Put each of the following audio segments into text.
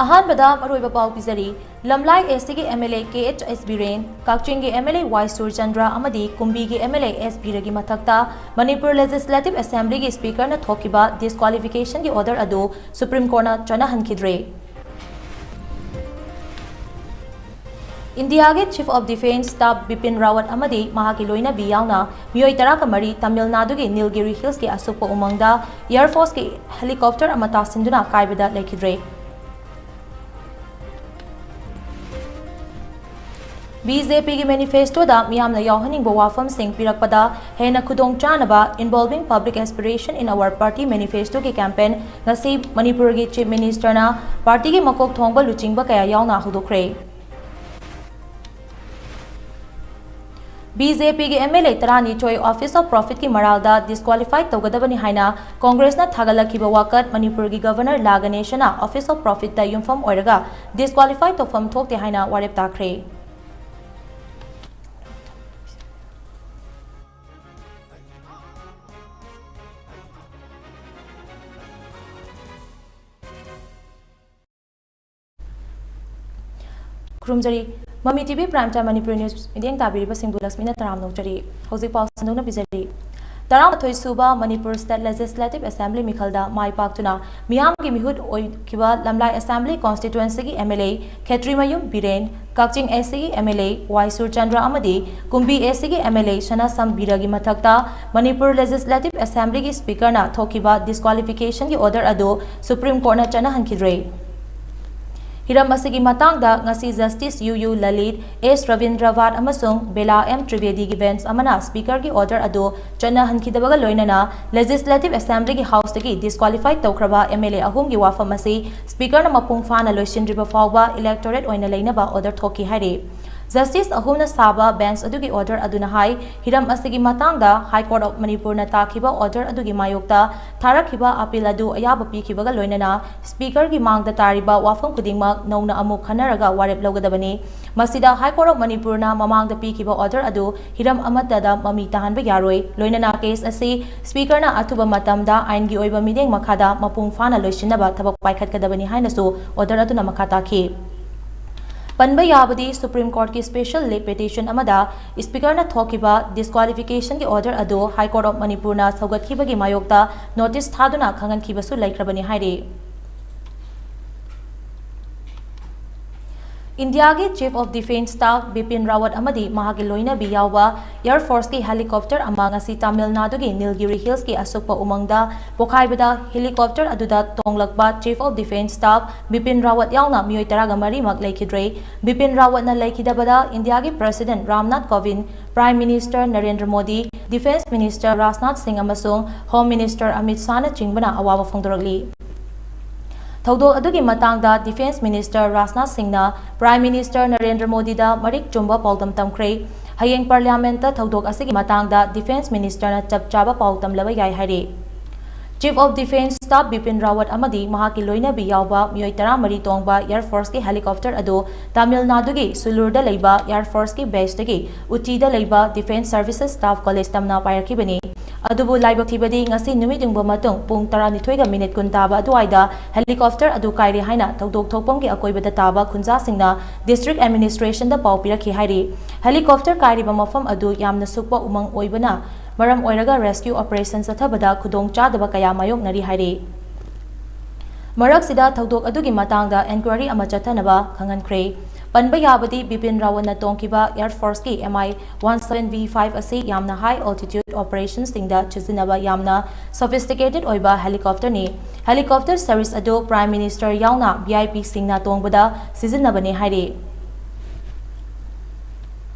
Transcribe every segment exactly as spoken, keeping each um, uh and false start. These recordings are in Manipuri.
ꯑꯍꯥꯟꯕꯗ ꯃꯔꯨꯑꯣꯏꯕ ꯄꯥꯎ ꯄꯤꯖꯔꯤ꯫ ꯂꯝꯂꯥꯏ ꯑꯦꯁ ꯁꯤꯒꯤ M L A K H S Biren, ꯀꯛꯆꯤꯡꯒꯤ ꯑꯦꯝ ꯑꯦꯜ ꯑꯦ ꯋꯥꯏ ꯁꯨꯔꯆꯟꯗ꯭ꯔ ꯑꯃꯗꯤ ꯀꯨꯝꯕꯤꯒꯤ ꯑꯦꯝ ꯑꯦꯜ ꯑꯦ ꯑꯦꯁ ꯕꯤꯔꯒꯤ ꯃꯊꯛꯇ ꯃꯅꯤꯄꯨꯔ ꯂꯦꯖꯤꯁꯂꯦꯇꯤꯚ ꯑꯦꯁꯦꯝꯕ꯭ꯂꯤꯒꯤ ꯁ꯭ꯄꯤꯀꯔꯅ ꯊꯣꯛꯈꯤꯕ ꯗꯤꯁꯀ꯭ꯋꯥꯂꯤꯐꯤꯀꯦꯁꯟꯒꯤ ꯑꯣꯔꯗꯔ ꯑꯗꯨ ꯁꯨꯄ꯭ꯔꯤꯝ ꯀꯣꯔꯠꯅ ꯆꯠꯅꯍꯟꯈꯤꯗ꯭ꯔꯦ꯫ ꯏꯟꯗꯤꯌꯥꯒꯤ chief of defence staff Bipin Rawat ꯑꯃꯗꯤ ꯃꯍꯥꯛꯀꯤ ꯂꯣꯏꯅꯕꯤ ꯌꯥꯎꯅ ꯃꯤꯑꯣꯏ ꯇꯔꯥꯒ ꯃꯔꯤ ꯇꯥꯃꯤꯜ ꯅꯥꯗꯨꯒꯤ ꯅꯤꯜꯒꯤꯔꯤ ꯍꯤꯜꯁꯀꯤ ꯑꯁꯨꯞꯄ ꯎꯃꯪꯗ ꯑꯦꯌꯔ ꯐꯣꯔꯁꯀꯤ ꯍꯦꯂꯤꯀꯣꯞꯇꯔ ꯑꯃ ꯇꯥꯁꯤꯟꯗꯨꯅ ꯀꯥꯏꯕꯗ ꯂꯩꯈꯤꯗ꯭ꯔꯦ꯫ ꯕꯤ ꯖꯦ ꯄꯤꯒꯤ ꯃꯦꯅꯤꯐꯦꯁꯇꯣꯗ ꯃꯤꯌꯥꯝꯅ ꯌꯥꯎꯍꯟꯅꯤꯡꯕ ꯋꯥꯐꯝꯁꯤꯡ ꯄꯤꯔꯛꯄꯗ ꯍꯦꯟꯅ ꯈꯨꯗꯣꯡꯆꯥꯅꯕ Involving Public Aspiration in Our Party Manifestoꯒꯤ ꯀꯦꯝꯄꯦꯟ ꯉꯁꯤ ꯃꯅꯤꯄꯨꯔꯒꯤ ꯆꯤꯐ ꯃꯤꯅꯤꯁꯇꯔꯅ ꯄꯥꯔꯇꯤꯒꯤ ꯃꯀꯣꯛ ꯊꯣꯡꯕ ꯂꯨꯆꯤꯡꯕ ꯀꯌꯥ ꯌꯥꯎꯅ ꯍꯧꯗꯣꯛꯈ꯭ꯔꯦ꯫ ꯕꯤ ꯖꯦ ꯄꯤꯒꯤ ꯑꯦꯝ ꯑꯦꯜ ꯑꯦ ꯇꯔꯥꯅꯤꯊꯣꯏ Office of Profitꯀꯤ ꯃꯔꯥꯜꯗ ꯗꯤꯁꯀ꯭ꯋꯥꯂꯤꯐꯥꯏ ꯇꯧꯒꯗꯕꯅꯤ ꯍꯥꯏꯅ ꯀꯣꯡꯒ꯭ꯔꯦꯁꯅ ꯊꯥꯒꯠꯂꯛꯈꯤꯕ ꯋꯥꯀꯠ ꯃꯅꯤꯄꯨꯔꯒꯤ ꯒꯚꯔꯅꯔ ꯂꯥ ꯒꯅꯦꯁꯟꯅ Office of Profitꯇ ꯌꯨꯝꯐꯝ ꯑꯣꯏꯔꯒ ꯗꯤꯁꯀ꯭ꯋꯥꯂꯤꯐꯥꯏ ꯇꯧꯐꯝ ꯊꯣꯛꯇꯦ ꯍꯥꯏꯅ ꯋꯥꯔꯦꯞ ꯇꯥꯈ꯭ꯔꯦ꯫ ꯈꯨꯔꯨꯝꯖꯔꯤ꯫ ꯃꯃꯤ T V Prime Time Manipuri news ꯃꯤꯠꯌꯦꯡ ꯇꯥꯕꯤꯔꯤꯕꯁꯤꯡꯕꯨ ꯂꯛꯁꯃꯤꯅ ꯇꯔꯥꯝꯅ ꯑꯣꯛꯆꯔꯤ꯫ ꯍꯧꯖꯤꯛ ꯄꯥꯎ ꯁꯟꯗꯣꯛꯅ ꯄꯤꯖꯔꯤ꯫ ꯇꯔꯥꯃꯥꯊꯣꯏ ꯁꯨꯕ ꯃꯅꯤꯄꯨꯔ ꯁ꯭ꯇꯦꯠ ꯂꯦꯖꯤꯁꯂꯦꯇꯤꯚ ꯑꯦꯁꯦꯝꯕ꯭ꯂꯤ ꯃꯤꯈꯜꯗ ꯃꯥꯏ ꯄꯥꯛꯇꯨꯅ ꯃꯤꯌꯥꯝꯒꯤ ꯃꯤꯍꯨꯠ ꯑꯣꯏꯈꯤꯕ ꯂꯝꯂꯥꯏ ꯑꯦꯁꯦꯝꯕ꯭ꯂꯤ ꯀꯣꯟꯁꯇꯤꯇ꯭ꯋꯦꯟꯁꯤꯒꯤ ꯑꯦꯝ ꯑꯦꯜ ꯑꯦ ꯈꯦꯇ꯭ꯔꯤꯃꯌꯨꯝ ꯕꯤꯔꯦꯟ, ꯀꯛꯆꯤꯡ ꯑꯦꯁ ꯁꯤꯒꯤ ꯑꯦꯝ ꯑꯦꯜ ꯑꯦ ꯋꯥꯏ ꯁꯨꯔꯆꯟꯗ꯭ꯔ ꯑꯃꯗꯤ ꯀꯨꯝꯕꯤ ꯑꯦꯁ ꯁꯤꯒꯤ ꯑꯦꯝ ꯑꯦꯜ ꯑꯦ ꯁꯅꯥꯁꯝ ꯕꯤꯔꯒꯤ ꯃꯊꯛꯇ ꯃꯅꯤꯄꯨꯔ ꯂꯦꯖꯤꯁꯂꯦꯇꯤꯚ ꯑꯦꯁꯦꯝꯕ꯭ꯂꯤꯒꯤ ꯁ꯭ꯄꯤꯀꯔꯅ ꯊꯣꯛꯈꯤꯕ ꯗꯤꯁꯀ꯭ꯋꯥꯂꯤꯐꯤꯀꯦꯁꯟꯒꯤ ꯑꯣꯔꯗꯔ ꯑꯗꯨ ꯁꯨꯄ꯭ꯔꯤꯝ ꯀꯣꯔꯠꯅ ꯆꯠꯅꯍꯟꯈꯤꯗ꯭ꯔꯦ꯫ ꯍꯤꯔꯝ ꯑꯁꯤꯒꯤ ꯃꯇꯥꯡꯗ ꯉꯁꯤ ꯖꯁꯇꯤꯁ ꯌꯨ ꯌꯨ ꯂꯂꯤꯠ, ꯑꯦꯁ ꯔꯕꯤꯟꯗ꯭ꯔ ꯚꯥꯠ ꯑꯃꯁꯨꯡ ꯕꯦꯂꯥ ꯑꯦꯝ ꯇ꯭ꯔꯤꯕꯦꯗꯤꯒꯤ ꯕꯦꯟꯆ ꯑꯃꯅ ꯁ꯭ꯄꯤꯀꯔꯒꯤ ꯑꯣꯔꯗꯔ ꯑꯗꯨ ꯆꯠꯅꯍꯟꯈꯤꯗꯕꯒ ꯂꯣꯏꯅꯅ ꯂꯦꯖꯤꯁꯂꯦꯇꯤꯚ ꯑꯦꯁꯦꯝꯕ꯭ꯂꯤꯒꯤ ꯍꯥꯎꯁꯇꯒꯤ ꯗꯤꯁꯀ꯭ꯋꯥꯂꯤꯐꯥꯏ ꯇꯧꯈ꯭ꯔꯕ ꯑꯦꯝ ꯑꯦꯜ ꯑꯦ ꯑꯍꯨꯝꯒꯤ ꯋꯥꯐꯝ ꯑꯁꯤ ꯁ꯭ꯄꯤꯀꯔꯅ ꯃꯄꯨꯡ ꯐꯥꯅ ꯂꯣꯏꯁꯤꯟꯗ꯭ꯔꯤꯕ ꯐꯥꯎꯕ ꯏꯂꯦꯛꯇꯣꯔꯦꯠ ꯑꯣꯏꯅ ꯂꯩꯅꯕ ꯑꯣꯔꯗꯔ ꯊꯣꯛꯈꯤ ꯍꯥꯏꯔꯤ꯫ Justice ꯑꯍꯨꯝꯅ ꯁꯥꯕ ꯕꯦꯟꯆ ꯑꯗꯨꯒꯤ ꯑꯣꯔꯗꯔ ꯑꯗꯨꯅ ꯍꯥꯏ, ꯍꯤꯔꯝ ꯑꯁꯤꯒꯤ ꯃꯇꯥꯡꯗ High Court of ꯃꯅꯤꯄꯨꯔꯅ ꯇꯥꯈꯤꯕ ꯑꯣꯔꯗꯔ ꯑꯗꯨꯒꯤ ꯃꯥꯌꯣꯛꯇ ꯊꯥꯔꯛꯈꯤꯕ ꯑꯄꯤꯜ ꯑꯗꯨ ꯑꯌꯥꯕ ꯄꯤꯈꯤꯕꯒ ꯂꯣꯏꯅꯅ ꯁ꯭ꯄꯤꯀꯔꯒꯤ ꯃꯥꯡꯗ ꯇꯥꯔꯤꯕ ꯋꯥꯐꯝ ꯈꯨꯗꯤꯡꯃꯛ ꯅꯧꯅ ꯑꯃꯨꯛ ꯈꯟꯅꯔꯒ ꯋꯥꯔꯦꯞ ꯂꯧꯒꯗꯕꯅꯤ꯫ ꯃꯁꯤꯗ High Court of ꯃꯅꯤꯄꯨꯔꯅ ꯃꯃꯥꯡꯗ ꯄꯤꯈꯤꯕ ꯑꯣꯔꯗꯔ ꯑꯗꯨ ꯍꯤꯔꯝ ꯑꯃꯠꯇꯗ ꯃꯃꯤ ꯇꯥꯍꯟꯕ ꯌꯥꯔꯣꯏ꯫ ꯂꯣꯏꯅꯅ ꯀꯦꯁ ꯑꯁꯤ ꯁ꯭ꯄꯤꯀꯔꯅ ꯑꯊꯨꯕ ꯃꯇꯝꯗ ꯑꯥꯏꯟꯒꯤ ꯑꯣꯏꯕ ꯃꯤꯠꯌꯦꯡ ꯃꯈꯥꯗ ꯃꯄꯨꯡ ꯐꯥꯅ ꯂꯣꯏꯁꯤꯟꯅꯕ ꯊꯕꯛ ꯄꯥꯏꯈꯠꯀꯗꯕꯅꯤ ꯍꯥꯏꯅꯁꯨ ꯑꯣꯔꯗꯔ ꯑꯗꯨꯅ ꯃꯈꯥ ꯇꯥꯈꯤ꯫ ꯄꯟꯕ ꯌꯥꯕꯗꯤ ꯁꯨꯄ꯭ꯔꯤꯝ ꯀꯣꯔꯠꯀꯤ ꯁ꯭ꯄꯦꯁꯦꯜ ꯂꯤꯚ ꯄꯤꯇꯤꯁꯟ ꯑꯃꯗ ꯁ꯭ꯄꯤꯀꯔꯅ ꯊꯣꯛꯈꯤꯕ ꯗꯤꯁꯀ꯭ꯋꯥꯂꯤꯐꯤꯀꯦꯁꯟꯒꯤ ꯑꯣꯔꯗꯔ ꯑꯗꯨ ꯍꯥꯏ ꯀꯣꯔꯠ ꯑꯣꯐ ꯃꯅꯤꯄꯨꯔꯅ ꯁꯧꯒꯠꯈꯤꯕꯒꯤ ꯃꯥꯌꯣꯛꯇ ꯅꯣꯇꯤꯁ ꯊꯥꯗꯨꯅ ꯈꯪꯍꯟꯈꯤꯕꯁꯨ ꯂꯩꯈ꯭ꯔꯕꯅꯤ ꯍꯥꯏꯔꯤ꯫ ꯏꯟꯗꯤꯌꯥꯒꯤ Chief of Defence Staff Bipin Rawat ꯑꯃꯗꯤ ꯃꯍꯥꯛꯀꯤ ꯂꯣꯏꯅꯕꯤ ꯌꯥꯎꯕ ꯑꯦꯌꯔ ꯐꯣꯔꯁꯀꯤ ꯍꯦꯂꯤꯀꯣꯞꯇꯔ ꯑꯃ ꯉꯁꯤ ꯇꯥꯃꯤꯜ ꯅꯥꯗꯨꯒꯤ ꯅꯤꯜꯒꯤꯔꯤ ꯍꯤꯜꯁꯀꯤ ꯑꯁꯨꯛꯄ ꯎꯃꯪꯗ ꯄꯣꯈꯥꯏꯕꯗ ꯍꯦꯂꯤꯀꯣꯞꯇꯔ ꯑꯗꯨꯗ ꯇꯣꯡꯂꯛꯄ Chief of Defence Staff Bipin ꯔꯥꯋꯠ ꯌꯥꯎꯅ ꯃꯤꯑꯣꯏ ꯇꯔꯥꯒ ꯃꯔꯤꯃꯛ ꯂꯩꯈꯤꯗ꯭ꯔꯦ꯫ ꯕꯤꯄꯤꯟ ꯔꯥꯋꯠꯅ ꯂꯩꯈꯤꯗꯕꯗ ꯏꯟꯗꯤꯌꯥꯒꯤ president Ramnath Kovind, prime minister Narendra Modi, defence minister Rajnath Singh ꯑꯃꯁꯨꯡ ꯍꯣꯝ ꯃꯤꯅꯤꯁꯇꯔ ꯑꯃꯤꯠ ꯁꯥꯍꯅꯆꯤꯡꯕꯅ ꯑꯋꯥꯕ ꯐꯣꯡꯗꯣꯔꯛꯂꯤ꯫ ꯊꯧꯗꯣꯛ ꯑꯗꯨꯒꯤ ꯃꯇꯥꯡꯗ ꯗꯤꯐꯦꯟꯁ ꯃꯤꯅꯤꯁꯇꯔ ꯔꯥꯖꯅꯥꯊ ꯁꯤꯡꯅ ꯄ꯭ꯔꯥꯏꯝ ꯃꯤꯅꯤꯁꯇꯔ ꯅꯔꯦꯟꯗ꯭ꯔ ꯃꯣꯗꯤꯗ ꯃꯔꯤꯛ ꯆꯨꯝꯕ ꯄꯥꯎꯗꯝ ꯇꯝꯈ꯭ꯔꯦ꯫ ꯍꯌꯦꯡ ꯄꯥꯔꯂꯤꯌꯥꯃꯦꯟꯠꯇ ꯊꯧꯗꯣꯛ ꯑꯁꯤꯒꯤ ꯃꯇꯥꯡꯗ ꯗꯤꯐꯦꯟꯁ ꯃꯤꯅꯤꯁꯇꯔꯅ ꯆꯞ ꯆꯥꯕ ꯄꯥꯎ ꯇꯝꯂꯕ ꯌꯥꯏ ꯍꯥꯏꯔꯤ꯫ Chief of Defence Staff Bipin Rawat ꯑꯃꯗꯤ ꯃꯍꯥꯛꯀꯤ ꯂꯣꯏꯅꯕꯤ ꯌꯥꯎꯕ ꯃꯤꯑꯣꯏ ꯇꯔꯥꯃꯔꯤ ꯇꯣꯡꯕ ꯑꯦꯌꯔ ꯐꯣꯔꯁꯀꯤ ꯍꯦꯂꯤꯀꯣꯞꯇꯔ ꯑꯗꯨ ꯇꯥꯃꯤꯜ ꯅꯥꯗꯨꯒꯤ ꯁꯨꯂꯨꯔꯗ ꯂꯩꯕ ꯑꯦꯌꯔ ꯐꯣꯔꯁꯀꯤ ꯕꯦꯁꯇꯒꯤ ꯎꯇꯤꯗ ꯂꯩꯕ ꯗꯤꯐꯦꯟꯁ ꯁꯔꯚꯤꯁꯦꯁ ꯁ꯭ꯇꯥꯐ ꯀꯣꯂꯦꯖ ꯇꯝꯅ ꯄꯥꯏꯔꯛꯈꯤꯕꯅꯤ꯫ ꯑꯗꯨꯕꯨ ꯂꯥꯏꯕꯛ ꯊꯤꯕꯗꯤ ꯉꯁꯤ ꯅꯨꯃꯤꯠ ꯌꯨꯡꯕ ꯃꯇꯨꯡ ꯄꯨꯡ ꯇꯔꯥꯅꯤꯊꯣꯏꯒ ꯃꯤꯅꯤꯠ ꯀꯨꯟ ꯇꯥꯕ ꯑꯗꯨꯋꯥꯏꯗ ꯍꯦꯂꯤꯀꯣꯞꯇꯔ ꯑꯗꯨ ꯀꯥꯏꯔꯦ ꯍꯥꯏꯅ ꯊꯧꯗꯣꯛ ꯊꯣꯛꯐꯝꯒꯤ ꯑꯀꯣꯏꯕꯗ ꯇꯥꯕ ꯈꯨꯟꯖꯥꯁꯤꯡꯅ ꯗꯤꯁꯇ꯭ꯔꯤꯛ ꯑꯦꯗꯃꯤꯅꯤꯁꯇ꯭ꯔꯦꯁꯟꯗ ꯄꯥꯎ ꯄꯤꯔꯛꯈꯤ ꯍꯥꯏꯔꯤ꯫ ꯍꯦꯂꯤꯀꯣꯞꯇꯔ ꯀꯥꯏꯔꯤꯕ ꯃꯐꯝ ꯑꯗꯨ ꯌꯥꯝꯅ ꯁꯨꯛꯄ ꯎꯃꯪ ꯑꯣꯏꯕꯅ ꯃꯔꯝ ꯑꯣꯏꯔꯒ ꯔꯦꯁꯀ꯭ꯌꯨ ꯑꯣꯄꯔꯦꯁꯟ ꯆꯠꯊꯕꯗ ꯈꯨꯗꯣꯡ ꯆꯥꯗꯕ ꯀꯌꯥ ꯃꯥꯌꯣꯛꯅꯔꯤ ꯍꯥꯏꯔꯤ꯫ ꯃꯔꯛꯁꯤꯗ ꯊꯧꯗꯣꯛ ꯑꯗꯨꯒꯤ ꯃꯇꯥꯡꯗ ꯏꯟꯀ꯭ꯋꯥꯏꯔꯤ ꯑꯃ ꯆꯠꯊꯅꯕ ꯈꯪꯍꯟꯈ꯭ꯔꯦ꯫ ꯄꯟꯕ ꯌꯥꯕꯗꯤ Bipin ꯔꯥꯋꯠꯅ ꯇꯣꯡꯈꯤꯕ air ꯐꯣꯔꯁꯀꯤ M I want seven V five ꯑꯁꯤ ꯌꯥꯝꯅ ꯍꯥꯏ ꯑꯣꯜꯇꯤꯇ꯭ꯌꯨꯠ ꯑꯣꯄꯔꯦꯁꯟꯁꯤꯡꯗ ꯁꯤꯖꯤꯟꯅꯕ ꯌꯥꯝꯅ ꯁꯣꯐꯤꯁꯇꯤꯀꯦꯇꯦꯗ ꯑꯣꯏꯕ ꯍꯦꯂꯤꯀꯣꯞꯇꯔꯅꯤ꯫ ꯍꯦꯂꯤꯀꯣꯞꯇꯔ ꯁꯔꯚꯤꯁ ꯑꯗꯨ ꯄ꯭ꯔꯥꯏꯝ ꯃꯤꯅꯤꯁꯇꯔ ꯌꯥꯎꯅ ꯚꯤ ꯑꯥꯏ ꯄꯤꯁꯤꯡꯅ ꯇꯣꯡꯕꯗ ꯁꯤꯖꯤꯟꯅꯕꯅꯤ ꯍꯥꯏꯔꯤ꯫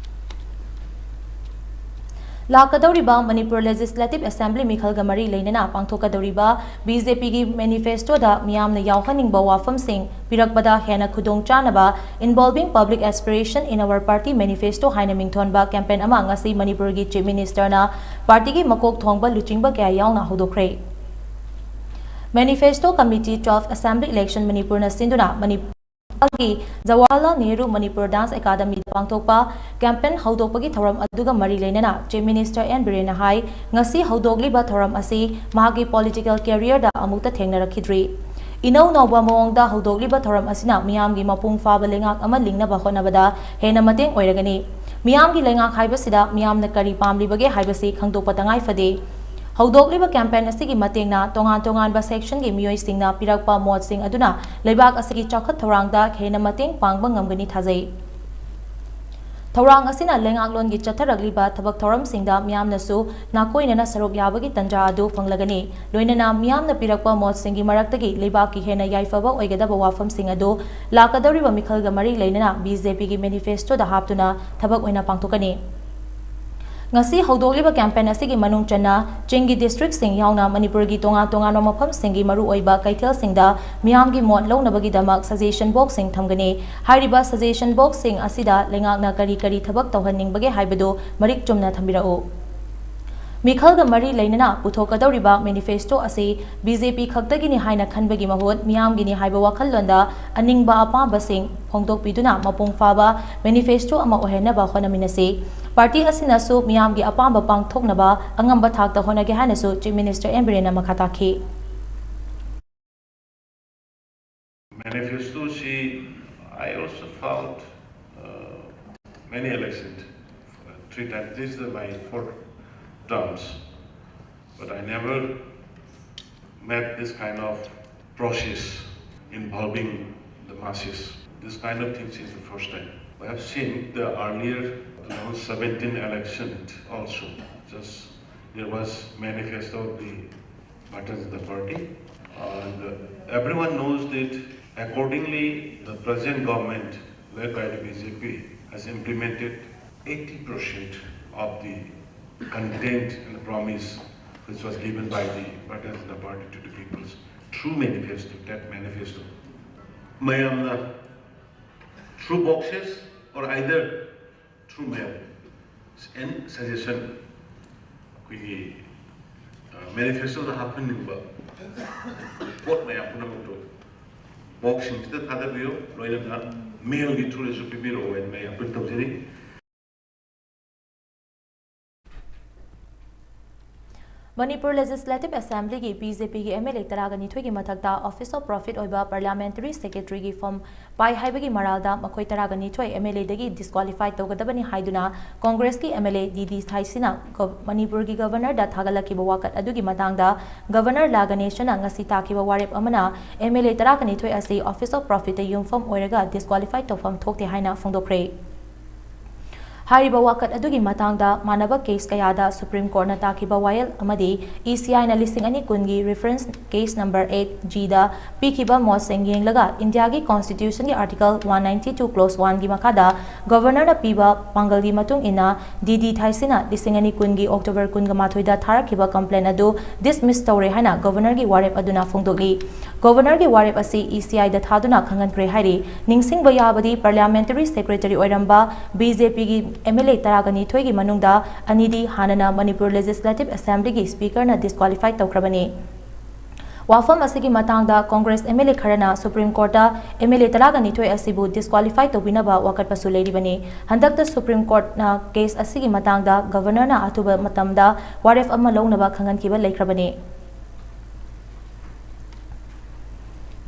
ꯂꯥꯛꯀꯗꯧꯔꯤꯕ ꯃꯅꯤꯄꯨꯔ ꯂꯦꯖꯤꯁꯂꯦꯇꯤꯚ ꯑꯦꯁꯦꯝꯕ꯭ꯂꯤ ꯃꯤꯈꯜꯒ ꯃꯔꯤ ꯂꯩꯅꯅ ꯄꯥꯡꯊꯣꯛꯀꯗꯧꯔꯤꯕ ꯕꯤ ꯖꯦ ꯄꯤꯒꯤ ꯃꯦꯅꯤꯐꯦꯁꯇꯣꯗ ꯃꯤꯌꯥꯝꯅ ꯌꯥꯎꯍꯟꯅꯤꯡꯕ ꯋꯥꯐꯝꯁꯤꯡ ꯄꯤꯔꯛꯄꯗ ꯍꯦꯟꯅ ꯈꯨꯗꯣꯡꯆꯥꯅꯕ Involving Public Aspiration in Our Party Manifesto ꯍꯥꯏꯅ ꯃꯤꯡꯊꯣꯟꯕ ꯀꯦꯝꯄꯦꯟ ꯑꯃ ꯉꯁꯤ ꯃꯅꯤꯄꯨꯔꯒꯤ ꯆꯤꯐ ꯃꯤꯅꯤꯁꯇꯔꯅ ꯄꯥꯔꯇꯤꯒꯤ ꯃꯀꯣꯛ ꯊꯣꯡꯕ ꯂꯨꯆꯤꯡꯕ ꯀꯌꯥ ꯌꯥꯎꯅ ꯍꯧꯗꯣꯛꯈ꯭ꯔꯦ꯫ ꯃꯦꯅꯤꯐꯦꯁꯇꯣ ꯀꯃꯤꯇꯤ ꯇꯨꯋꯦꯜꯐ ꯑꯦꯁꯦꯝꯕ꯭ꯂꯤ ꯏꯂꯦꯛꯁꯟ ꯃꯅꯤꯄꯨꯔꯅ ꯁꯤꯟꯗꯨꯅ ꯃꯅꯤꯄꯨꯔꯒꯤ ꯖꯋꯥꯍꯔꯂꯥꯜ ꯅꯦꯍꯔꯨ ꯃꯅꯤꯄꯨꯔ ꯗꯥꯟꯁ ꯑꯦꯀꯥꯗꯃꯤꯗ ꯄꯥꯡꯊꯣꯛꯄ ꯀꯦꯝꯄꯦꯟ ꯍꯧꯗꯣꯛꯄꯒꯤ ꯊꯧꯔꯝ ꯑꯗꯨꯒ ꯃꯔꯤ ꯂꯩꯅꯅ ꯆꯤꯐ ꯃꯤꯅꯤꯁꯇꯔ ꯑꯦꯟ ꯕꯤꯔꯦꯟꯅ ꯍꯥꯏ, ꯉꯁꯤ ꯍꯧꯗꯣꯛꯂꯤꯕ ꯊꯧꯔꯝ ꯑꯁꯤ ꯃꯍꯥꯛꯀꯤ ꯄꯣꯂꯤꯇꯤꯀꯦꯜ ꯀꯦꯔꯤꯌꯔꯗ ꯑꯃꯨꯛꯇ ꯊꯦꯡꯅꯔꯛꯈꯤꯗ꯭ꯔꯤ꯫ ꯏꯅꯧ ꯅꯧꯕ ꯃꯑꯣꯡꯗ ꯍꯧꯗꯣꯛꯂꯤꯕ ꯊꯧꯔꯝ ꯑꯁꯤꯅ ꯃꯤꯌꯥꯝꯒꯤ ꯃꯄꯨꯡ ꯐꯥꯕ ꯂꯩꯉꯥꯛ ꯑꯃ ꯂꯤꯡꯅꯕ ꯍꯣꯠꯅꯕꯗ ꯍꯦꯟꯅ ꯃꯇꯦꯡ ꯑꯣꯏꯔꯒꯅꯤ꯫ ꯃꯤꯌꯥꯝꯒꯤ ꯂꯩꯉꯥꯛ ꯍꯥꯏꯕꯁꯤꯗ ꯃꯤꯌꯥꯝꯅ ꯀꯔꯤ ꯄꯥꯝꯂꯤꯕꯒꯦ ꯍꯥꯏꯕꯁꯤ ꯈꯪꯗꯣꯛꯄ ꯇꯉꯥꯏ ꯐꯗꯦ꯫ ꯍꯧꯗꯣꯛꯂꯤꯕ ꯀꯦꯝꯄꯦꯟ ꯑꯁꯤꯒꯤ ꯃꯇꯦꯡꯅ ꯇꯣꯉꯥꯟ ꯇꯣꯉꯥꯟꯕ ꯁꯦꯛꯁꯟꯒꯤ ꯃꯤꯑꯣꯏꯁꯤꯡꯅ ꯄꯤꯔꯛꯄ ꯃꯣꯠꯁꯤꯡ ꯑꯗꯨꯅ ꯂꯩꯕꯥꯛ ꯑꯁꯤꯒꯤ ꯆꯥꯎꯈꯠ ꯊꯧꯔꯥꯡꯗ ꯍꯦꯟꯅ ꯃꯇꯦꯡ ꯄꯥꯡꯕ ꯉꯝꯒꯅꯤ ꯊꯥꯖꯩ꯫ ꯊꯧꯔꯥꯡ ꯑꯁꯤꯅ ꯂꯩꯉꯥꯛꯂꯣꯟꯒꯤ ꯆꯠꯊꯔꯛꯂꯤꯕ ꯊꯕꯛ ꯊꯧꯔꯝꯁꯤꯡꯗ ꯃꯤꯌꯥꯝꯅꯁꯨ ꯅꯥꯀꯣꯏꯅꯅ ꯁꯔꯨꯛ ꯌꯥꯕꯒꯤ ꯇꯟꯖꯥ ꯑꯗꯨ ꯐꯪꯂꯒꯅꯤ꯫ ꯂꯣꯏꯅꯅ ꯃꯤꯌꯥꯝꯅ ꯄꯤꯔꯛꯄ ꯃꯣꯠꯁꯤꯡꯒꯤ ꯃꯔꯛꯇꯒꯤ ꯂꯩꯕꯥꯛꯀꯤ ꯍꯦꯟꯅ ꯌꯥꯏꯐꯕ ꯑꯣꯏꯒꯗꯕ ꯋꯥꯐꯝꯁꯤꯡ ꯑꯗꯨ ꯂꯥꯛꯀꯗꯧꯔꯤꯕ ꯃꯤꯈꯜꯒ ꯃꯔꯤ ꯂꯩꯅꯅ ꯕꯤ ꯖꯦ ꯄꯤꯒꯤ ꯃꯦꯅꯤꯐꯦꯁꯇꯣꯗ ꯍꯥꯞꯇꯨꯅ ꯊꯕꯛ ꯑꯣꯏꯅ ꯄꯥꯡꯊꯣꯛꯀꯅꯤ꯫ ꯉꯁꯤ ꯍꯧꯗꯣꯛꯂꯤꯕ ꯀꯦꯝꯄꯦꯟ ꯑꯁꯤꯒꯤ ꯃꯅꯨꯡ ꯆꯟꯅ ꯆꯤꯡꯒꯤ ꯗꯤꯁꯇ꯭ꯔꯤꯛꯁꯤꯡ ꯌꯥꯎꯅ ꯃꯅꯤꯄꯨꯔꯒꯤ ꯇꯣꯉꯥꯟ ꯇꯣꯉꯥꯟꯕ ꯃꯐꯝꯁꯤꯡꯒꯤ ꯃꯔꯨꯑꯣꯏꯕ ꯀꯩꯊꯦꯜꯁꯤꯡꯗ ꯃꯤꯌꯥꯝꯒꯤ ꯃꯣꯠ ꯂꯧꯅꯕꯒꯤꯗꯃꯛ ꯁꯖꯦꯁꯟ ꯕꯣꯛꯁꯁꯤꯡ ꯊꯝꯒꯅꯤ꯫ ꯍꯥꯏꯔꯤꯕ ꯁꯖꯦꯁꯟ ꯕꯣꯛꯁꯁꯤꯡ ꯑꯁꯤꯗ ꯂꯩꯉꯥꯛꯅ ꯀꯔꯤ ꯀꯔꯤ ꯊꯕꯛ ꯇꯧꯍꯟꯅꯤꯡꯕꯒꯦ ꯍꯥꯏꯕꯗꯨ ꯃꯔꯤꯛ ꯆꯨꯝꯅ ꯊꯝꯕꯤꯔꯛꯎ꯫ ꯃꯤꯈꯜꯒ ꯃꯔꯤ ꯂꯩꯅꯅ ꯄꯨꯊꯣꯛꯀꯗꯧꯔꯤꯕ ꯃꯦꯅꯤꯐꯦꯁꯇꯣ ꯑꯁꯤ ꯕꯤ ꯖꯦ ꯄꯤ ꯈꯛꯇꯒꯤꯅꯤ ꯍꯥꯏꯅ ꯈꯟꯕꯒꯤ ꯃꯍꯨꯠ ꯃꯤꯌꯥꯝꯒꯤꯅꯤ ꯍꯥꯏꯕ ꯋꯥꯈꯜꯂꯣꯟꯗ ꯑꯅꯤꯡꯕ ꯑꯄꯥꯝꯕꯁꯤꯡ ꯐꯣꯡꯗꯣꯛꯄꯤꯗꯨꯅ ꯃꯄꯨꯡ ꯐꯥꯕ ꯃꯦꯅꯤꯐꯦꯁꯇꯣ ꯑꯃ ꯑꯣꯏꯍꯟꯅꯕ ꯍꯣꯠꯅꯃꯤꯟꯅꯁꯤ꯫ ꯄꯥꯔꯇꯤ ꯑꯁꯤꯅꯁꯨ ꯃꯤꯌꯥꯝꯒꯤ ꯑꯄꯥꯝꯕ ꯄꯥꯡꯊꯣꯛꯅꯕ ꯑꯉꯝꯕ ꯊꯥꯛꯇ ꯍꯣꯠꯅꯒꯦ ꯍꯥꯏꯅꯁꯨ ꯆꯤꯐ ꯃꯤꯅꯤꯁꯇꯔ ꯑꯦꯟ ꯕꯤꯔꯦꯟꯅ ꯃꯈꯥ ꯇꯥꯈꯤ꯫ Manifesto, see, I also fought uh, many elections, uh, three times. This is my fourth terms, but I never met this kind of process involving the masses. This kind of things is the first time. We have seen the earlier two thousand seventeen election also. Just there was manifesto of the Bharatiya Janata Party, and uh, everyone knows that accordingly the present government led by the B J P has implemented eighty percent of the content and the promise which was given by the Bharatiya Janata Party to the peoples through manifesto, that manifesto. ꯃꯌꯥꯝꯅ through boxes or either through mail and suggestion ꯑꯩꯈꯣꯏꯒꯤ manifestoꯗ ꯍꯥꯞꯍꯟꯅꯤꯡꯕ ꯄꯣꯠ ꯃꯌꯥꯝ ꯄꯨꯝꯅꯃꯛꯇꯣ boxꯁꯤꯡꯁꯤꯗ ꯊꯥꯗꯕꯤꯌꯨ, ꯂꯣꯏꯅꯅ mailꯒꯤ throughꯗꯁꯨ ꯄꯤꯕꯤꯔꯛꯑꯣ ꯍꯥꯏꯅ ꯃꯌꯥꯝ ꯑꯩꯈꯣꯏ ꯇꯧꯖꯔꯤ꯫ ꯃꯅꯤꯄꯨꯔ Legislative Assemblyꯒꯤ BJPꯒꯤ MLA ꯇꯔꯥꯒ ꯅꯤꯊꯣꯏꯒꯤ ꯃꯊꯛꯇ Office of Profit ꯑꯣꯏꯕ Parliamentary Secretaryꯒꯤ form ꯄꯥꯏ ꯍꯥꯏꯕꯒꯤ ꯃꯔꯥꯜꯗ ꯃꯈꯣꯏ ꯇꯔꯥꯒ ꯅꯤꯊꯣꯏ MLAꯗꯒꯤ disqualify ꯇꯧꯒꯗꯕꯅꯤ ꯍꯥꯏꯗꯨꯅ ꯀꯣꯡꯒ꯭ꯔꯦꯁꯀꯤ MLA ꯗꯤ ꯗꯤ ꯊꯥꯏꯁꯤꯅ ꯒ-, ꯃꯅꯤꯄꯨꯔꯒꯤ Governorꯗ ꯊꯥꯒꯠꯂꯛꯈꯤꯕ ꯋꯥꯀꯠ ꯑꯗꯨꯒꯤ ꯃꯇꯥꯡꯗ Governor ꯂꯥ ꯒꯅꯦꯁꯟꯅ ꯉꯁꯤ ꯇꯥꯈꯤꯕ ꯋꯥꯔꯦꯞ ꯑꯃꯅ MLA ꯇꯔꯥꯒ ꯅꯤꯊꯣꯏ ꯑꯁꯤ Office of Profitꯇ ꯌꯨꯝꯐꯝ ꯑꯣꯏꯔꯒ disqualify ꯇꯧꯐꯝ ꯊꯣꯛꯇꯦ ꯍꯥꯏꯅ ꯐꯣꯡꯗꯣꯛꯈ꯭ꯔꯦ꯫ ꯍꯥꯏꯔꯤꯕ ꯋꯥꯀꯠ ꯑꯗꯨꯒꯤ ꯃꯇꯥꯡꯗ ꯃꯥꯟꯅꯕ case ꯀꯌꯥꯗ Supreme Courtꯅ ꯇꯥꯈꯤꯕ ꯋꯥꯌꯦꯜ ꯑꯃꯗꯤ ECIꯅ ꯂꯤꯁꯤꯡ ꯑꯅꯤ ꯀꯨꯟꯒꯤ reference case number eight Gꯗ ꯄꯤꯈꯤꯕ ꯃꯣꯠꯁꯤꯡ ꯌꯦꯡꯂꯒ ꯏꯟꯗꯤꯌꯥꯒꯤ Constitutionꯒꯤ Article one ninety two clause oneꯒꯤ ꯃꯈꯥꯗ Governorꯅ ꯄꯤꯕ ꯄꯥꯡꯒꯜꯒꯤ ꯃꯇꯨꯡ ꯏꯟꯅ ꯗꯤ ꯗꯤ ꯊꯥꯏꯁꯤꯅ ꯂꯤꯁꯤꯡ ꯑꯅꯤ ꯀꯨꯟꯒꯤ October ꯀꯨꯟꯒ ꯃꯥꯊꯣꯏꯗ ꯊꯥꯔꯛꯈꯤꯕ complaint ꯑꯗꯨ dismiss ꯇꯧꯔꯦ ꯍꯥꯏꯅ Governorꯒꯤ ꯋꯥꯔꯦꯞ ꯑꯗꯨꯅ ꯐꯣꯡꯗꯣꯛꯂꯤ꯫ Governorꯒꯤ ꯋꯥꯔꯦꯞ ꯑꯁꯤ ECIꯗ ꯊꯥꯗꯨꯅ ꯈꯪꯍꯟꯈ꯭ꯔꯦ ꯍꯥꯏꯔꯤ꯫ ꯅꯤꯡꯁꯤꯡꯕ ꯌꯥꯕꯗꯤ Parliamentary Secretary ꯑꯣꯏꯔꯝꯕ BJPꯒꯤ MLA ꯇꯔꯥꯒ ꯅꯤꯊꯣꯏꯒꯤ ꯃꯅꯨꯡꯗ ꯑꯅꯤꯗꯤ ꯍꯥꯟꯅꯅ ꯃꯅꯤꯄꯨꯔ Legislative Assemblyꯒꯤ Speakerꯅ disqualify ꯇꯧꯈ꯭ꯔꯕꯅꯤ꯫ ꯋꯥꯐꯝ ꯑꯁꯤꯒꯤ ꯃꯇꯥꯡꯗ Congress MLA ꯈꯔꯅ Supreme Courtꯇ MLA ꯇꯔꯥꯒ ꯅꯤꯊꯣꯏ ꯑꯁꯤꯕꯨ disqualify ꯇꯧꯕꯤꯅꯕ ꯋꯥꯀꯠꯄꯁꯨ ꯂꯩꯔꯤꯕꯅꯤ꯫ ꯍꯟꯗꯛꯇ Supreme Courtꯅ case ꯑꯁꯤꯒꯤ ꯃꯇꯥꯡꯗ Governorꯅ ꯑꯊꯨꯕ ꯃꯇꯝꯗ ꯋꯥꯔꯦꯞ ꯑꯃ ꯂꯧꯅꯕ ꯈꯪꯍꯟꯈꯤꯕ ꯂꯩꯈ꯭ꯔꯕꯅꯤ꯫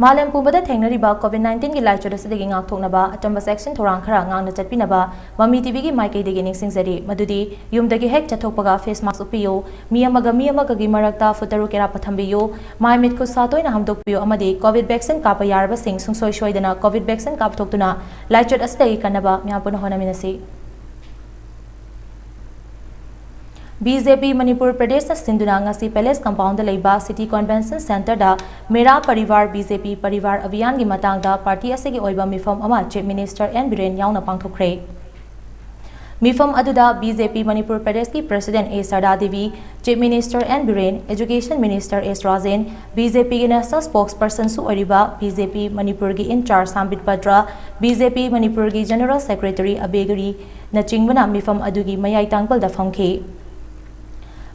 ꯃꯥꯂꯦꯝ ꯄꯨꯝꯕꯗ ꯊꯦꯡꯅꯔꯤꯕ COVID nineteenꯒꯤ ꯂꯥꯏꯆꯠ ꯑꯁꯤꯗꯒꯤ ꯉꯥꯛꯊꯣꯛꯅꯕ ꯑꯆꯝꯕ ꯆꯦꯛꯁꯤꯟ ꯊꯧꯔꯥꯡ ꯈꯔ ꯉꯥꯛꯅ ꯆꯠꯄꯤꯅꯕ ꯃꯃꯤ TVꯒꯤ ꯃꯥꯏꯀꯩꯗꯒꯤ ꯅꯤꯡꯁꯤꯡꯖꯔꯤ꯫ ꯃꯗꯨꯗꯤ ꯌꯨꯝꯗꯒꯤ ꯍꯦꯛ ꯆꯠꯊꯣꯛꯄꯒ face mask ꯎꯞꯄꯤꯌꯨ, ꯃꯤ ꯑꯃꯒ ꯃꯤ ꯑꯃꯒꯒꯤ ꯃꯔꯛꯇ foot ꯇꯔꯨꯛ ꯑꯔꯥꯞꯄ ꯊꯝꯕꯤꯌꯨ, ꯃꯥꯏ ꯃꯤꯠ ꯈꯨꯠ ꯁꯥ ꯇꯣꯏꯅ ꯍꯥꯝꯗꯣꯛꯄꯤꯌꯨ ꯑꯃꯗꯤ COVID vaccine ꯀꯥꯞꯄ ꯌꯥꯔꯕꯁꯤꯡ ꯁꯨꯡꯁꯣꯏ ꯁꯣꯏꯗꯅ COVID vaccine ꯀꯥꯞꯊꯣꯛꯇꯨꯅ ꯂꯥꯏꯆꯠ ꯑꯁꯤꯗꯒꯤ ꯀꯟꯅꯕ ꯃꯤꯌꯥꯝ ꯄꯨꯟꯅ ꯍꯣꯠꯅꯃꯤꯟꯅꯁꯤ꯫ BJP ꯃꯅꯤꯄꯨꯔ ꯄ꯭ꯔꯗꯦꯁꯅ ꯁꯤꯟꯗꯨꯅ ꯉꯁꯤ Palace Compoundꯗ ꯂꯩꯕ City Convention Centreꯗ ꯃꯦꯔꯥ ꯄꯔꯤꯕꯥꯔ BJP ꯄꯔꯤꯕꯥꯔ ꯑꯚꯤꯌꯥꯟꯒꯤ ꯃꯇꯥꯡꯗ party ꯑꯁꯤꯒꯤ ꯑꯣꯏꯕ ꯃꯤꯐꯝ ꯑꯃ Chief Minister N ꯕꯤꯔꯦꯟ ꯌꯥꯎꯅ ꯄꯥꯡꯊꯣꯛꯈ꯭ꯔꯦ꯫ ꯃꯤꯐꯝ ꯑꯗꯨꯗ ꯕꯤ ꯖꯦ ꯄꯤ ꯃꯅꯤꯄꯨꯔ ꯄ꯭ꯔꯗꯦꯁꯀꯤ president A Sarda Devi, chief minister N Biren, education minister S Rajen, B J ꯄꯤꯒꯤ ꯅꯦꯁꯅꯦꯜ ꯁ꯭ꯄꯣꯛꯁ ꯄꯔꯁꯟꯁꯨ ꯑꯣꯏꯔꯤꯕ ꯕꯤ ꯖꯦ ꯄꯤ ꯃꯅꯤꯄꯨꯔꯒꯤ in-charge Sambit Patra, B J P ꯃꯅꯤꯄꯨꯔꯒꯤ ꯖꯦꯅꯔꯦꯜ ꯁꯦꯀ꯭ꯔꯦꯇꯔꯤ ꯑꯕꯦ ꯒꯤꯔꯤꯅꯆꯤꯡꯕꯅ ꯃꯤꯐꯝ ꯑꯗꯨꯒꯤ ꯃꯌꯥꯏ ꯇꯥꯡꯄꯜꯗ ꯐꯝꯈꯤ꯫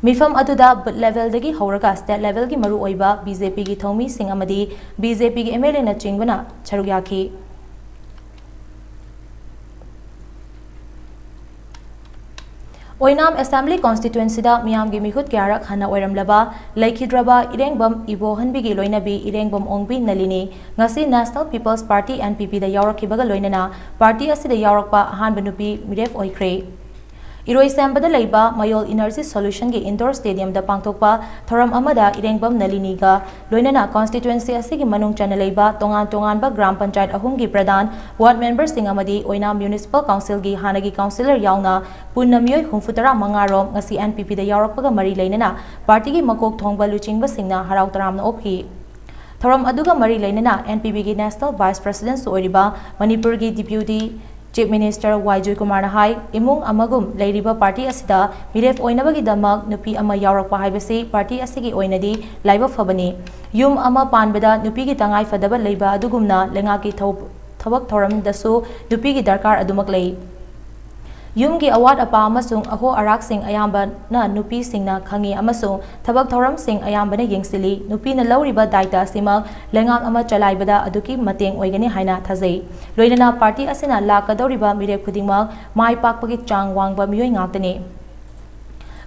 ꯃꯤꯐꯝ ꯑꯗꯨꯗ ꯕꯨꯊ ꯂꯦꯚꯦꯜꯗꯒꯤ ꯍꯧꯔꯒ ꯁ꯭ꯇꯦꯠ ꯂꯦꯚꯦꯜꯒꯤ ꯃꯔꯨꯑꯣꯏꯕ ꯕꯤ ꯖꯦ ꯄꯤꯒꯤ ꯊꯧꯃꯤꯁꯤꯡ ꯑꯃꯗꯤ ꯕꯤ ꯖꯦ ꯄꯤꯒꯤ ꯑꯦꯝ ꯑꯦꯜ ꯑꯦꯅꯆꯤꯡꯕꯅ ꯁꯔꯨꯛ ꯌꯥꯈꯤ꯫ ꯑꯣꯏꯅꯥꯝ ꯑꯦꯁꯦꯝꯕ꯭ꯂꯤ ꯀꯣꯟꯁꯇꯤꯇ꯭ꯋꯦꯟꯁꯤꯗ ꯃꯤꯌꯥꯝꯒꯤ ꯃꯤꯍꯨꯠ ꯀꯌꯥꯔꯛ ꯍꯟꯅ ꯑꯣꯏꯔꯝꯂꯕ ꯂꯩꯈꯤꯗ꯭ꯔꯕ ꯏꯔꯦꯡꯕꯝ ꯏꯕꯣꯍꯟꯕꯤꯒꯤ ꯂꯣꯏꯅꯕꯤ ꯏꯔꯦꯡꯕꯝ ꯑꯣꯡꯕꯤ ꯅꯂꯤꯅꯤ ꯉꯁꯤ National Peoples Party, N P ꯄꯤꯗ ꯌꯥꯎꯔꯛꯈꯤꯕꯒ ꯂꯣꯏꯅꯅ ꯄꯥꯔꯇꯤ ꯑꯁꯤꯗ ꯌꯥꯎꯔꯛꯄ ꯑꯍꯥꯟꯕ ꯅꯨꯄꯤ ꯃꯤꯔꯦꯞ ꯑꯣꯏꯈ꯭ꯔꯦ꯫ ꯏꯔꯣꯏꯁꯦꯝꯕꯗ ꯂꯩꯕ ꯃꯌꯣꯜ ꯏꯅꯔꯖꯤ ꯁꯣꯂꯨꯁꯟꯒꯤ ꯏꯟꯗꯣꯔ ꯁ꯭ꯇꯦꯗꯤꯌꯝꯗ ꯄꯥꯡꯊꯣꯛꯄ ꯊꯧꯔꯝ ꯑꯃꯗ ꯏꯔꯦꯡꯕꯝ ꯅꯂꯤꯅꯤꯒ ꯂꯣꯏꯅꯅ ꯀꯣꯟꯁꯇꯤꯇ꯭ꯋꯦꯟꯁꯤ ꯑꯁꯤꯒꯤ ꯃꯅꯨꯡ ꯆꯟꯅ ꯂꯩꯕ ꯇꯣꯉꯥꯟ ꯇꯣꯉꯥꯟꯕ ꯒ꯭ꯔꯥꯝ ꯄꯟꯆꯥꯌꯠ ꯑꯍꯨꯝꯒꯤ ꯄ꯭ꯔꯙꯥꯟ, ꯋꯥꯔꯗ ꯃꯦꯝꯕꯔꯁꯤꯡ ꯑꯃꯗꯤ ꯑꯣꯏꯅꯥꯝ ꯃ꯭ꯌꯨꯅꯤꯁꯤꯄꯥꯜ ꯀꯥꯎꯟꯁꯤꯜꯒꯤ ꯍꯥꯟꯅꯒꯤ ꯀꯥꯎꯟꯁꯤꯂꯔ ꯌꯥꯎꯅ ꯄꯨꯟꯅ ꯃꯤꯑꯣꯏ ꯍꯨꯝꯐꯨ ꯇꯔꯥ ꯃꯉꯥ ꯔꯣꯝ ꯉꯁꯤ ꯑꯦꯟ ꯄꯤ ꯄꯤꯗ ꯌꯥꯎꯔꯛꯄꯒ ꯃꯔꯤ ꯂꯩꯅꯅ ꯄꯥꯔꯇꯤꯒꯤ ꯃꯀꯣꯛ ꯊꯣꯡꯕ ꯂꯨꯆꯤꯡꯕꯁꯤꯡꯅ ꯍꯔꯥꯎ ꯇꯔꯥꯝꯅ ꯑꯣꯛꯈꯤ꯫ ꯊꯧꯔꯝ ꯑꯗꯨꯒ ꯃꯔꯤ ꯂꯩꯅꯅ ꯑꯦꯟ ꯄꯤ ꯄꯤꯒꯤ ꯅꯦꯁꯅꯦꯜ ꯚꯥꯏꯁ ꯄ꯭ꯔꯁꯤꯗꯦꯟꯠꯁꯨ ꯑꯣꯏꯔꯤꯕ ꯃꯅꯤꯄꯨꯔꯒꯤ ꯗꯤꯄ꯭ꯌꯨꯇꯤ ꯆꯤꯐ ꯃꯤꯅꯤꯁꯇꯔ ꯋꯥꯏ ꯖꯣꯏꯀꯨꯃꯥꯔꯅ ꯍꯥꯏ, ꯏꯃꯨꯡ ꯑꯃꯒꯨꯝ ꯂꯩꯔꯤꯕ ꯄꯥꯔꯇꯤ ꯑꯁꯤꯗ ꯃꯤꯔꯦꯞ ꯑꯣꯏꯅꯕꯒꯤꯗꯃꯛ ꯅꯨꯄꯤ ꯑꯃ ꯌꯥꯎꯔꯛꯄ ꯍꯥꯏꯕꯁꯤ ꯄꯥꯔꯇꯤ ꯑꯁꯤꯒꯤ ꯑꯣꯏꯅꯗꯤ ꯂꯥꯏꯕꯛ ꯐꯕꯅꯤ꯫ ꯌꯨꯝ ꯑꯃ ꯄꯥꯟꯕꯗ ꯅꯨꯄꯤꯒꯤ ꯇꯉꯥꯏ ꯐꯗꯕ ꯂꯩꯕ ꯑꯗꯨꯒꯨꯝꯅ ꯂꯩꯉꯥꯛꯀꯤ ꯊꯧ-, ꯊꯕꯛ ꯊꯧꯔꯝꯗꯁꯨ ꯅꯨꯄꯤꯒꯤ ꯗꯔꯀꯥꯔ ꯑꯗꯨꯃꯛ ꯂꯩ꯫ ꯌꯨꯝꯒꯤ ꯑꯋꯥꯠ ꯑꯄꯥ ꯑꯃꯁꯨꯡ ꯑꯍꯣ ꯑꯔꯥꯛꯁꯤꯡ ꯑꯌꯥꯝꯕꯅ ꯅꯨꯄꯤꯁꯤꯡꯅ ꯈꯪꯏ ꯑꯃꯁꯨꯡ ꯊꯕꯛ ꯊꯧꯔꯝꯁꯤꯡ ꯑꯌꯥꯝꯕꯅ ꯌꯦꯡꯁꯤꯜꯂꯤ꯫ ꯅꯨꯄꯤꯅ ꯂꯧꯔꯤꯕ ꯗꯥꯏꯇ ꯑꯁꯤꯃꯛ ꯂꯩꯉꯥꯛ ꯑꯃ ꯆꯂꯥꯏꯕꯗ ꯑꯗꯨꯛꯀꯤ ꯃꯇꯦꯡ ꯑꯣꯏꯒꯅꯤ ꯍꯥꯏꯅ ꯊꯥꯖꯩ꯫ ꯂꯣꯏꯅꯅ ꯄꯥꯔꯇꯤ ꯑꯁꯤꯅ ꯂꯥꯛꯀꯗꯧꯔꯤꯕ ꯃꯤꯔꯦꯞ ꯈꯨꯗꯤꯡꯃꯛ ꯃꯥꯏ ꯄꯥꯛꯄꯒꯤ ꯆꯥꯡ ꯋꯥꯡꯕ ꯃꯤꯑꯣꯏ ꯉꯥꯛꯇꯅꯤ꯫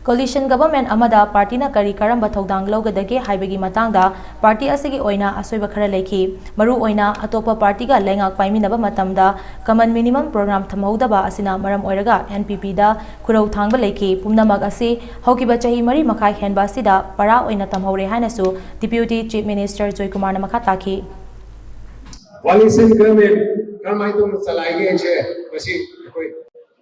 ꯀꯣꯂꯤꯁꯟ ꯒꯚꯔꯟꯃꯦꯟꯠ ꯑꯃꯗ ꯄꯥꯔꯇꯤꯅ ꯀꯔꯤ ꯀꯔꯝꯕ ꯊꯧꯗꯥꯡ ꯂꯧꯒꯗꯒꯦ ꯍꯥꯏꯕꯒꯤ ꯃꯇꯥꯡꯗ ꯄꯥꯔꯇꯤ ꯑꯁꯤꯒꯤ ꯑꯣꯏꯅ ꯑꯁꯣꯏꯕ ꯈꯔ ꯂꯩꯈꯤ꯫ ꯃꯔꯨ ꯑꯣꯏꯅ ꯑꯇꯣꯞꯄ ꯄꯥꯔꯇꯤꯒ ꯂꯩꯉꯥꯛ ꯄꯥꯏꯃꯤꯟꯅꯕ ꯃꯇꯝꯗ ꯀꯃꯟ ꯃꯤꯅꯤꯃꯝ ꯄ꯭ꯔꯣꯒ꯭ꯔꯥꯝ ꯊꯝꯍꯧꯗꯕ ꯑꯁꯤꯅ ꯃꯔꯝ ꯑꯣꯏꯔꯒ ꯑꯦꯟ ꯄꯤ ꯄꯤꯗ ꯈꯨꯔꯧ ꯊꯥꯡꯕ ꯂꯩꯈꯤ꯫ ꯄꯨꯝꯅꯃꯛ ꯑꯁꯤ ꯍꯧꯈꯤꯕ ꯆꯍꯤ ꯃꯔꯤ ꯃꯈꯥꯏ ꯍꯦꯟꯕ ꯑꯁꯤꯗ ꯄꯔꯥ ꯑꯣꯏꯅ ꯇꯝꯍꯧꯔꯦ ꯍꯥꯏꯅꯁꯨ ꯗꯤꯄ꯭ꯌꯨꯇꯤ ꯆꯤꯐ ꯃꯤꯅꯤꯁꯇꯔ ꯖꯣꯏꯀꯨꯃꯥꯔꯅ ꯃꯈꯥ ꯇꯥꯈꯤ꯫ ꯀꯣꯂꯤꯁꯟ ꯒꯚꯔꯟꯃꯦꯟꯠ ꯀꯔꯝꯍꯥꯏꯅ ꯇꯧꯅ ꯆꯂꯥꯏꯒꯦ ꯍꯥꯏꯁꯦ ꯃꯁꯤ ꯑꯩꯈꯣꯏ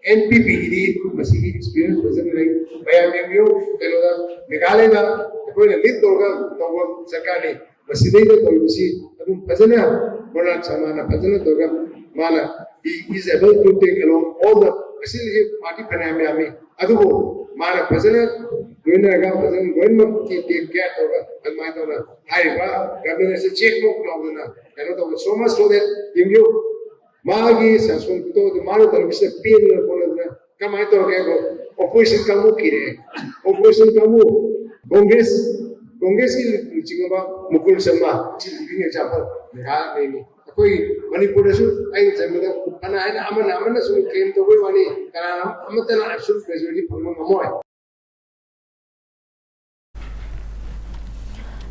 ꯑꯦꯟ ꯄꯤ ꯄꯤꯒꯤꯗꯤ ꯃꯁꯤꯒꯤ ꯑꯦꯛꯁꯄꯤꯔꯤꯌꯦꯟꯁ ꯐꯖꯅ ꯂꯩ꯫ ꯃꯌꯥꯝ ꯌꯦꯡꯕꯤꯌꯨ, ꯀꯩꯅꯣꯗ, ꯃꯦꯘꯥꯂꯌꯗ ꯑꯩꯈꯣꯏꯅ ꯂꯤꯗ ꯇꯧꯔꯒ ꯇꯧꯕ ꯁꯔꯀꯥꯔꯅꯤ꯫ ꯃꯁꯤꯗꯩꯗ ꯇꯧꯔꯤꯕꯁꯤ ꯑꯗꯨꯝ ꯐꯖꯅ ꯃꯣꯅꯥꯔꯛ ꯁꯔꯃꯥꯅ ꯐꯖꯅ ꯇꯧꯔꯒ ꯃꯥꯅ he is able to take along all the ꯁꯤꯜꯂꯤꯁꯤ ꯄꯥꯔꯇꯤ ꯐꯅꯌꯥꯝ ꯌꯥꯝꯃꯤ, ꯑꯗꯨꯕꯨ ꯃꯥꯅ ꯐꯖꯅ ꯂꯣꯏꯅꯔꯒ ꯐꯖꯅ ꯂꯣꯏꯅꯃꯛꯀꯤ ꯇꯦꯛ ꯀꯦꯌꯔ ꯇꯧꯔꯒ ꯑꯗꯨꯃꯥꯏꯅ ꯇꯧꯅ ꯍꯥꯏꯔꯤꯕ ꯒꯚꯔꯟꯃꯦꯟ ꯑꯁꯤ ꯆꯦꯛ ꯃꯣꯛ ꯂꯥꯎꯗꯅ ꯀꯩꯅꯣ ꯇꯧꯕ꯫ So much so that ꯌꯦꯡꯕꯤꯌꯨ, ꯃꯥꯒꯤ ꯁꯥꯁꯣꯟ ꯈꯨꯇꯧꯗꯨ ꯃꯥꯅ ꯇꯧꯔꯤꯕꯁꯤꯗ ꯄꯦꯟꯗꯅ ꯈꯣꯠꯅꯗꯅ ꯀꯃꯥꯏꯅ ꯇꯧꯔꯒꯦ ꯍꯥꯏꯕ ꯑꯣꯄꯣꯖꯤꯁꯟ ꯀꯥꯡꯕꯨ ꯀꯤꯔꯛꯑꯦ꯫ ꯑꯣꯄꯣꯖꯤꯁꯟ ꯀꯥꯡꯕꯨ ꯀꯣꯡꯒ꯭ꯔꯦꯁ, ꯀꯣꯡꯒ꯭ꯔꯦꯁꯀꯤ ꯂꯨꯆꯤꯡꯕ ꯃꯨꯀꯨꯜ ꯁꯔꯃ, ꯁꯤ ꯂꯤꯚꯤꯡ ꯑꯦꯛꯖꯥꯝꯄꯜ ꯃꯦꯘꯥꯂꯌꯥꯗꯒꯤꯅꯤ꯫ ꯑꯩꯈꯣꯏ ꯃꯅꯤꯄꯨꯔꯗꯁꯨ ꯑꯩꯅ ꯆꯟꯕꯗ ꯐꯅ ꯍꯥꯏꯅ ꯑꯃꯅ ꯑꯃꯅ ꯁꯨꯝ ꯀ꯭ꯂꯦꯝ ꯇꯧꯕꯩ ꯋꯥꯅꯤ, ꯀꯅꯥ ꯑꯃꯠꯇꯅ ꯑꯦꯕꯁꯣꯂꯨꯠ ꯃꯦꯖꯣꯔꯤꯇꯤ ꯐꯪꯕ ꯉꯝꯃꯣꯏ꯫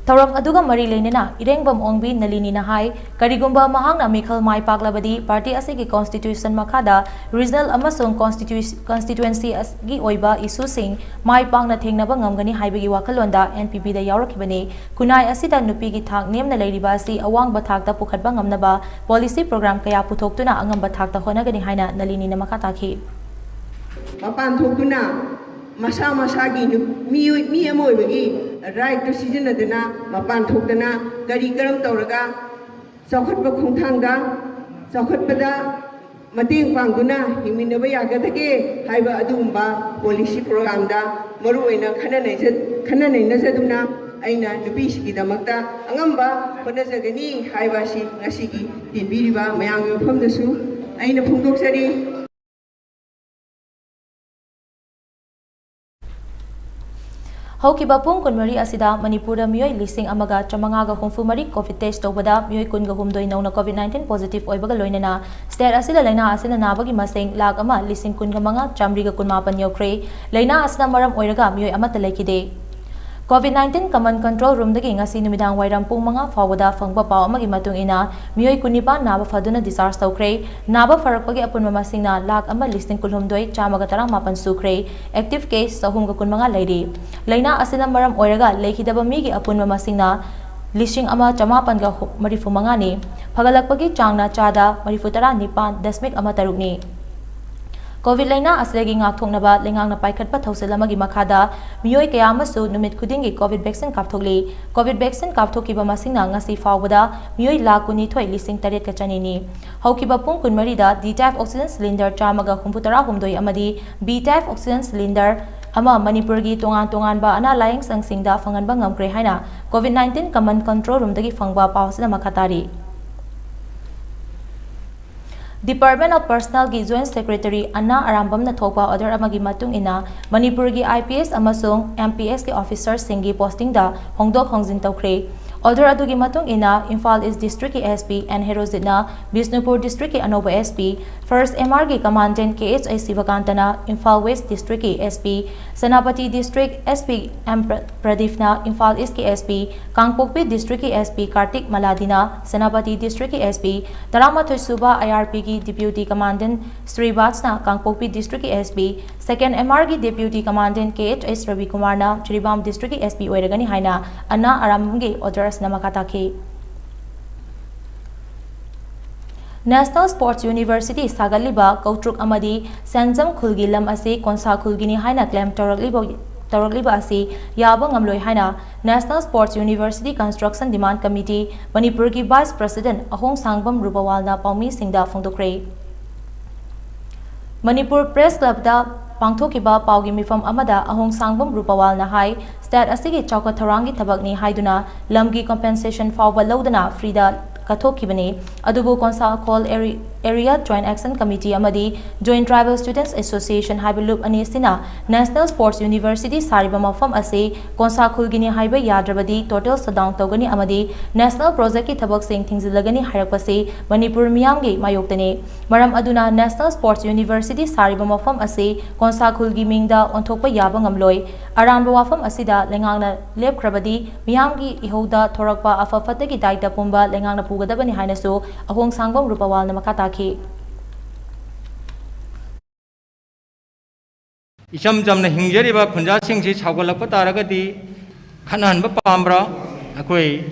ꯊꯧꯔꯝ ꯑꯗꯨꯒ ꯃꯔꯤ ꯂꯩꯅꯅ ꯏꯔꯦꯡꯕꯝ ꯑꯣꯡꯕꯤ ꯅꯂꯤꯅꯤꯅ ꯍꯥꯏ, ꯀꯔꯤꯒꯨꯝꯕ ꯃꯍꯥꯛꯅ ꯃꯤꯈꯜ ꯃꯥꯏ ꯄꯥꯛꯂꯕꯗꯤ ꯄꯥꯔꯇꯤ ꯑꯁꯤꯒꯤ ꯀꯣꯟꯁꯇꯤꯇ꯭ꯌꯨꯁꯟ ꯃꯈꯥꯗ ꯔꯤꯖꯅꯦꯜ ꯑꯃꯁꯨꯡ ꯀꯣꯟꯁꯇꯤꯇ꯭ꯌꯨ-, ꯀꯣꯟꯁꯇꯤꯇ꯭ꯌꯨꯑꯦꯟꯁꯤꯒꯤ ꯑꯣꯏꯕ ꯏꯁꯨꯁꯤꯡ ꯃꯥꯏ ꯄꯥꯛꯅ ꯊꯦꯡꯅꯕ ꯉꯝꯒꯅꯤ ꯍꯥꯏꯕꯒꯤ ꯋꯥꯈꯜꯂꯣꯟꯗ ꯑꯦꯟ ꯄꯤ ꯄꯤꯗ ꯌꯥꯎꯔꯛꯈꯤꯕꯅꯤ꯫ ꯈꯨꯟꯅꯥꯏ ꯑꯁꯤꯗ ꯅꯨꯄꯤꯒꯤ ꯊꯥꯛ ꯅꯦꯝꯅ ꯂꯩꯔꯤꯕ ꯑꯁꯤ ꯑꯋꯥꯡꯕ ꯊꯥꯛꯇ ꯄꯨꯈꯠꯄ ꯉꯝꯅꯕ ꯄꯣꯂꯤꯁꯤ ꯄ꯭ꯔꯣꯒ꯭ꯔꯥꯝ ꯀꯌꯥ ꯄꯨꯊꯣꯛꯇꯨꯅ ꯑꯉꯝꯕ ꯊꯥꯛꯇ ꯍꯣꯠꯅꯒꯅꯤ ꯍꯥꯏꯅ ꯅꯂꯤꯅꯤꯅ ꯃꯈꯥ ꯇꯥꯈꯤ꯫ ꯃꯄꯥꯟ ꯊꯣꯛꯇꯨꯅ ꯃꯁꯥ ꯃꯁꯥꯒꯤ ꯅꯨ-, ꯃꯤꯑꯣꯏ-, ꯃꯤ ꯑꯃ ꯑꯣꯏꯕꯒꯤ ꯔꯥꯏꯠꯇꯨ ꯁꯤꯖꯤꯟꯅꯗꯨꯅ ꯃꯄꯥꯟ ꯊꯣꯛꯇꯅ ꯀꯔꯤ ꯀꯔꯝ ꯇꯧꯔꯒ ꯆꯥꯎꯈꯠꯄ ꯈꯣꯡꯊꯥꯡꯗ, ꯆꯥꯎꯈꯠꯄꯗ ꯃꯇꯦꯡ ꯄꯥꯡꯗꯨꯅ ꯍꯤꯡꯃꯤꯟꯅꯕ ꯌꯥꯒꯗꯒꯦ ꯍꯥꯏꯕ ꯑꯗꯨꯒꯨꯝꯕ ꯄꯣꯂꯤꯁꯤ ꯄ꯭ꯔꯣꯒ꯭ꯔꯥꯝꯗ ꯃꯔꯨꯑꯣꯏꯅ ꯈꯟꯅ ꯅꯩꯖ-, ꯈꯟꯅ ꯅꯩꯅꯖꯗꯨꯅ ꯑꯩꯅ ꯅꯨꯄꯤꯁꯤꯡꯒꯤꯗꯃꯛꯇ ꯑꯉꯝꯕ ꯍꯣꯠꯅꯖꯒꯅꯤ ꯍꯥꯏꯕ ꯑꯁꯤ ꯉꯁꯤꯒꯤ ꯇꯤꯟꯕꯤꯔꯤꯕ ꯃꯌꯥꯝꯒꯤ ꯃꯐꯝꯗꯁꯨ ꯑꯩꯅ ꯐꯣꯡꯗꯣꯛꯆꯔꯤ꯫ ꯍꯧꯈꯤꯕ ꯄꯨꯡ ꯀꯨꯟꯃꯔꯤ ꯑꯁꯤꯗ ꯃꯅꯤꯄꯨꯔꯗ ꯃꯤꯑꯣꯏ ꯂꯤꯁꯤꯡ ꯑꯃꯒ ꯆꯥꯃꯉꯥꯒ ꯍꯨꯝꯐꯨ ꯃꯔꯤ ꯀꯣꯚꯤꯗ ꯇꯦꯁ ꯇꯧꯕꯗ ꯃꯤꯑꯣꯏ ꯀꯨꯟꯒ ꯍꯨꯝꯗꯣꯏ ꯅꯧꯅ ꯀꯣꯚꯤꯗ ꯅꯥꯏꯟꯇꯤꯟ ꯄꯣꯖꯤꯇꯤꯚ ꯑꯣꯏꯕꯒ ꯂꯣꯏꯅꯅ ꯁ꯭ꯇꯦꯠ ꯑꯁꯤꯗ ꯂꯥꯏꯅꯥ ꯑꯁꯤꯅ ꯅꯥꯕꯒꯤ ꯃꯁꯤꯡ ꯂꯥꯈ ꯑꯃ ꯂꯤꯁꯤꯡ ꯀꯨꯟꯒ ꯃꯉꯥ ꯆꯥꯃꯔꯤꯒ ꯀꯨꯟꯃꯥꯄꯟ ꯌꯧꯈ꯭ꯔꯦ꯫ ꯂꯥꯏꯅꯥ ꯑꯁꯤꯅ ꯃꯔꯝ ꯑꯣꯏꯔꯒ ꯃꯤꯑꯣꯏ ꯑꯃꯠꯇ ꯂꯩꯈꯤꯗꯦ꯫ ꯀꯣꯚꯤꯗ ꯅꯥꯏꯟꯇꯤꯟ ꯀꯃꯟ ꯀꯟꯇ꯭ꯔꯣꯜ ꯔꯨꯝꯗꯒꯤ ꯉꯁꯤ ꯅꯨꯃꯤꯗꯥꯡ ꯋꯥꯏꯔꯝ ꯄꯨꯡ ꯃꯉꯥ ꯐꯥꯎꯕꯗ ꯐꯪꯕ ꯄꯥꯎ ꯑꯃꯒꯤ ꯃꯇꯨꯡ ꯏꯟꯅ ꯃꯤꯑꯣꯏ ꯀꯨꯟꯅꯤꯄꯥꯟ ꯅꯥꯕ ꯐꯗꯨꯅ ꯗꯤꯁꯆꯥꯔꯖ ꯇꯧꯈ꯭ꯔꯦ꯫ ꯅꯥꯕ ꯐꯔꯛꯄꯒꯤ ꯑꯄꯨꯟꯕ ꯃꯁꯤꯡꯅ ꯂꯥꯈ ꯑꯃ ꯂꯤꯁꯤꯡ ꯀꯨꯟꯍꯨꯝꯗꯣꯏ ꯆꯥꯝꯃꯒ ꯇꯔꯥꯃꯥꯄꯟ ꯁꯨꯈ꯭ꯔꯦ꯫ ꯑꯦꯛꯇꯤꯚ ꯀꯦꯁ ꯆꯍꯨꯝꯒ ꯀꯨꯟꯃꯉꯥ ꯂꯩꯔꯤ꯫ ꯂꯥꯏꯅꯥ ꯑꯁꯤꯅ ꯃꯔꯝ ꯑꯣꯏꯔꯒ ꯂꯩꯈꯤꯗꯕ ꯃꯤꯒꯤ ꯑꯄꯨꯟꯕ ꯃꯁꯤꯡꯅ ꯂꯤꯁꯤꯡ ꯑꯃ ꯆꯃꯥꯄꯟꯒ ꯃꯔꯤꯐꯨ ꯃꯉꯥꯅꯤ꯫ ꯐꯒꯠꯂꯛꯄꯒꯤ ꯆꯥꯡꯅ ꯆꯥꯗ ꯃꯔꯤꯐꯨ ꯇꯔꯥ ꯅꯤꯄꯥꯟ ꯗꯁꯃꯤꯛ ꯑꯃ ꯇꯔꯨꯛꯅꯤ꯫ ꯀꯣꯚꯤꯗ ꯂꯥꯏꯅꯥ ꯑꯁꯤꯗꯒꯤ ꯉꯥꯛꯊꯣꯛꯅꯕ ꯂꯩꯉꯥꯛꯅ ꯄꯥꯏꯈꯠꯄ ꯊꯧꯁꯤꯜ ꯑꯃꯒꯤ ꯃꯈꯥꯗ ꯃꯤꯑꯣꯏ ꯀꯌꯥ ꯑꯃꯁꯨ ꯅꯨꯃꯤꯠ ꯈꯨꯗꯤꯡꯒꯤ ꯀꯣꯚꯤꯗ ꯚꯦꯛꯁꯤꯟ ꯀꯥꯞꯊꯣꯛꯂꯤ꯫ ꯀꯣꯚꯤꯗ ꯚꯦꯛꯁꯤꯟ ꯀꯥꯞꯊꯣꯛꯈꯤꯕ ꯃꯁꯤꯡꯅ ꯉꯁꯤ ꯐꯥꯎꯕꯗ ꯃꯤꯑꯣꯏ ꯂꯥꯈ ꯀꯨꯟꯅꯤꯊꯣꯏ ꯂꯤꯁꯤꯡ ꯇꯔꯦꯠꯀ ꯆꯅꯤꯅꯤ꯫ ꯍꯧꯈꯤꯕ ꯄꯨꯡ ꯀꯨꯟꯃꯔꯤꯗ D type oxygen cylinder ꯆꯥꯝꯃꯒ ꯍꯨꯝꯐꯨ ꯇꯔꯥꯍꯨꯝꯗꯣꯏ ꯑꯃꯗꯤ B type oxygen cylinder ꯑꯃ ꯃꯅꯤꯄꯨꯔꯒꯤ ꯇꯣꯉꯥꯟ ꯇꯣꯉꯥꯟꯕ ꯑꯅꯥ ꯂꯥꯌꯦꯡ ꯁꯪꯁꯤꯡꯗ ꯐꯪꯍꯟꯕ ꯉꯝꯈ꯭ꯔꯦ ꯍꯥꯏꯅ COVID nineteen Command Control Roomꯗꯒꯤ ꯐꯪꯕ ꯄꯥꯎ ꯑꯁꯤꯅ ꯃꯈꯥ ꯇꯥꯔꯤ꯫ Department of Personnelꯒꯤ Joint Secretary ꯑꯅꯥ ꯑꯔꯥꯝꯕꯝꯅ ꯊꯣꯛꯄ order ꯑꯃꯒꯤ ꯃꯇꯨꯡ ꯏꯟꯅ ꯃꯅꯤꯄꯨꯔꯒꯤ IPS ꯑꯃꯁꯨꯡ MPSꯀꯤ officerꯁꯤꯡꯒꯤ postingꯗ ꯍꯣꯡꯗꯣꯛ ꯍꯣꯡꯖꯤꯟ ꯇꯧꯈ꯭ꯔꯦ꯫ Order ꯑꯗꯨꯒꯤ ꯃꯇꯨꯡ ꯏꯟꯅ Imphal East Districtꯀꯤ SP N ꯍꯦꯔꯣꯖꯤꯠꯅ Bishnupur Districtꯀꯤ ꯑꯅꯧꯕ SP, First MRꯒꯤ Commandant KHI ꯁꯤꯕꯀꯥꯟꯇꯅ Imphal West Districtꯀꯤ SP, Senapati District SP M ꯄ꯭ꯔ-, ꯄ꯭ꯔꯗꯤꯞꯅ Imphal Eastꯀꯤ SP, ꯀꯥꯡꯄꯣꯛꯄꯤ Districtꯀꯤ SP ꯀꯥꯔꯇꯤꯛ ꯃꯂꯥꯗꯤꯅ ꯁꯦꯅꯥꯄꯇꯤ Districtꯀꯤ SP, ꯇꯔꯥꯃꯥꯊꯣꯏ ꯁꯨꯕ IRPꯒꯤ Deputy Commandant ꯁ꯭ꯔꯤꯕꯥꯁꯅ ꯀꯥꯡꯄꯣꯛꯄꯤ Districtꯀꯤ SP, Second MRꯒꯤ Deputy Commandant KHS ꯔꯕꯤꯀꯨꯃꯥꯔꯅ Jiribam Districtꯀꯤ SP ꯑꯣꯏꯔꯒꯅꯤ ꯍꯥꯏꯅ ꯑꯅꯥ ꯑꯔꯥꯝꯕꯝꯒꯤ order ꯑꯁꯤꯅ ꯃꯈꯥ ꯇꯥꯈꯤ꯫ National Sports University ꯁꯥꯒꯠꯂꯤꯕ ꯀꯧꯇ꯭ꯔꯨꯛ ꯑꯃꯗꯤ ꯁꯦꯟꯖꯝ ꯈꯨꯜꯒꯤ ꯂꯝ ꯑꯁꯤ ꯀꯣꯟꯁꯥ ꯈꯨꯜꯒꯤꯅꯤ ꯍꯥꯏꯅ claim ꯇꯧꯔꯛꯂꯤꯕ, ꯇꯧꯔꯛꯂꯤꯕ ꯑꯁꯤ ꯌꯥꯕ ꯉꯝꯂꯣꯏ ꯍꯥꯏꯅ National Sports University Construction Demand Committee ꯃꯅꯤꯄꯨꯔꯒꯤ Vice President ꯑꯍꯣꯡꯁꯥꯡꯕꯝ ꯔꯨꯄꯋꯥꯜꯅ ꯄꯥꯎꯃꯤꯁꯤꯡꯗ ꯐꯣꯡꯗꯣꯛꯈ꯭ꯔꯦ꯫ ꯃꯅꯤꯄꯨꯔ Press Clubꯇ ꯄꯥꯡꯊꯣꯛꯈꯤꯕ ꯄꯥꯎꯒꯤ ꯃꯤꯐꯝ ꯑꯃꯗ ꯑꯍꯣꯡꯁꯥꯡꯕꯝ ꯔꯨꯄꯋꯥꯜꯅ ꯍꯥꯏ, state ꯑꯁꯤꯒꯤ ꯆꯥꯎꯈꯠ ꯊꯧꯔꯥꯡꯒꯤ ꯊꯕꯛꯅꯤ ꯍꯥꯏꯗꯨꯅ ꯂꯝꯒꯤ compensation ꯐꯥꯎꯕ ꯂꯧꯗꯅ freeꯗ ꯀꯠꯊꯣꯛꯈꯤꯕꯅꯤ꯫ ꯑꯗꯨꯕꯨ ꯀꯣꯟꯁꯥꯈꯣꯜ Area, Area Joint Action Committee ꯑꯃꯗꯤ Joint Tribal Students Association ꯍꯥꯏꯕ ꯂꯨꯞ ꯑꯅꯤ ꯑꯁꯤꯅ National Sports University ꯁꯥꯔꯤꯕ ꯃꯐꯝ ꯑꯁꯤ ꯀꯣꯟꯁꯥ ꯈꯨꯜꯒꯤꯅꯤ ꯍꯥꯏꯕ ꯌꯥꯗ꯭ꯔꯕꯗꯤ total shutdown ꯇꯧꯒꯅꯤ ꯑꯃꯗꯤ national projectꯀꯤ ꯊꯕꯛꯁꯤꯡ ꯊꯤꯡꯖꯤꯜꯂꯒꯅꯤ ꯍꯥꯏꯔꯛꯄꯁꯤ ꯃꯅꯤꯄꯨꯔ ꯃꯤꯌꯥꯝꯒꯤ ꯃꯥꯌꯣꯛꯇꯅꯤ꯫ ꯃꯔꯝ ꯑꯗꯨꯅ National Sports University ꯁꯥꯔꯤꯕ ꯃꯐꯝ ꯑꯁꯤ ꯀꯣꯟꯁꯥ ꯈꯨꯜꯒꯤ ꯃꯤꯡꯗ ꯑꯣꯟꯊꯣꯛꯄ ꯌꯥꯕ ꯉꯝꯂꯣꯏ꯫ ꯑꯔꯥꯟꯕ ꯋꯥꯐꯝ ꯑꯁꯤꯗ ꯂꯩꯉꯥꯛꯅ ꯂꯦꯞꯈ꯭ꯔꯕꯗꯤ ꯃꯤꯌꯥꯝꯒꯤ ꯏꯍꯧꯗ ꯊꯣꯔꯛꯄ ꯑꯐ ꯐꯠꯇꯒꯤ ꯗꯥꯏꯇ ꯄꯨꯝꯕ ꯂꯩꯉꯥꯛꯅ ꯄꯨꯒꯗꯕꯅꯤ ꯍꯥꯏꯅꯁꯨ ꯑꯍꯣꯡꯁꯥꯡꯕꯝ ꯔꯨꯄꯋꯥꯜꯅ ꯃꯈꯥ ꯇꯥꯈꯤ꯫ ꯏꯆꯝ ꯆꯝꯅ ꯍꯤꯡꯖꯔꯤꯕ ꯈꯨꯟꯖꯥꯁꯤꯡꯁꯤ ꯁꯥꯎꯒꯠꯂꯛꯄ ꯇꯥꯔꯒꯗꯤ ꯈꯠꯅꯍꯟꯕ ꯄꯥꯝꯕ꯭ꯔꯥ? ꯑꯩꯈꯣꯏ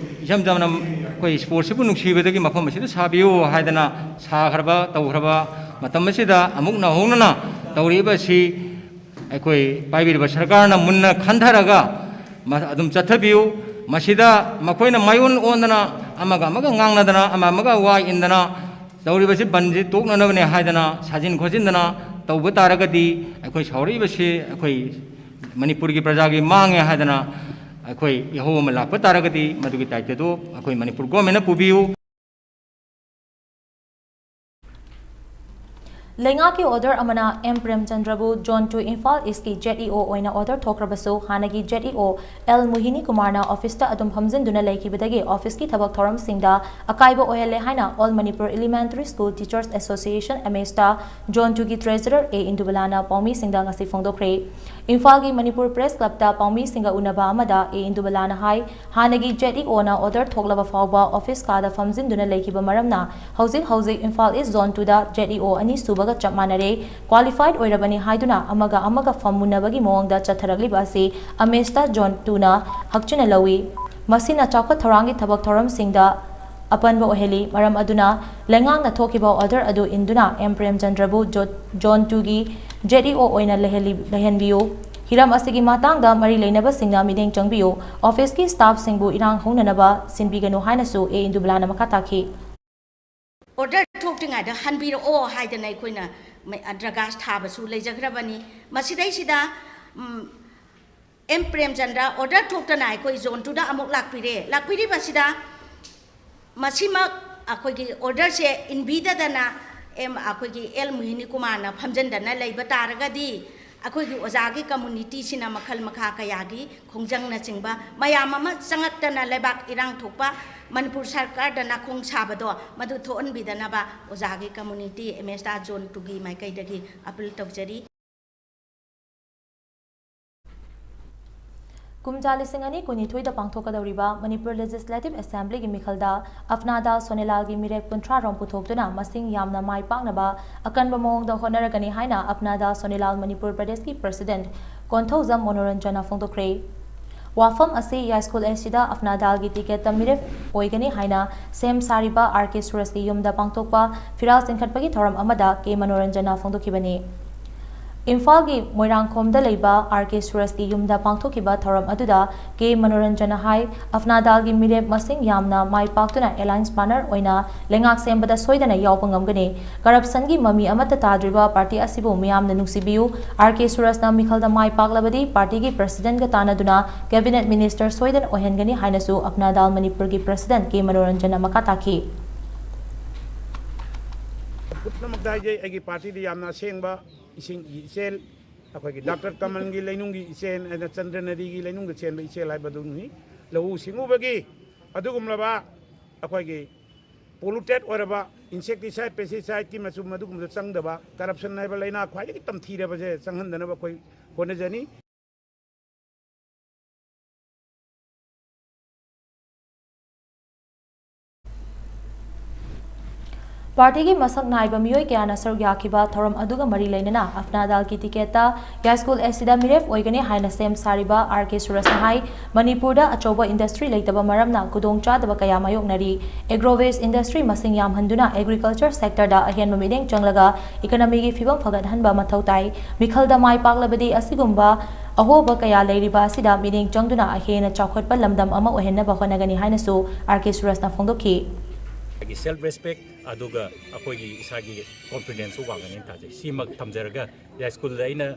ꯏꯆꯝ ꯆꯝꯅ ꯑꯩꯈꯣꯏ sportsꯁꯤꯕꯨ ꯅꯨꯡꯁꯤꯕꯗꯒꯤ ꯃꯐꯝ ꯑꯁꯤꯗ ꯁꯥꯕꯤꯌꯨ ꯍꯥꯏꯗꯅ ꯁꯥꯈ꯭ꯔꯕ, ꯇꯧꯈ꯭ꯔꯕ ꯃꯇꯝ ꯑꯁꯤꯗ ꯑꯃꯨꯛ ꯅꯧꯍꯧꯅꯅ ꯇꯧꯔꯤꯕꯁꯤ ꯑꯩꯈꯣꯏ ꯄꯥꯏꯕꯤꯔꯤꯕ ꯁꯔꯀꯥꯔꯅ ꯃꯨꯟꯅ ꯈꯟꯊꯔꯒ ꯃ-, ꯑꯗꯨꯝ ꯆꯠꯊꯕꯤꯌꯨ꯫ ꯃꯁꯤꯗ ꯃꯈꯣꯏꯅ ꯃꯥꯏꯑꯣꯟ ꯑꯣꯟꯗꯅ ꯑꯃꯒ ꯑꯃꯒ ꯉꯥꯡꯅꯗꯅ ꯑꯃ ꯑꯃꯒ ꯋꯥ ꯏꯟꯗꯅ ꯇꯧꯔꯤꯕꯁꯤ ꯕꯟꯁꯤ ꯇꯣꯛꯅꯅꯕꯅꯦ ꯍꯥꯏꯗꯅ ꯁꯥꯖꯤꯟ ꯈꯣꯠꯆꯤꯟꯗꯅ ꯇꯧꯕ ꯇꯥꯔꯒꯗꯤ ꯑꯩꯈꯣꯏ ꯁꯥꯎꯔꯛꯏꯕꯁꯤ ꯑꯩꯈꯣꯏ ꯃꯅꯤꯄꯨꯔꯒꯤ ꯄ꯭ꯔꯖꯥꯒꯤ ꯃꯥꯡꯉꯦ ꯍꯥꯏꯗꯅ ꯑꯩꯈꯣꯏ ꯏꯍꯧ ꯑꯃ ꯂꯥꯛꯄ ꯇꯥꯔꯒꯗꯤ ꯃꯗꯨꯒꯤ ꯗꯥꯏꯇꯗꯨ ꯑꯩꯈꯣꯏ ꯃꯅꯤꯄꯨꯔ ꯒꯣꯔꯃꯦꯟꯅ ꯄꯨꯕꯤꯌꯨ꯫ ꯂꯩꯉꯥꯛꯀꯤ ꯑꯣꯔꯗꯔ ꯑꯃꯅ ꯑꯦꯝ ꯄ꯭ꯔꯦꯝꯆꯟꯗ꯭ꯔꯕꯨ ꯖꯣꯟ ꯇꯨ ꯏꯝꯐꯥꯜ ꯏꯁꯀꯤ ꯖꯦꯠ ꯏ ꯑꯣ ꯑꯣꯏꯅ ꯑꯣꯔꯗꯔ ꯊꯣꯛꯈ꯭ꯔꯕꯁꯨ, ꯍꯥꯟꯅꯒꯤ ꯖꯦꯠ ꯏ ꯑꯣ ꯑꯦꯜ ꯃꯣꯍꯤꯅꯤ ꯀꯨꯃꯥꯔꯅ ꯑꯣꯐꯤꯁꯇ ꯑꯗꯨꯝ ꯐꯝꯖꯤꯟꯗꯨꯅ ꯂꯩꯈꯤꯕꯗꯒꯤ ꯑꯣꯐꯤꯁꯀꯤ ꯊꯕꯛ ꯊꯧꯔꯝꯁꯤꯡꯗ ꯑꯀꯥꯏꯕ ꯑꯣꯏꯍꯜꯂꯦ ꯍꯥꯏꯅ All Manipur Elementary School Teachers Association, ꯑꯃꯦꯁꯇ, ꯖꯣꯟ ꯇꯨꯒꯤ ꯇ꯭ꯔꯦꯖꯔꯔ ꯑꯦ ꯏꯟꯗꯨꯕꯂꯥꯅ ꯄꯥꯎꯃꯤꯁꯤꯡꯗ ꯉꯁꯤ ꯐꯣꯡꯗꯣꯛꯈ꯭ꯔꯦ꯫ ꯏꯝꯐꯥꯜꯒꯤ ꯃꯅꯤꯄꯨꯔ ꯄ꯭ꯔꯦꯁ ꯀ꯭ꯂꯕꯇ ꯄꯥꯎꯃꯤꯁꯤꯡꯒ ꯎꯅꯕ ꯑꯃꯗ ꯑꯦ ꯏꯟꯗꯨꯕꯂꯥꯅ ꯍꯥꯏ, ꯍꯥꯟꯅꯒꯤ ꯖꯦꯠ ꯏ ꯑꯣꯅ ꯑꯣꯔꯗꯔ ꯊꯣꯛꯂꯕ ꯐꯥꯎꯕ ꯑꯣꯐꯤꯁ ꯀꯥꯗ ꯐꯝꯖꯤꯟꯗꯨꯅ ꯂꯩꯈꯤꯕ ꯃꯔꯝꯅ ꯍꯧꯖꯤꯛ ꯍꯧꯖꯤꯛ ꯏꯝꯐꯥꯜ ꯏꯁ ꯖꯣꯟ ꯇꯨꯗ ꯖꯦꯠ ꯏ ꯑꯣ ꯑꯅꯤ ꯁꯨꯕꯒ ꯆꯞ ꯃꯥꯟꯅꯔꯦ꯫ ꯀ꯭ꯋꯥꯂꯤꯐꯥꯏꯗ ꯑꯣꯏꯔꯕꯅꯤ ꯍꯥꯏꯗꯨꯅ ꯑꯃꯒ ꯑꯃꯒ ꯐꯝꯃꯨꯟꯅꯕꯒꯤ ꯃꯑꯣꯡꯗ ꯆꯠꯊꯔꯛꯂꯤꯕ ꯑꯁꯤ ꯑꯃꯦꯁꯇ ꯖꯣꯟ ꯇꯨꯅ ꯍꯛꯆꯤꯟꯅ ꯂꯧꯏ꯫ ꯃꯁꯤꯅ ꯆꯥꯎꯈꯠ ꯊꯧꯔꯥꯡꯒꯤ ꯊꯕꯛ ꯊꯧꯔꯝꯁꯤꯡꯗ ꯑꯄꯟꯕ ꯑꯣꯏꯍꯜꯂꯤ꯫ ꯃꯔꯝ ꯑꯗꯨꯅ ꯂꯩꯉꯥꯛꯅ ꯊꯣꯛꯈꯤꯕ ꯑꯣꯔꯗꯔ ꯑꯗꯨ ꯏꯟꯗꯨꯅ ꯑꯦꯝ ꯄ꯭ꯔꯦꯝꯆꯟꯗ꯭ꯔꯕꯨ ꯖꯣ-, ꯖꯣꯟ ꯇꯨꯒꯤ ꯖꯦꯠ ꯏ ꯑꯣ ꯑꯣꯏꯅ ꯂꯩꯍꯜꯂꯤ-, ꯂꯩꯍꯟꯕꯤꯌꯨ꯫ ꯍꯤꯔꯝ ꯑꯁꯤꯒꯤ ꯃꯇꯥꯡꯗ ꯃꯔꯤ ꯂꯩꯅꯕꯁꯤꯡꯅ ꯃꯤꯠꯌꯦꯡ ꯆꯪꯕꯤꯌꯨ꯫ ꯑꯣꯐꯤꯁꯀꯤ ꯁ꯭ꯇꯥꯐꯁꯤꯡꯕꯨ ꯏꯔꯥꯡ ꯍꯧꯅꯅꯕ ꯁꯤꯟꯕꯤꯒꯅꯨ ꯍꯥꯏꯅꯁꯨ ꯑꯦ ꯏꯟꯗꯨꯕꯂꯥꯅ ꯃꯈꯥ ꯇꯥꯈꯤ꯫ ꯑꯣꯔꯗꯔ ꯊꯣꯛꯇ꯭ꯔꯤꯉꯩꯗ ꯍꯟꯕꯤꯔꯛꯑꯣ ꯍꯥꯏꯗꯅ ꯑꯩꯈꯣꯏꯅ ꯃ-, ꯗ꯭ꯔꯒꯥꯁ ꯊꯥꯕꯁꯨ ꯂꯩꯖꯈ꯭ꯔꯕꯅꯤ꯫ ꯃꯁꯤꯗꯩꯁꯤꯗ, ꯎꯝ, ꯑꯦꯝ ꯄ꯭ꯔꯦꯝꯆꯟꯗ꯭ꯔ ꯑꯣꯔꯗꯔ ꯊꯣꯛꯇꯅ ꯑꯩꯈꯣꯏ ꯖꯣꯟ ꯇꯨꯗ ꯑꯃꯨꯛ ꯂꯥꯛꯄꯤꯔꯦ꯫ ꯂꯥꯛꯄꯤꯔꯤꯕꯁꯤꯗ ꯃꯁꯤꯃꯛ ꯑꯩꯈꯣꯏꯒꯤ ꯑꯣꯔꯗꯔꯁꯦ ꯏꯟꯕꯤꯗꯗꯅ ꯑꯦꯝ, ꯑꯩꯈꯣꯏꯒꯤ ꯑꯦꯜ ꯃꯣꯍꯤꯅꯤ ꯀꯨꯃꯥꯔꯅ ꯐꯝꯖꯤꯟꯗꯅ ꯂꯩꯕ ꯇꯥꯔꯒꯗꯤ ꯑꯩꯈꯣꯏꯒꯤ ꯑꯣꯖꯥꯒꯤ ꯀꯝꯃꯨꯅꯤꯇꯤꯁꯤꯅ ꯃꯈꯜ ꯃꯈꯥ ꯀꯌꯥꯒꯤ ꯈꯣꯡꯖꯪꯅꯆꯤꯡꯕ ꯃꯌꯥꯝ ꯑꯃ ꯆꯪꯉꯛꯇꯅ ꯂꯩꯕꯥꯛ ꯏꯔꯥꯡ ꯊꯣꯛꯄ ꯃꯅꯤꯄꯨꯔ ꯁꯔꯀꯥꯔꯗ ꯅꯥꯈꯣꯡ ꯁꯥꯕꯗꯣ ꯃꯗꯨ ꯊꯣꯛꯍꯟꯕꯤꯗꯅꯕ ꯑꯣꯖꯥꯒꯤ ꯀꯝꯃꯨꯅꯤꯇꯤ ꯑꯦꯝ ꯑꯦꯁ ꯇꯥ ꯖꯣꯟ ꯇꯨꯒꯤ ꯃꯥꯏꯀꯩꯗꯒꯤ ꯑꯄꯤꯜ ꯇꯧꯖꯔꯤ꯫ ꯀꯨꯝꯖꯥ ꯂꯤꯁꯤꯡ ꯑꯅꯤ ꯀꯨꯟꯅꯤꯊꯣꯏꯗ ꯄꯥꯡꯊꯣꯛꯀꯗꯧꯔꯤꯕ ꯃꯅꯤꯄꯨꯔ ꯂꯦꯖꯤꯁꯂꯦꯇꯤꯚ ꯑꯦꯁꯦꯝꯕ꯭ꯂꯤꯒꯤ ꯃꯤꯈꯜꯗ ꯑꯞꯅꯥꯗꯥ ꯁꯣꯅꯤꯂꯥꯜꯒꯤ ꯃꯤꯔꯦꯞ ꯀꯨꯟꯊ꯭ꯔꯥ ꯔꯣꯝ ꯄꯨꯊꯣꯛꯇꯨꯅ ꯃꯁꯤꯡ ꯌꯥꯝꯅ ꯃꯥꯏ ꯄꯥꯛꯅꯕ ꯑꯀꯟꯕ ꯃꯑꯣꯡꯗ ꯍꯣꯠꯅꯔꯒꯅꯤ ꯍꯥꯏꯅ ꯑꯞꯅꯥꯗꯥ ꯁꯣꯅꯤꯂꯥꯜ ꯃꯅꯤꯄꯨꯔ ꯄ꯭ꯔꯗꯦꯁꯀꯤ ꯄ꯭ꯔꯁꯤꯗꯦꯟꯠ ꯀꯣꯟꯊꯧꯖꯝ ꯃꯣꯅꯣꯔꯟꯖꯟꯅ ꯐꯣꯡꯗꯣꯛꯈ꯭ꯔꯦ꯫ ꯋꯥꯐꯝ ꯑꯁꯤ ꯌꯥꯏꯁ꯭ꯀꯨꯜ ꯑꯦꯁꯤꯗ ꯑꯐꯅꯥꯗꯥꯜꯒꯤ ꯇꯤꯀꯦꯠꯇ ꯃꯤꯔꯦꯞ ꯑꯣꯏꯒꯅꯤ ꯍꯥꯏꯅ ꯁꯦꯝ ꯁꯥꯔꯤꯕ ꯑꯥꯔ ꯀꯦ ꯁꯨꯔꯖꯀꯤ ꯌꯨꯝꯗ ꯄꯥꯡꯊꯣꯛꯄ ꯐꯤꯔꯥꯜ ꯆꯤꯡꯈꯠꯄꯒꯤ ꯊꯧꯔꯝ ꯑꯃꯗ ꯀꯦ ꯃꯅꯣꯔꯟꯖꯟꯅ ꯐꯣꯡꯗꯣꯛꯈꯤꯕꯅꯤ꯫ ꯏꯝꯐꯥꯜꯒꯤ ꯃꯣꯏꯔꯥꯡꯈꯣꯝꯗ ꯂꯩꯕ ꯑꯥꯔ ꯀꯦ ꯁꯨꯔꯖꯀꯤ ꯌꯨꯝꯗ ꯄꯥꯡꯊꯣꯛꯈꯤꯕ ꯊꯧꯔꯝ ꯑꯗꯨꯗ ꯀꯦ ꯃꯅꯣꯔꯟꯖꯟꯅ ꯍꯥꯏ, ꯑꯐꯅꯥꯗꯥꯜꯒꯤ ꯃꯤꯔꯦꯞ ꯃꯁꯤꯡ ꯌꯥꯝꯅ ꯃꯥꯏ ꯄꯥꯛꯇꯨꯅ ꯑꯦꯂꯥꯏꯟꯁ ꯄꯥꯔꯠꯅꯔ ꯑꯣꯏꯅ ꯂꯩꯉꯥꯛ ꯁꯦꯝꯕꯗ ꯁꯣꯏꯗꯅ ꯌꯥꯎꯕ ꯉꯝꯒꯅꯤ꯫ ꯀꯔꯞꯁꯟꯒꯤ ꯃꯃꯤ ꯑꯃꯠꯇ ꯇꯥꯗ꯭ꯔꯤꯕ ꯄꯥꯔꯇꯤ ꯑꯁꯤꯕꯨ ꯃꯤꯌꯥꯝꯅ ꯅꯨꯡꯁꯤꯕꯤꯌꯨ꯫ ꯑꯥꯔ ꯀꯦ ꯁꯨꯔꯖꯅ ꯃꯤꯈꯜꯗ ꯃꯥꯏ ꯄꯥꯛꯂꯕꯗꯤ ꯄꯥꯔꯇꯤꯒꯤ ꯄ꯭ꯔꯁꯤꯗꯦꯟꯠꯒ ꯇꯥꯟꯅꯗꯨꯅ ꯀꯦꯕꯤꯅꯦꯠ ꯃꯤꯅꯤꯁꯇꯔ ꯁꯣꯏꯗꯅ ꯑꯣꯏꯍꯟꯒꯅꯤ ꯍꯥꯏꯅꯁꯨ ꯑꯐꯅꯥꯗꯥꯜ ꯃꯅꯤꯄꯨꯔꯒꯤ ꯄ꯭ꯔꯁꯤꯗꯦꯟꯠ ꯀꯦ ꯃꯅꯣꯔꯟꯖꯟꯅ ꯃꯈꯥ ꯇꯥꯈꯤ꯫ ꯄꯨꯝꯅꯃꯛꯇ ꯍꯥꯏꯖꯩ, ꯑꯩꯒꯤ ꯄꯥꯔꯇꯤꯗꯤ ꯌꯥꯝꯅ ꯑꯁꯦꯡꯕ ꯏꯁꯤꯡꯒꯤ ꯏꯆꯦꯜ, ꯑꯩꯈꯣꯏꯒꯤ ꯗꯥꯛꯇꯔ ꯀꯃꯜꯒꯤ ꯂꯩꯅꯨꯡꯒꯤ ꯏꯆꯦꯜ, ꯑꯩꯅ ꯆꯟꯗ꯭ꯔ ꯅꯗꯤꯒꯤ ꯂꯩꯅꯨꯡꯗ ꯆꯦꯟꯕ ꯏꯆꯦꯜ ꯍꯥꯏꯕꯗꯨꯅꯤ꯫ ꯂꯧꯎ ꯁꯤꯡꯎꯕꯒꯤ ꯑꯗꯨꯒꯨꯝꯂꯕ ꯑꯩꯈꯣꯏꯒꯤ ꯄꯣꯂꯨꯇꯦꯠ ꯑꯣꯏꯔꯕ ꯏꯟꯁꯦꯛꯇꯤꯁꯥꯏꯠ, ꯄꯦꯁꯇꯤꯁꯥꯏꯠꯀꯤ ꯃꯆꯨ ꯃꯗꯨꯒꯨꯝꯕꯗ ꯆꯪꯗꯕ, ꯀꯔꯞꯁꯟ ꯍꯥꯏꯕ ꯂꯥꯏꯅꯥ ꯈ꯭ꯋꯥꯏꯗꯒꯤ ꯇꯝꯊꯤꯔꯕꯁꯦ ꯆꯪꯍꯟꯗꯅꯕ ꯑꯩꯈꯣꯏ ꯍꯣꯠꯅꯖꯅꯤ꯫ ꯄꯥꯔꯇꯤꯒꯤ ꯃꯁꯛ ꯅꯥꯏꯕ ꯃꯤꯑꯣꯏ ꯀꯌꯥꯅ ꯁꯔꯨꯛ ꯌꯥꯈꯤꯕ ꯊꯧꯔꯝ ꯑꯗꯨꯒ ꯃꯔꯤ ꯂꯩꯅꯅ ꯑꯐꯅꯥꯗꯥꯜꯒꯤ ꯇꯤꯀꯦꯠꯇ ꯌꯥꯏꯁ꯭ꯀꯨꯜ ꯑꯦꯁꯤꯗ ꯃꯤꯔꯦꯞ ꯑꯣꯏꯒꯅꯤ ꯍꯥꯏꯅ ꯁꯦꯝ ꯁꯥꯔꯤꯕ ꯑꯥꯔ ꯀꯦ ꯁꯨꯔꯖꯅ ꯍꯥꯏ, ꯃꯅꯤꯄꯨꯔꯗ ꯑꯆꯧꯕ ꯏꯟꯗꯁꯇ꯭ꯔꯤ ꯂꯩꯇꯕ ꯃꯔꯝꯅ ꯈꯨꯗꯣꯡꯆꯥꯗꯕ ꯀꯌꯥ ꯃꯥꯌꯣꯛꯅꯔꯤ꯫ ꯑꯦꯒ꯭ꯔꯣ ꯋꯦꯁ ꯏꯟꯗꯁꯇ꯭ꯔꯤ ꯃꯁꯤꯡ ꯌꯥꯝꯍꯟꯗꯨꯅ ꯑꯦꯒ꯭ꯔꯤꯀꯜꯆꯔ ꯁꯦꯛꯇꯔꯗ ꯑꯍꯦꯟꯕ ꯃꯤꯠꯌꯦꯡ ꯆꯪꯂꯒ ꯏꯀꯣꯅꯣꯃꯤꯒꯤ ꯐꯤꯕꯝ ꯐꯒꯠꯍꯟꯕ ꯃꯊꯧ ꯇꯥꯏ꯫ ꯃꯤꯈꯜꯗ ꯃꯥꯏ ꯄꯥꯛꯂꯕꯗꯤ ꯑꯁꯤꯒꯨꯝꯕ ꯑꯍꯣꯕ ꯀꯌꯥ ꯂꯩꯔꯤꯕ ꯑꯁꯤꯗ ꯃꯤꯠꯌꯦꯡ ꯆꯪꯗꯨꯅ ꯍꯦꯟꯅ ꯆꯥꯎꯈꯠꯄ ꯂꯝꯗꯝ ꯑꯃ ꯑꯣꯏꯍꯟꯅꯕ ꯍꯣꯠꯅꯒꯅꯤ ꯍꯥꯏꯅꯁꯨ ꯑꯥꯔ ꯀꯦ ꯁꯨꯔꯖꯅ ꯐꯣꯡꯗꯣꯛꯈꯤ꯫ ꯑꯩꯒꯤ ꯁꯦꯜꯐ ꯔꯦꯁꯄꯦꯛ ꯑꯗꯨꯒ ꯑꯩꯈꯣꯏꯒꯤ ꯏꯁꯥꯒꯤ ꯀꯣꯟꯐꯤꯗꯦꯟꯁꯁꯨ ꯋꯥꯡꯒꯅꯤꯅ ꯊꯥꯖꯩ꯫ ꯁꯤꯃꯛ ꯊꯝꯖꯔꯒ ꯌꯥꯏꯁ꯭ꯀꯨꯜꯗ ꯑꯩꯅ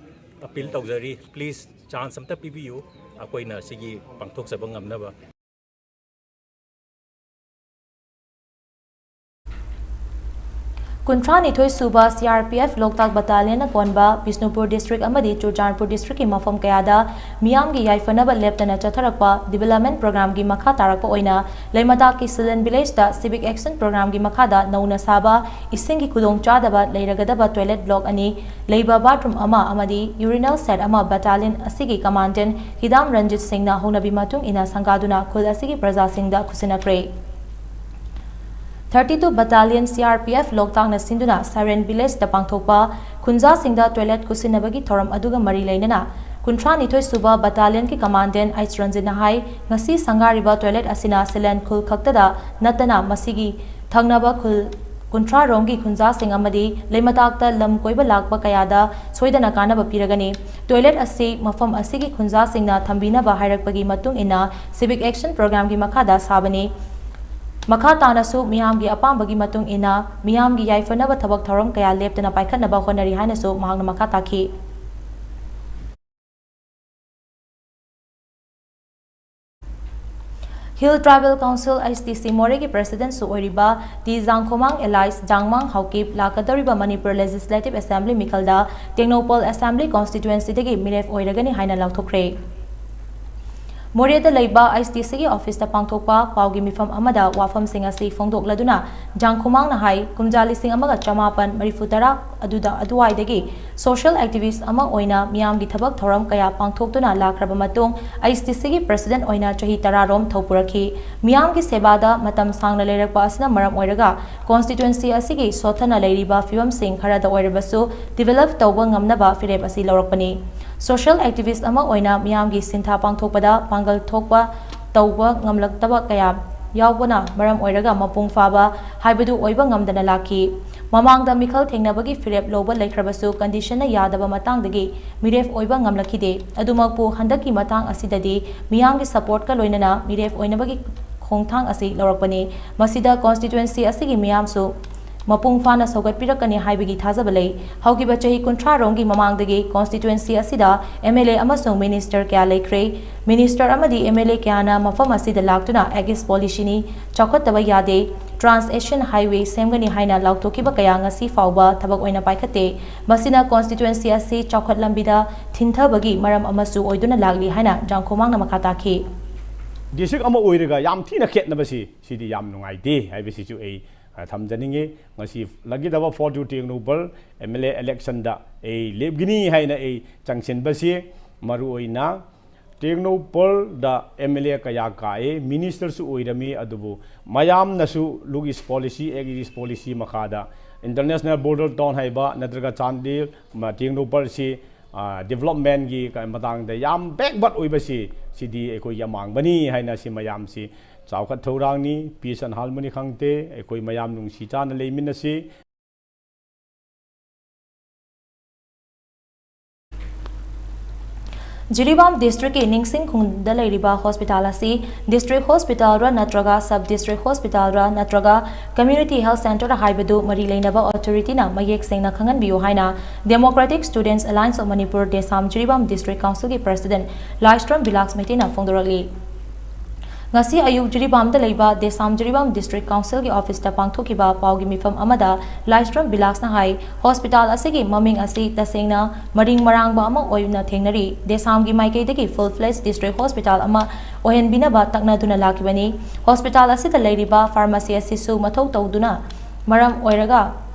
ꯑꯄꯤꯜ ꯇꯧꯖꯔꯤ, ꯄ꯭ꯂꯤꯖ ꯆꯥꯟꯁ ꯑꯝꯇ ꯄꯤꯕꯤꯌꯨ, ꯑꯩꯈꯣꯏꯅ ꯁꯤꯒꯤ ꯄꯥꯡꯊꯣꯛꯆꯕ ꯉꯝꯅꯕ꯫ ꯀꯨꯟꯊ꯭ꯔꯥꯅꯤꯊꯣꯏ ꯁꯨꯕ ꯁꯤ ꯑꯥꯔ ꯄꯤ ꯑꯦꯐ ꯂꯣꯛꯇꯥꯛ ꯕꯠꯇꯥꯂꯤꯌꯟꯅ ꯀꯣꯟꯕ ꯕꯤꯁꯅꯨꯄꯨꯔ ꯗꯤꯁꯇ꯭ꯔꯤꯛ ꯑꯃꯗꯤ ꯆꯨꯔꯆꯥꯟꯄꯨꯔ ꯗꯤꯁꯇ꯭ꯔꯤꯛꯀꯤ ꯃꯐꯝ ꯀꯌꯥꯗ ꯃꯤꯌꯥꯝꯒꯤ ꯌꯥꯏꯐꯅꯕ ꯂꯦꯞꯇꯅ ꯆꯠꯊꯔꯛꯄ ꯗꯤꯕꯦꯂꯞꯃꯦꯟꯠ ꯄ꯭ꯔꯣꯒ꯭ꯔꯥꯝꯒꯤ ꯃꯈꯥ ꯇꯥꯔꯛꯄ ꯑꯣꯏꯅ ꯂꯩꯃꯇꯥꯛꯀꯤ ꯁꯤꯂꯟ ꯚꯤꯂꯦꯖꯇ ꯁꯤꯚꯤꯛ ꯑꯦꯛꯁꯟ ꯄ꯭ꯔꯣꯒ꯭ꯔꯥꯝꯒꯤ ꯃꯈꯥꯗ ꯅꯧꯅ ꯁꯥꯕ ꯏꯁꯤꯡꯒꯤ ꯈꯨꯗꯣꯡꯆꯥꯗꯕ ꯂꯩꯔꯒꯗꯕ ꯇꯣꯏꯂꯦꯠ ꯕ꯭ꯂꯣꯛ ꯑꯅꯤ ꯂꯩꯕ ꯕꯥꯊꯔꯨꯝ ꯑꯃ ꯑꯃꯗꯤ ꯌꯨꯔꯤꯅꯦꯜ ꯁꯦꯠ ꯑꯃ ꯕꯠꯇꯥꯂꯤꯌꯟ ꯑꯁꯤꯒꯤ ꯀꯃꯥꯟꯗꯦꯟꯠ ꯍꯤꯗꯥꯝ ꯔꯟꯖꯤꯠ ꯁꯤꯡꯅ ꯍꯧꯅꯕꯤ ꯃꯇꯨꯡ ꯏꯟꯅ ꯁꯪꯒꯥꯗꯨꯅ ꯈꯨꯜ ꯑꯁꯤꯒꯤ ꯄ꯭ꯔꯖꯥꯁꯤꯡꯗ ꯈꯨꯠꯁꯤꯟꯅꯈ꯭ꯔꯦ꯫ Thirty two battalion C R P F ꯂꯣꯛꯇꯥꯛꯅ ꯁꯤꯟꯗꯨꯅ ꯁꯥꯏꯔꯦꯟ ꯚꯤꯂꯦꯖꯇ ꯄꯥꯡꯊꯣꯛꯄ ꯈꯨꯟꯖꯥꯁꯤꯡꯗ ꯇꯣꯏꯂꯦꯠ ꯈꯨꯠꯁꯤꯟꯅꯕꯒꯤ ꯊꯧꯔꯝ ꯑꯗꯨꯒ ꯃꯔꯤ ꯂꯩꯅꯅ ꯀꯨꯟꯊ꯭ꯔꯥ ꯅꯤꯊꯣꯏ ꯁꯨꯕ ꯕꯠꯇꯥꯂꯤꯌꯟꯒꯤ ꯀꯃꯥꯟꯗꯦꯟ ꯑꯩꯆ ꯔꯟꯖꯤꯠꯅ ꯍꯥꯏ, ꯉꯁꯤ ꯁꯪꯒꯥꯔꯤꯕ ꯇꯣꯏꯂꯦꯠ ꯑꯁꯤꯅ ꯁꯤꯂꯦꯟ ꯈꯨꯜ ꯈꯛꯇꯗ ꯅꯠꯇꯅ ꯃꯁꯤꯒꯤ ꯊꯪꯅꯕ ꯈꯨꯜ ꯀꯨꯟꯊ꯭ꯔꯥ ꯔꯣꯝꯒꯤ ꯈꯨꯟꯖꯥꯁꯤꯡ ꯑꯃꯗꯤ ꯂꯩꯃꯇꯥꯛꯇ ꯂꯝ ꯀꯣꯏꯕ ꯂꯥꯛꯄ ꯀꯌꯥꯗ ꯁꯣꯏꯗꯅ ꯀꯥꯟꯅꯕ ꯄꯤꯔꯒꯅꯤ꯫ ꯇꯣꯏꯂꯦꯠ ꯑꯁꯤ ꯃꯐꯝ ꯑꯁꯤꯒꯤ ꯈꯨꯟꯖꯥꯁꯤꯡꯅ ꯊꯝꯕꯤꯅꯕ ꯍꯥꯏꯔꯛꯄꯒꯤ ꯃꯇꯨꯡ ꯏꯟꯅ ꯁꯤꯚꯤꯛ ꯑꯦꯛꯁꯟ ꯄ꯭ꯔꯣꯒ꯭ꯔꯥꯝꯒꯤ ꯃꯈꯥꯗ ꯁꯥꯕꯅꯤ꯫ ꯃꯈꯥ ꯇꯥꯅꯁꯨ ꯃꯤꯌꯥꯝꯒꯤ ꯑꯄꯥꯝꯕꯒꯤ ꯃꯇꯨꯡ ꯏꯟꯅ ꯃꯤꯌꯥꯝꯒꯤ ꯌꯥꯏꯐꯅꯕ ꯊꯕꯛ ꯊꯧꯔꯝ ꯀꯌꯥ ꯂꯦꯞꯇꯅ ꯄꯥꯏꯈꯠꯅꯕ ꯍꯣꯠꯅꯔꯤ ꯍꯥꯏꯅꯁꯨ ꯃꯍꯥꯛꯅ ꯃꯈꯥ ꯇꯥꯈꯤ꯫ Hill Tribal Council, H T C, ꯃꯣꯔꯦꯒꯤ ꯄ꯭ꯔꯦꯁꯤꯗꯦꯟꯠꯁꯨ ꯑꯣꯏꯔꯤꯕ ꯇꯤ ꯖꯥꯡꯈꯣꯃꯥꯡ ꯑꯦꯂꯥꯏꯁ ꯖꯥꯡꯃꯥꯡ ꯍꯥꯎꯀꯤꯞ ꯂꯥꯛꯀꯗꯧꯔꯤꯕ ꯃꯅꯤꯄꯨꯔ ꯂꯦꯖꯤꯁꯂꯦꯇꯤꯚ ꯑꯦꯁꯦꯝꯕ꯭ꯂꯤ ꯃꯤꯈꯜꯗ ꯇꯦꯡꯅꯧꯄꯜ ꯑꯦꯁꯦꯝꯕ꯭ꯂꯤ ꯀꯣꯟꯁꯇꯤꯇ꯭ꯋꯦꯟꯁꯤꯗꯒꯤ ꯃꯤꯔꯦꯞ ꯑꯣꯏꯔꯒꯅꯤ ꯍꯥꯏꯅ ꯂꯥꯎꯊꯣꯛꯈ꯭ꯔꯦ꯫ ꯃꯣꯔꯦꯗ ꯂꯩꯕ H T Cꯒꯤ ꯑꯣꯐꯤꯁꯇ ꯄꯥꯡꯊꯣꯛꯄ ꯄꯥꯎꯒꯤ ꯃꯤꯐꯝ ꯑꯃꯗ ꯋꯥꯐꯝꯁꯤꯡ ꯑꯁꯤ ꯐꯣꯡꯗꯣꯛꯂꯗꯨꯅ ꯖꯥꯡꯈꯣꯃꯥꯡꯅ ꯍꯥꯏ, ꯀꯨꯝꯖꯥ ꯂꯤꯁꯤꯡ ꯑꯃꯒ ꯆꯃꯥꯄꯟ ꯃꯔꯤꯐꯨ ꯇꯔꯥ ꯑꯗꯨꯗ, ꯑꯗꯨꯋꯥꯏꯗꯒꯤ ꯁꯣꯁꯤꯌꯦꯜ ꯑꯦꯛꯇꯤꯚꯤꯁ꯭ꯠ ꯑꯃ ꯑꯣꯏꯅ ꯃꯤꯌꯥꯝꯒꯤ ꯊꯕꯛ ꯊꯧꯔꯝ ꯀꯌꯥ ꯄꯥꯡꯊꯣꯛꯇꯨꯅ ꯂꯥꯛꯈ꯭ꯔꯕ ꯃꯇꯨꯡ, H T Cꯒꯤ ꯄ꯭ꯔꯦꯁꯤꯗꯦꯟꯠ ꯑꯣꯏꯅ ꯆꯍꯤ ꯇꯔꯥ ꯔꯣꯝ ꯊꯧꯄꯨꯔꯛꯈꯤ꯫ ꯃꯤꯌꯥꯝꯒꯤ ꯁꯦꯕꯥꯗ ꯃꯇꯝ ꯁꯥꯡꯅ ꯂꯩꯔꯛꯄ ꯑꯁꯤꯅ ꯃꯔꯝ ꯑꯣꯏꯔꯒ ꯀꯣꯟꯁꯇꯤꯇ꯭ꯋꯦꯟꯁꯤ ꯑꯁꯤꯒꯤ ꯁꯣꯠꯊꯅ ꯂꯩꯔꯤꯕ ꯐꯤꯕꯝꯁꯤꯡ ꯈꯔꯗ ꯑꯣꯏꯔꯕꯁꯨ ꯗꯤꯚꯦꯂꯞ ꯇꯧꯕ ꯉꯝꯅꯕ ꯐꯤꯔꯦꯞ ꯑꯁꯤ ꯂꯧꯔꯛꯄꯅꯤ꯫ ꯁꯣꯁꯤꯌꯦꯜ ꯑꯦꯛꯇꯤꯚꯤꯁ꯭ꯠ ꯑꯃ ꯑꯣꯏꯅ ꯃꯤꯌꯥꯝꯒꯤ ꯁꯤꯟꯊꯥ ꯄꯥꯡꯊꯣꯛꯄꯗ ꯄꯥꯡꯒꯜ ꯊꯣꯛꯄ ꯇꯧꯕ ꯉꯝꯂꯛꯇꯕ ꯀꯌꯥ ꯌꯥꯎꯕꯅ ꯃꯔꯝ ꯑꯣꯏꯔꯒ ꯃꯄꯨꯡ ꯐꯥꯕ ꯍꯥꯏꯕꯗꯨ ꯑꯣꯏꯕ ꯉꯝꯗꯅ ꯂꯥꯛꯈꯤ꯫ ꯃꯃꯥꯡꯗ ꯃꯤꯈꯜ ꯊꯦꯡꯅꯕꯒꯤ ꯐꯤꯔꯦꯞ ꯂꯧꯕ ꯂꯩꯈ꯭ꯔꯕꯁꯨ ꯀꯟꯗꯤꯁꯟꯅ ꯌꯥꯗꯕ ꯃꯇꯥꯡꯗꯒꯤ ꯃꯤꯔꯦꯞ ꯑꯣꯏꯕ ꯉꯝꯂꯛꯈꯤꯗꯦ꯫ ꯑꯗꯨꯃꯛꯄꯨ ꯍꯟꯗꯛꯀꯤ ꯃꯇꯥꯡ ꯑꯁꯤꯗꯗꯤ ꯃꯤꯌꯥꯝꯒꯤ ꯁꯄꯣꯔꯠꯀ ꯂꯣꯏꯅꯅ ꯃꯤꯔꯦꯞ ꯑꯣꯏꯅꯕꯒꯤ ꯈꯣꯡꯊꯥꯡ ꯑꯁꯤ ꯂꯧꯔꯛꯄꯅꯤ꯫ ꯃꯁꯤꯗ ꯀꯣꯟꯁꯇꯤꯇ꯭ꯋꯦꯟꯁꯤ ꯑꯁꯤꯒꯤ ꯃꯤꯌꯥꯝꯁꯨ ꯃꯄꯨꯡ ꯐꯥꯅ ꯁꯧꯒꯠꯄꯤꯔꯛꯀꯅꯤ ꯍꯥꯏꯕꯒꯤ ꯊꯥꯖꯕ ꯂꯩ꯫ ꯍꯧꯈꯤꯕ ꯆꯍꯤ ꯀꯨꯟꯊ꯭ꯔꯥ ꯔꯣꯝꯒꯤ ꯃꯃꯥꯡꯗꯒꯤ ꯀꯣꯟꯁꯇꯤꯇ꯭ꯋꯦꯟꯁꯤ ꯑꯁꯤꯗ M L A ꯑꯃꯁꯨꯡ ꯃꯤꯅꯤꯁꯇꯔ ꯀꯌꯥ ꯂꯩꯈ꯭ꯔꯦ꯫ ꯃꯤꯅꯤꯁꯇꯔ ꯑꯃꯗꯤ M L A ꯀꯌꯥꯅ ꯃꯐꯝ ꯑꯁꯤꯗ ꯂꯥꯛꯇꯨꯅ ꯑꯦꯛꯁ ꯄꯣꯂꯤꯁꯤꯅꯤ, ꯆꯥꯎꯈꯠꯇꯕ ꯌꯥꯗꯦ, ꯇ꯭ꯔꯥꯟꯁ ꯑꯦꯁꯤꯌꯥꯟ ꯍꯥꯏꯋꯦ ꯁꯦꯝꯒꯅꯤ ꯍꯥꯏꯅ ꯂꯥꯎꯊꯣꯛꯈꯤꯕ ꯀꯌꯥ ꯉꯁꯤ ꯐꯥꯎꯕ ꯊꯕꯛ ꯑꯣꯏꯅ ꯄꯥꯏꯈꯠꯇꯦ꯫ ꯃꯁꯤꯅ ꯀꯣꯟꯁꯇꯤꯇ꯭ꯋꯦꯟꯁꯤ ꯑꯁꯤ ꯆꯥꯎꯈꯠ ꯂꯝꯕꯤꯗ ꯊꯤꯟꯊꯕꯒꯤ ꯃꯔꯝ ꯑꯃꯁꯨ ꯑꯣꯏꯗꯨꯅ ꯂꯥꯛꯂꯤ ꯍꯥꯏꯅ ꯖꯥꯡꯈꯣꯃꯥꯡꯅ ꯃꯈꯥ ꯇꯥꯈꯤ꯫ ꯗꯤꯁꯇ꯭ꯔꯤꯛ ꯑꯃ ꯑꯣꯏꯔꯒ ꯌꯥꯝ ꯊꯤꯅ ꯈꯦꯠꯅꯕꯁꯤ, ꯁꯤꯗꯤ ꯌꯥꯝ ꯅꯨꯡꯉꯥꯏꯇꯦ ꯍꯥꯏꯕꯁꯤꯁꯨ ꯑꯩ, ꯑ, ꯊꯝꯖꯅꯤꯡꯉꯤ꯫ ꯉꯁꯤ ꯂꯥꯛꯀꯗꯕ forty-two Tengnoupal M L A election ꯗ ꯑꯩ ꯂꯦꯞꯒꯅꯤ ꯍꯥꯏꯅ ꯑꯩ ꯆꯪꯁꯤꯟꯕꯁꯤ, ꯃꯔꯨꯑꯣꯏꯅ ꯇꯦꯡꯅꯧꯄꯜꯗ M L A ꯀꯌꯥ ꯀꯥꯏ, ꯃꯤꯅꯤꯁꯇꯔꯁꯨ ꯑꯣꯏꯔꯝꯃꯤ, ꯑꯗꯨꯕꯨ ꯃꯌꯥꯝꯅꯁꯨ ꯂꯨꯛ ꯏꯁ ꯄꯣꯂꯤꯁꯤ, ꯑꯦꯛ ꯏꯁ ꯄꯣꯂꯤꯁꯤ ꯃꯈꯥꯗ international border town ꯍꯥꯏꯕ ꯅꯠꯇ꯭ꯔꯒ ꯆꯥꯟꯗꯦꯜ, ꯃ-, ꯇꯦꯡꯅꯧꯄꯜꯁꯤ ꯗꯤꯕꯂꯞꯃꯦꯟꯒꯤ ꯃꯇꯥꯡꯗ ꯌꯥꯝ ꯕꯦꯛꯋꯥꯔꯗ ꯑꯣꯏꯕꯁꯤ, ꯁꯤꯗꯤ ꯑꯩꯈꯣꯏꯒꯤ ꯑꯃꯥꯡꯕꯅꯤ ꯍꯥꯏꯅ ꯁꯤ ꯃꯌꯥꯝꯁꯤ ꯆꯥꯎꯈꯠ ꯊꯧꯔꯥꯡꯅꯤ, peace and harmony ꯈꯪꯗꯦ, ꯑꯩꯈꯣꯏ ꯃꯌꯥꯝ ꯅꯨꯡꯁꯤ ꯆꯥꯟꯅ ꯂꯩꯃꯤꯟꯅꯁꯤ꯫ ꯖꯤꯔꯤꯕꯥꯝ ꯗꯤꯁꯇ꯭ꯔꯤꯛꯀꯤ ꯅꯤꯡꯁꯤꯡ ꯈꯨꯟꯗ ꯂꯩꯔꯤꯕ ꯍꯣꯁꯄꯤꯇꯥꯜ ꯑꯁꯤ ꯗꯤꯁꯇ꯭ꯔꯤꯛ ꯍꯣꯁꯄꯤꯇꯥꯜꯔ ꯅꯠꯇ꯭ꯔꯒ ꯁꯕ ꯗꯤꯁꯇ꯭ꯔꯤꯛ ꯍꯣꯁꯄꯤꯇꯥꯜꯔ ꯅꯠꯇ꯭ꯔꯒ ꯀꯝꯃ꯭ꯌꯨꯅꯤꯇꯤ ꯍꯦꯜꯊ ꯁꯦꯟꯇꯔ ꯍꯥꯏꯕꯗꯨ ꯃꯔꯤ ꯂꯩꯅꯕ ꯑꯣꯊꯣꯔꯤꯇꯤꯅ ꯃꯌꯦꯛ ꯁꯦꯡꯅ ꯈꯪꯍꯟꯕꯤꯌꯨ ꯍꯥꯏꯅ Democratic Students Alliance of Manipur, Desam Jiribam district ꯀꯥꯎꯟꯁꯤꯜꯒꯤ ꯄ꯭ꯔꯁꯤꯗꯦꯟꯠ ꯂꯥꯏꯁ꯭ꯔꯝ ꯕꯤꯂꯥꯁ ꯃꯩꯇꯩꯅ ꯐꯣꯡꯗꯣꯔꯛꯂꯤ꯫ ꯉꯁꯤ ꯑꯌꯨꯛ ꯖꯤꯔꯤꯕꯥꯝꯗ ꯂꯩꯕ ꯗꯦꯁꯥꯝ ꯖꯤꯔꯤꯕꯥꯝ ꯗꯤꯁꯇ꯭ꯔꯤꯛ ꯀꯥꯎꯟꯁꯤꯜꯒꯤ ꯑꯣꯐꯤꯁꯇ ꯄꯥꯡꯊꯣꯛꯈꯤꯕ ꯄꯥꯎꯒꯤ ꯃꯤꯐꯝ ꯑꯃꯗ ꯂꯥꯏꯁ꯭ꯔꯝ ꯕꯤꯂꯥꯁꯅ ꯍꯥꯏ, ꯍꯣꯁꯄꯤꯇꯥꯜ ꯑꯁꯤꯒꯤ ꯃꯃꯤꯡ ꯑꯁꯤ ꯇꯁꯦꯡꯅ ꯃꯔꯤꯡ ꯃꯔꯥꯡꯕ ꯑꯃ ꯑꯣꯏꯅ ꯊꯦꯡꯅꯔꯤ꯫ ꯗꯦꯁꯥꯝꯒꯤ ꯃꯥꯏꯀꯩꯗꯒꯤ full fledged district hospital ꯑꯃ ꯑꯣꯏꯍꯟꯕꯤꯅꯕ ꯇꯛꯅꯗꯨꯅ ꯂꯥꯛꯈꯤꯕꯅꯤ꯫ ꯍꯣꯁꯄꯤꯇꯥꯜ ꯑꯁꯤꯗ ꯂꯩꯔꯤꯕ ꯐꯥꯔꯃꯥꯁꯤ ꯑꯁꯤꯁꯨ ꯃꯊꯧ ꯇꯧꯗꯨꯅ ꯃꯔꯝ ꯑꯣꯏꯔꯒ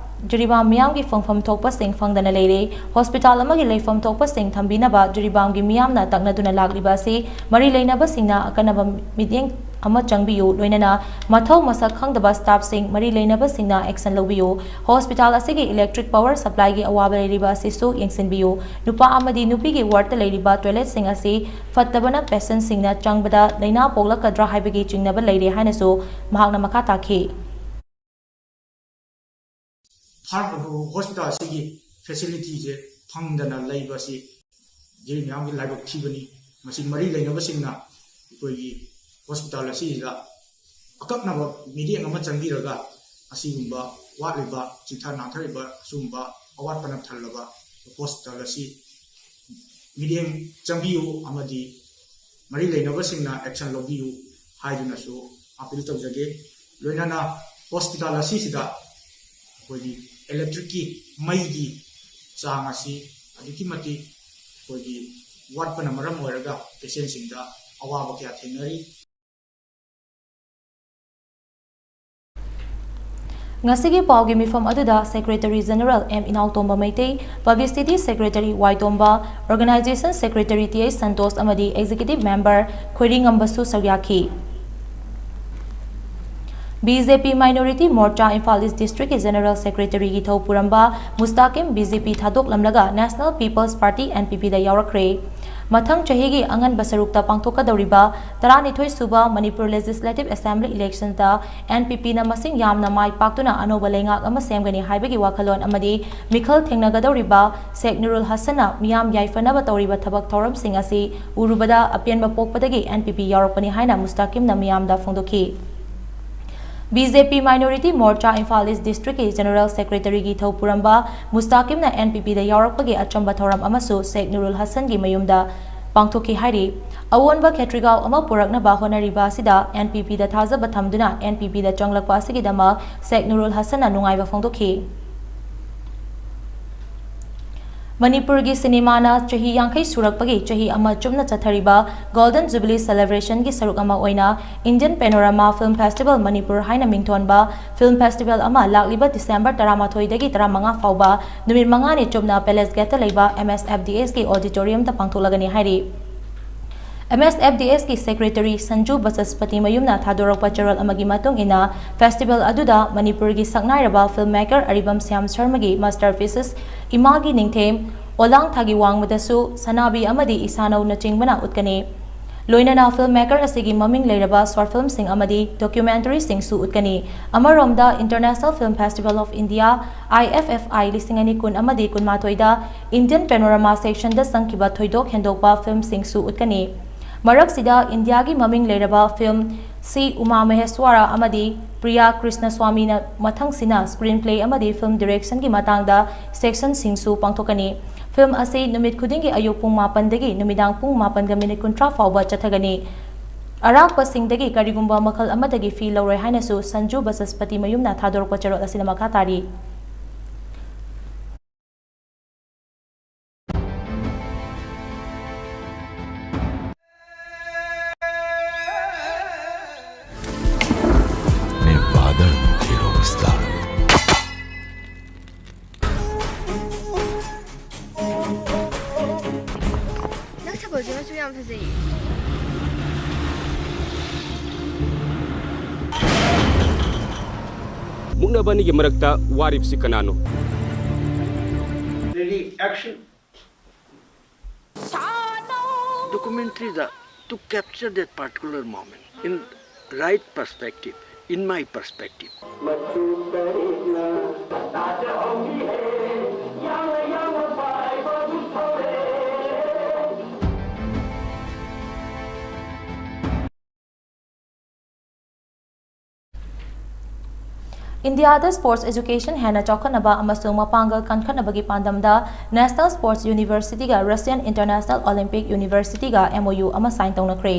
ꯖꯤꯔꯤꯕꯥꯝ ꯃꯤꯌꯥꯝꯒꯤ ꯐꯪꯐꯝ ꯊꯣꯛꯄꯁꯤꯡ ꯐꯪꯗꯅ ꯂꯩꯔꯦ꯫ ꯍꯣꯁꯄꯤꯇꯥꯜ ꯑꯃꯒꯤ ꯂꯩꯐꯝ ꯊꯣꯛꯄꯁꯤꯡ ꯊꯝꯕꯤꯅꯕ ꯖꯤꯔꯤꯕꯥꯝꯒꯤ ꯃꯤꯌꯥꯝꯅ ꯇꯛꯅꯗꯨꯅ ꯂꯥꯛꯂꯤꯕ ꯑꯁꯤ ꯃꯔꯤ ꯂꯩꯅꯕꯁꯤꯡꯅ ꯑꯀꯟꯅꯕ ꯃꯤꯠꯌꯦꯡ ꯑꯃ ꯆꯪꯕꯤꯌꯨ, ꯂꯣꯏꯅꯅ ꯃꯊꯧ ꯃꯁꯛ ꯈꯪꯗꯕ ꯁ꯭ꯇꯥꯐꯁꯤꯡ ꯃꯔꯤ ꯂꯩꯅꯕꯁꯤꯡꯅ action ꯂꯧꯕꯤꯌꯨ꯫ ꯍꯣꯁꯄꯤꯇꯥꯜ ꯑꯁꯤꯒꯤ electric power supplyꯒꯤ ꯑꯋꯥꯕ ꯂꯩꯔꯤꯕ ꯑꯁꯤꯁꯨ ꯌꯦꯡꯁꯤꯟꯕꯤꯌꯨ꯫ ꯅꯨꯄꯥ ꯑꯃꯗꯤ ꯅꯨꯄꯤꯒꯤ wardꯇ ꯂꯩꯔꯤꯕ toiletꯁꯤꯡ ꯑꯁꯤ ꯐꯠꯇꯕꯅ patientꯁꯤꯡꯅ ꯆꯪꯕꯗ ꯂꯥꯏꯅꯥ ꯄꯣꯛꯂꯛꯀꯗ꯭ꯔꯥ ꯍꯥꯏꯕꯒꯤ ꯆꯤꯡꯅꯕ ꯂꯩꯔꯦ ꯍꯥꯏꯅꯁꯨ ꯃꯍꯥꯛꯅ ꯃꯈꯥ ꯇꯥꯈꯤ꯫ ꯐꯥꯔꯝ ꯍꯣꯁꯄꯤꯇꯥꯜ ꯑꯁꯤꯒꯤ facilityꯁꯦ ꯐꯪꯗꯅ ꯂꯩꯕ ꯑꯁꯤ ꯖꯤꯔꯤ ꯃꯤꯌꯥꯝꯒꯤ ꯂꯥꯏꯕꯛ ꯊꯤꯕꯅꯤ꯫ ꯃꯁꯤ ꯃꯔꯤ ꯂꯩꯅꯕꯁꯤꯡꯅ ꯑꯩꯈꯣꯏꯒꯤ ꯍꯣꯁꯄꯤꯇꯥꯜ ꯑꯁꯤꯗ ꯑꯀꯛꯅꯕ ꯃꯤꯠꯌꯦꯡ ꯑꯃ ꯆꯪꯕꯤꯔꯒ ꯑꯁꯤꯒꯨꯝꯕ ꯋꯥꯠꯂꯤꯕ, ꯆꯤꯡꯊ ꯅꯥꯟꯊꯔꯤꯕ ꯑꯁꯤꯒꯨꯝꯕ ꯑꯋꯥꯠꯄꯅ ꯊꯜꯂꯕ ꯍꯣꯁꯄꯤꯇꯥꯜ ꯑꯁꯤ ꯃꯤꯠꯌꯦꯡ ꯆꯪꯕꯤꯌꯨ ꯑꯃꯗꯤ ꯃꯔꯤ ꯂꯩꯅꯕꯁꯤꯡꯅ action ꯂꯧꯕꯤꯌꯨ ꯍꯥꯏꯗꯨꯅꯁꯨ appeal ꯇꯧꯖꯒꯦ꯫ ꯂꯣꯏꯅꯅ ꯍꯣꯁꯄꯤꯇꯥꯜ ꯑꯁꯤꯁꯤꯗ ꯑꯩꯈꯣꯏꯒꯤ electricꯀꯤ, ꯃꯩꯒꯤ ꯆꯥꯡ ꯑꯁꯤ ꯑꯗꯨꯛꯀꯤ ꯃꯇꯤꯛ ꯑꯩꯈꯣꯏꯒꯤ ꯋꯥꯠꯄꯅ ꯃꯔꯝ ꯑꯣꯏꯔꯒ patientꯁꯤꯡꯗ ꯑꯋꯥꯕ ꯀꯌꯥ ꯊꯦꯡꯅꯔꯤ꯫ ꯉꯁꯤꯒꯤ ꯄꯥꯎꯒꯤ ꯃꯤꯐꯝ ꯑꯗꯨꯗ Secretary General M Inaotomba Meitei, Publicity Secretary Waitomba, Organization Secretary T H Santosh ꯑꯃꯗꯤ Executive Member ꯈꯣꯏꯔꯤꯉꯝꯕꯁꯨ ꯁꯔꯨꯛ ꯌꯥꯈꯤ꯫ B J P Minority Morcha Imphal East District ꯀꯤ General Secretary ꯒꯤ ꯊꯧ ꯄꯨꯔꯝꯕ ꯃꯨꯁꯇꯥꯀꯤꯝ ꯕꯤ ꯖꯦ ꯄꯤ ꯊꯥꯗꯣꯛꯂꯝꯂꯒ National People's Party N P P ꯗ ꯌꯥꯎꯔꯛꯈ꯭ꯔꯦ꯫ ꯃꯊꯪ ꯆꯍꯤꯒꯤ ꯑꯉꯟꯕ ꯁꯔꯨꯛꯇ ꯄꯥꯡꯊꯣꯛꯀꯗꯧꯔꯤꯕ ꯇꯔꯥꯅꯤꯊꯣꯏ ꯁꯨꯕ Manipur Legislative Assembly election ꯗ N P P ꯅ ꯃꯁꯤꯡ ꯌꯥꯝꯅ ꯃꯥꯏ ꯄꯥꯛꯇꯨꯅ ꯑꯅꯧꯕ ꯂꯩꯉꯥꯛ ꯑꯃ ꯁꯦꯝꯒꯅꯤ ꯍꯥꯏꯕꯒꯤ ꯋꯥꯈꯜꯂꯣꯟ ꯑꯃꯗꯤ ꯃꯤꯈꯜ ꯊꯦꯡꯅꯒꯗꯧꯔꯤꯕ ꯁꯦꯛ ꯅꯨꯔꯨꯜ ꯍꯁꯟꯅ ꯃꯤꯌꯥꯝ ꯌꯥꯏꯐꯅꯕ ꯇꯧꯔꯤꯕ ꯊꯕꯛ ꯊꯧꯔꯝꯁꯤꯡ ꯑꯁꯤ ꯎꯔꯨꯕꯗ ꯑꯄꯦꯟꯕ ꯄꯣꯛꯄꯗꯒꯤ N P P ꯌꯥꯎꯔꯛꯄꯅꯤ ꯍꯥꯏꯅ ꯃꯨꯁꯇꯥꯀꯤꯝꯅ ꯃꯤꯌꯥꯝꯗ ꯐꯣꯡꯗꯣꯛꯈꯤ꯫ B J P Minority Morcha Imphal East District ꯀꯤ General Secretary ꯒꯤ ꯊꯧ ꯄꯨꯔꯝꯕ ꯃꯨꯁꯇꯥꯀꯤꯝꯅ N P P ꯗ ꯌꯥꯎꯔꯛꯄꯒꯤ ꯑꯆꯝꯕ ꯊꯧꯔꯝ ꯑꯃꯁꯨ ꯁꯦꯛ ꯅꯨꯔꯨꯜ ꯍꯁꯟꯒꯤ ꯃꯌꯨꯝꯗ ꯄꯥꯡꯊꯣꯛꯈꯤ ꯍꯥꯏꯔꯤ꯫ ꯑꯑꯣꯟꯕ ꯈꯦꯇ꯭ꯔꯤꯒꯥꯎ ꯑꯃ ꯄꯨꯔꯛꯅꯕ ꯍꯣꯠꯅꯔꯤꯕ ꯑꯁꯤꯗ N P P ꯗ ꯊꯥꯖꯕ ꯊꯝꯗꯨꯅ N P P ꯗ ꯆꯪꯂꯛꯄ ꯑꯁꯤꯒꯤꯗꯃꯛ ꯁꯦꯛ ꯅꯨꯔꯨꯜ ꯍꯁꯟꯅ ꯅꯨꯡꯉꯥꯏꯕ ꯐꯣꯡꯗꯣꯛꯈꯤ꯫ ꯃꯅꯤꯄꯨꯔꯒꯤ ꯁꯤꯅꯦꯃꯥꯅ ꯆꯍꯤ ꯌꯥꯡꯈꯩ ꯁꯨꯔꯛꯄꯒꯤ ꯆꯍꯤ ꯑꯃ ꯆꯨꯞꯅ ꯆꯠꯊꯔꯤꯕ Golden Jubilee Celebration ꯒꯤ ꯁꯔꯨꯛ ꯑꯃ ꯑꯣꯏꯅ Indian Panorama Film Festival Manipur ꯍꯥꯏꯅ ꯃꯤꯡꯊꯣꯟꯕ film festival ꯑꯃ ꯂꯥꯛꯂꯤꯕ December ꯇꯔꯥꯃꯥꯊꯣꯏꯗꯒꯤ ꯇꯔꯥꯃꯉꯥ ꯐꯥꯎꯕ ꯅꯨꯃꯤꯠ ꯃꯉꯥꯅꯤ ꯆꯨꯞꯅ Palace Gate ꯇ ꯂꯩꯕ M S F D S ꯀꯤ auditorium ꯗ ꯄꯥꯡꯊꯣꯛꯂꯒꯅꯤ ꯍꯥꯏꯔꯤ꯫ M S F D S ꯀꯤ Secretary ꯁꯟꯖꯨ ꯕꯆꯁꯄꯇꯤ ꯃꯌꯨꯝꯅ ꯊꯥꯗꯣꯔꯛꯄ ꯆꯦꯔꯣꯜ ꯑꯃꯒꯤ ꯃꯇꯨꯡ ꯏꯟꯅ, festival ꯑꯗꯨꯗ ꯃꯅꯤꯄꯨꯔꯒꯤ ꯁꯛꯅꯥꯏꯔꯕ film maker ꯑꯔꯤꯕꯝ ꯁ꯭ꯌꯥꯝ ꯁꯔꯃꯒꯤ masterpieces ꯏꯃꯥꯒꯤ ꯅꯤꯡꯊꯦꯝ, ꯑꯣꯂꯥꯡ ꯊꯥꯒꯤ ꯋꯥꯡꯃꯗꯁꯨ ꯁꯅꯥꯕꯤ ꯑꯃꯗꯤ ꯏꯁꯥꯅꯧꯅꯆꯤꯡꯕꯅ ꯎꯠꯀꯅꯤ꯫ ꯂꯣꯏꯅꯅ film maker ꯑꯁꯤꯒꯤ ꯃꯃꯤꯡ ꯂꯩꯔꯕ short film ꯁꯤꯡ ꯑꯃꯗꯤ documentary ꯁꯤꯡꯁꯨ ꯎꯠꯀꯅꯤ꯫ ꯑꯃꯔꯣꯝꯗ, International Film Festival of India, I F F I, ꯂꯤꯁꯤꯡ ꯑꯅꯤ ꯀꯨꯟ ꯑꯃꯗꯤ ꯀꯨꯟꯃꯥꯊꯣꯏꯗ Indian Panorama section ꯗ ꯆꯪꯈꯤꯕ ꯊꯣꯏꯗꯣꯛ ꯍꯦꯟꯗꯣꯛꯄ film ꯁꯤꯡꯁꯨ ꯎꯠꯀꯅꯤ꯫ ꯃꯔꯛꯁꯤꯗ ꯏꯟꯗꯤꯌꯥꯒꯤ ꯃꯃꯤꯡ ꯂꯩꯔꯕ film C. Uma Maheshwara ꯑꯃꯗꯤ Priya Krishnaswamyꯅ ꯃꯊꯪꯁꯤꯅ screenplay ꯑꯃꯗꯤ film direction ꯒꯤ ꯃꯇꯥꯡꯗ section ꯁꯤꯡꯁꯨ ꯄꯥꯡꯊꯣꯛꯀꯅꯤ꯫ Film ꯑꯁꯤ ꯅꯨꯃꯤꯠ ꯈꯨꯗꯤꯡꯒꯤ ꯑꯌꯨꯛ ꯄꯨꯡ ꯃꯥꯄꯟꯗꯒꯤ ꯅꯨꯃꯤꯗꯥꯡ ꯄꯨꯡ ꯃꯥꯄꯟꯒ minute ꯀꯨꯟꯊ꯭ꯔꯥ ꯐꯥꯎꯕ ꯆꯠꯊꯒꯅꯤ꯫ ꯑꯔꯥꯛꯄꯁꯤꯡꯗꯒꯤ ꯀꯔꯤꯒꯨꯝꯕ ꯃꯈꯜ ꯑꯃꯠꯇꯒꯤ fee ꯂꯧꯔꯣꯏ ꯍꯥꯏꯅꯁꯨ ꯁꯟꯖꯨ ꯕꯆꯁꯄꯇꯤ ꯃꯌꯨꯝꯅ ꯊꯥꯗꯣꯔꯛꯄ ꯆꯦꯔꯣꯜ ꯑꯁꯤꯅ ꯃꯈꯥ ꯇꯥꯔꯤ꯫ ꯅꯦꯕꯥꯗꯔ ꯃꯨꯈꯦꯔꯣ ꯁ꯭ꯇꯥꯔ꯫ ꯅꯪ ꯁꯥꯄꯣꯟꯁꯦ ꯃꯆꯨ ꯌꯥꯝ ꯐꯖꯩꯌꯦ꯫ ꯃꯨꯛꯅꯕ ꯑꯅꯤꯒꯤ ꯃꯔꯛꯇ ꯋꯥꯔꯤꯕꯁꯤ ꯀꯅꯥꯅꯣ? Ready, action. Documentaries are to capture that particular moment in right perspective, in my perspective. ꯏꯟꯗꯤꯌꯥꯗ ꯁ꯭ꯄꯣꯔꯠꯁ ꯑꯦꯖꯨꯀꯦꯁꯟ ꯍꯦꯟꯅ ꯆꯥꯎꯈꯠꯅꯕ ꯑꯃꯁꯨꯡ ꯃꯄꯥꯡꯒꯜ ꯀꯟꯈꯠꯅꯕꯒꯤ ꯄꯥꯟꯗꯝꯗ ꯅꯦꯁꯅꯦꯜ ꯁ꯭ꯄꯣꯔꯠꯁ ꯌꯨꯅꯤꯚꯔꯁꯤꯇꯤꯒ ꯔꯁꯤꯌꯟ ꯏꯟꯇꯔꯅꯦꯁꯅꯦꯜ ꯑꯣꯂꯤꯝꯄꯤꯛ ꯌꯨꯅꯤꯚꯔꯁꯤꯇꯤꯒ MOU ꯑꯃ ꯁꯥꯏꯟ ꯇꯧꯅꯈ꯭ꯔꯦ꯫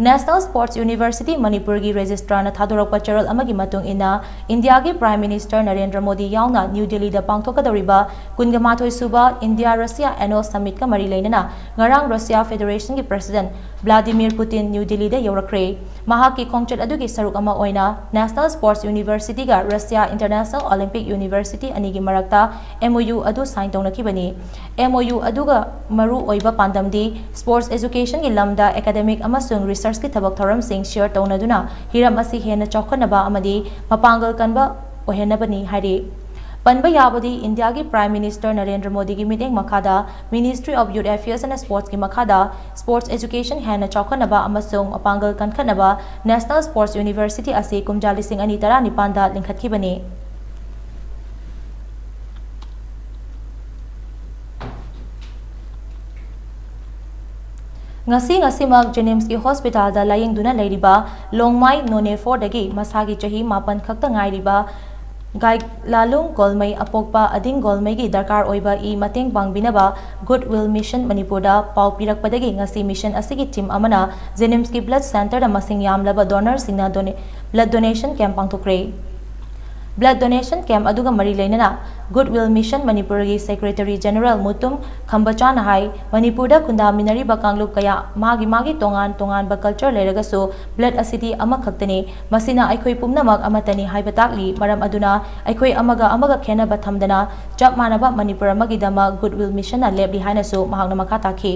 ꯅꯦꯁꯅꯦꯜ ꯁ꯭ꯄꯣꯔꯠꯁ ꯌꯨꯅꯤꯚꯔꯁꯤꯇꯤ ꯃꯅꯤꯄꯨꯔꯒꯤ ꯔꯦꯖꯤꯁꯇ꯭ꯔꯥꯔꯅ ꯊꯥꯗꯣꯔꯛꯄ ꯆꯦꯔꯣꯜ ꯑꯃꯒꯤ ꯃꯇꯨꯡ ꯏꯟꯅ, ꯏꯟꯗꯤꯌꯥꯒꯤ ꯄ꯭ꯔꯥꯏꯝ ꯃꯤꯅꯤꯁꯇꯔ ꯅꯔꯦꯟꯗ꯭ꯔ ꯃꯣꯗꯤ ꯌꯥꯎꯅ ꯅ꯭ꯌꯨ ꯗꯤꯜꯂꯤꯗ ꯄꯥꯡꯊꯣꯛꯀꯗꯧꯔꯤꯕ ꯀꯨꯟꯒ ꯃꯥꯊꯣꯏ ꯁꯨꯕ ꯏꯟꯗꯤꯌꯥ ꯔꯁꯤꯌꯥ ꯑꯦꯅꯨꯑꯦꯜ ꯁꯃꯤꯠꯀ ꯃꯔꯤ ꯂꯩꯅꯅ ꯉꯔꯥꯡ ꯔꯁꯤꯌꯥ ꯐꯦꯗꯔꯦꯁꯟꯒꯤ ꯄ꯭ꯔꯁꯤꯗꯦꯟꯠ ꯚ꯭ꯂꯥꯗꯤꯃꯤꯔ ꯄꯨꯇꯤꯟ ꯅ꯭ꯌꯨ ꯗꯤꯜꯂꯤꯗ ꯌꯧꯔꯛꯈ꯭ꯔꯦ꯫ ꯃꯍꯥꯛꯀꯤ ꯈꯣꯡꯆꯠ ꯑꯗꯨꯒꯤ ꯁꯔꯨꯛ ꯑꯃ ꯑꯣꯏꯅ ꯅꯦꯁꯅꯦꯜ ꯁ꯭ꯄꯣꯔꯠꯁ ꯌꯨꯅꯤꯚꯔꯁꯤꯇꯤꯒ ꯔꯁꯤꯌꯥ ꯏꯟꯇꯔꯅꯦꯁꯅꯦꯜ ꯑꯣꯂꯤꯝꯄꯤꯛ ꯌꯨꯅꯤꯚꯔꯁꯤꯇꯤ ꯑꯅꯤꯒꯤ ꯃꯔꯛꯇ MOU ꯑꯗꯨ ꯁꯥꯏꯟ ꯇꯧꯅꯈꯤꯕꯅꯤ꯫ MOU ꯑꯗꯨꯒ ꯃꯔꯨ ꯑꯣꯏꯕ ꯄꯥꯟꯗꯝꯗꯤ ꯁ꯭ꯄꯣꯔꯠꯁ ꯑꯦꯖꯨꯀꯦꯁꯟꯒꯤ ꯂꯝꯗ ꯑꯦꯀꯥꯗꯦꯃꯤꯛ ꯑꯃꯁꯨꯡ ꯔꯤꯁꯔꯆꯀꯤ ꯊꯕꯛ ꯊꯧꯔꯝꯁꯤꯡ ꯁꯤꯌꯔ ꯇꯧꯅꯗꯨꯅ ꯍꯤꯔꯝ ꯑꯁꯤ ꯍꯦꯟꯅ ꯆꯥꯎꯈꯠꯅꯕ ꯑꯃꯗꯤ ꯃꯄꯥꯡꯒꯜ ꯀꯟꯕ ꯑꯣꯏꯍꯟꯅꯕꯅꯤ ꯍꯥꯏꯔꯤ꯫ ꯄꯟꯕ ꯌꯥꯕꯗꯤ, ꯏꯟꯗꯤꯌꯥꯒꯤ ꯄ꯭ꯔꯥꯏꯝ ꯃꯤꯅꯤꯁꯇꯔ ꯅꯔꯦꯟꯗ꯭ꯔ ꯃꯣꯗꯤꯒꯤ ꯃꯤꯠꯌꯦꯡ ꯃꯈꯥꯗ Ministry of Youth Affairs and Sportsꯀꯤ ꯃꯈꯥꯗ ꯁ꯭ꯄꯣꯔꯠꯁ ꯑꯦꯖꯨꯀꯦꯁꯟ ꯍꯦꯟꯅ ꯆꯥꯎꯈꯠꯅꯕ ꯑꯃꯁꯨꯡ ꯃꯄꯥꯡꯒꯜ ꯀꯟꯈꯠꯅꯕ ꯅꯦꯁꯅꯦꯜ ꯁ꯭ꯄꯣꯔꯠꯁ ꯌꯨꯅꯤꯚꯔꯁꯤꯇꯤ ꯑꯁꯤ ꯀꯨꯝꯖꯥ ꯂꯤꯁꯤꯡ ꯑꯅꯤ ꯇꯔꯥꯅꯤꯄꯥꯟꯗ ꯂꯤꯡꯈꯠꯈꯤꯕꯅꯤ꯫ ꯉꯁꯤ ꯉꯁꯤꯃꯛ ꯖꯦꯅꯤꯝꯁꯀꯤ ꯍꯣꯁꯄꯤꯇꯥꯜꯗ ꯂꯥꯌꯦꯡꯗꯨꯅ ꯂꯩꯔꯤꯕ ꯂꯣꯡꯃꯥꯏ ꯅꯣꯅꯦ ꯐꯣꯔꯗꯒꯤ ꯃꯁꯥꯒꯤ ꯆꯍꯤ ꯃꯥꯄꯟ ꯈꯛꯇ ꯉꯥꯏꯔꯤꯕ ꯒꯥꯏꯂꯥꯂꯨꯡ ꯒꯣꯜꯃꯩ ꯑꯄꯣꯛꯄ ꯑꯗꯤꯡ ꯒꯣꯜꯃꯩꯒꯤ ꯗꯔꯀꯥꯔ ꯑꯣꯏꯕ ꯏ ꯃꯇꯦꯡ ꯄꯥꯡꯕꯤꯅꯕ ꯒꯨꯗ ꯋꯤꯜ ꯃꯤꯁꯟ ꯃꯅꯤꯄꯨꯔꯗ ꯄꯥꯎ ꯄꯤꯔꯛꯄꯗꯒꯤ ꯉꯁꯤ ꯃꯤꯁꯟ ꯑꯁꯤꯒꯤ ꯇꯤꯝ ꯑꯃꯅ ꯖꯦꯅꯤꯝꯁꯀꯤ ꯕ꯭ꯂꯗ ꯁꯦꯟꯇꯔꯗ ꯃꯁꯤꯡ ꯌꯥꯝꯂꯕ ꯗꯣꯅꯔꯁꯤꯡꯅ ꯗꯣꯅꯦ-, ꯕ꯭ꯂꯗ ꯗꯣꯅꯦꯁꯟ ꯀꯦꯝꯞ ꯄꯥꯡꯊꯣꯛꯈ꯭ꯔꯦ꯫ ꯕ꯭ꯂꯗ ꯗꯣꯅꯦꯁꯟ ꯀꯦꯝꯞ ꯑꯗꯨꯒ ꯃꯔꯤ ꯂꯩꯅꯅ ꯒꯨꯗ ꯋꯤꯜ ꯃꯤꯁꯟ ꯃꯅꯤꯄꯨꯔꯒꯤ ꯁꯦꯀ꯭ꯔꯦꯇꯔꯤ ꯖꯦꯅꯔꯦꯜ ꯃꯨꯇꯨꯝ ꯈꯝꯕꯆꯥꯅ ꯍꯥꯏ, ꯃꯅꯤꯄꯨꯔꯗ ꯈꯨꯟꯗꯥꯃꯤꯟꯅꯔꯤꯕ ꯀꯥꯡꯂꯨꯞ ꯀꯌꯥ ꯃꯥꯒꯤ ꯃꯥꯒꯤ ꯇꯣꯉꯥꯟ ꯇꯣꯉꯥꯟꯕ ꯀꯜꯆꯔ ꯂꯩꯔꯒꯁꯨ ꯕ꯭ꯂꯗ ꯑꯁꯤꯗꯤ ꯑꯃꯈꯛꯇꯅꯤ꯫ ꯃꯁꯤꯅ ꯑꯩꯈꯣꯏ ꯄꯨꯝꯅꯃꯛ ꯑꯃꯠꯇꯅꯤ ꯍꯥꯏꯕ ꯇꯥꯛꯂꯤ꯫ ꯃꯔꯝ ꯑꯗꯨꯅ ꯑꯩꯈꯣꯏ ꯑꯃꯒ ꯑꯃꯒ ꯈꯦꯟꯅꯕ ꯊꯝꯗꯅ ꯆꯞ ꯃꯥꯟꯅꯕ ꯃꯅꯤꯄꯨꯔ ꯑꯃꯒꯤꯗꯃꯛ ꯒꯨꯗ ꯋꯤꯜ ꯃꯤꯁꯟꯅ ꯂꯦꯞꯂꯤ ꯍꯥꯏꯅꯁꯨ ꯃꯍꯥꯛꯅ ꯃꯈꯥ ꯇꯥꯈꯤ꯫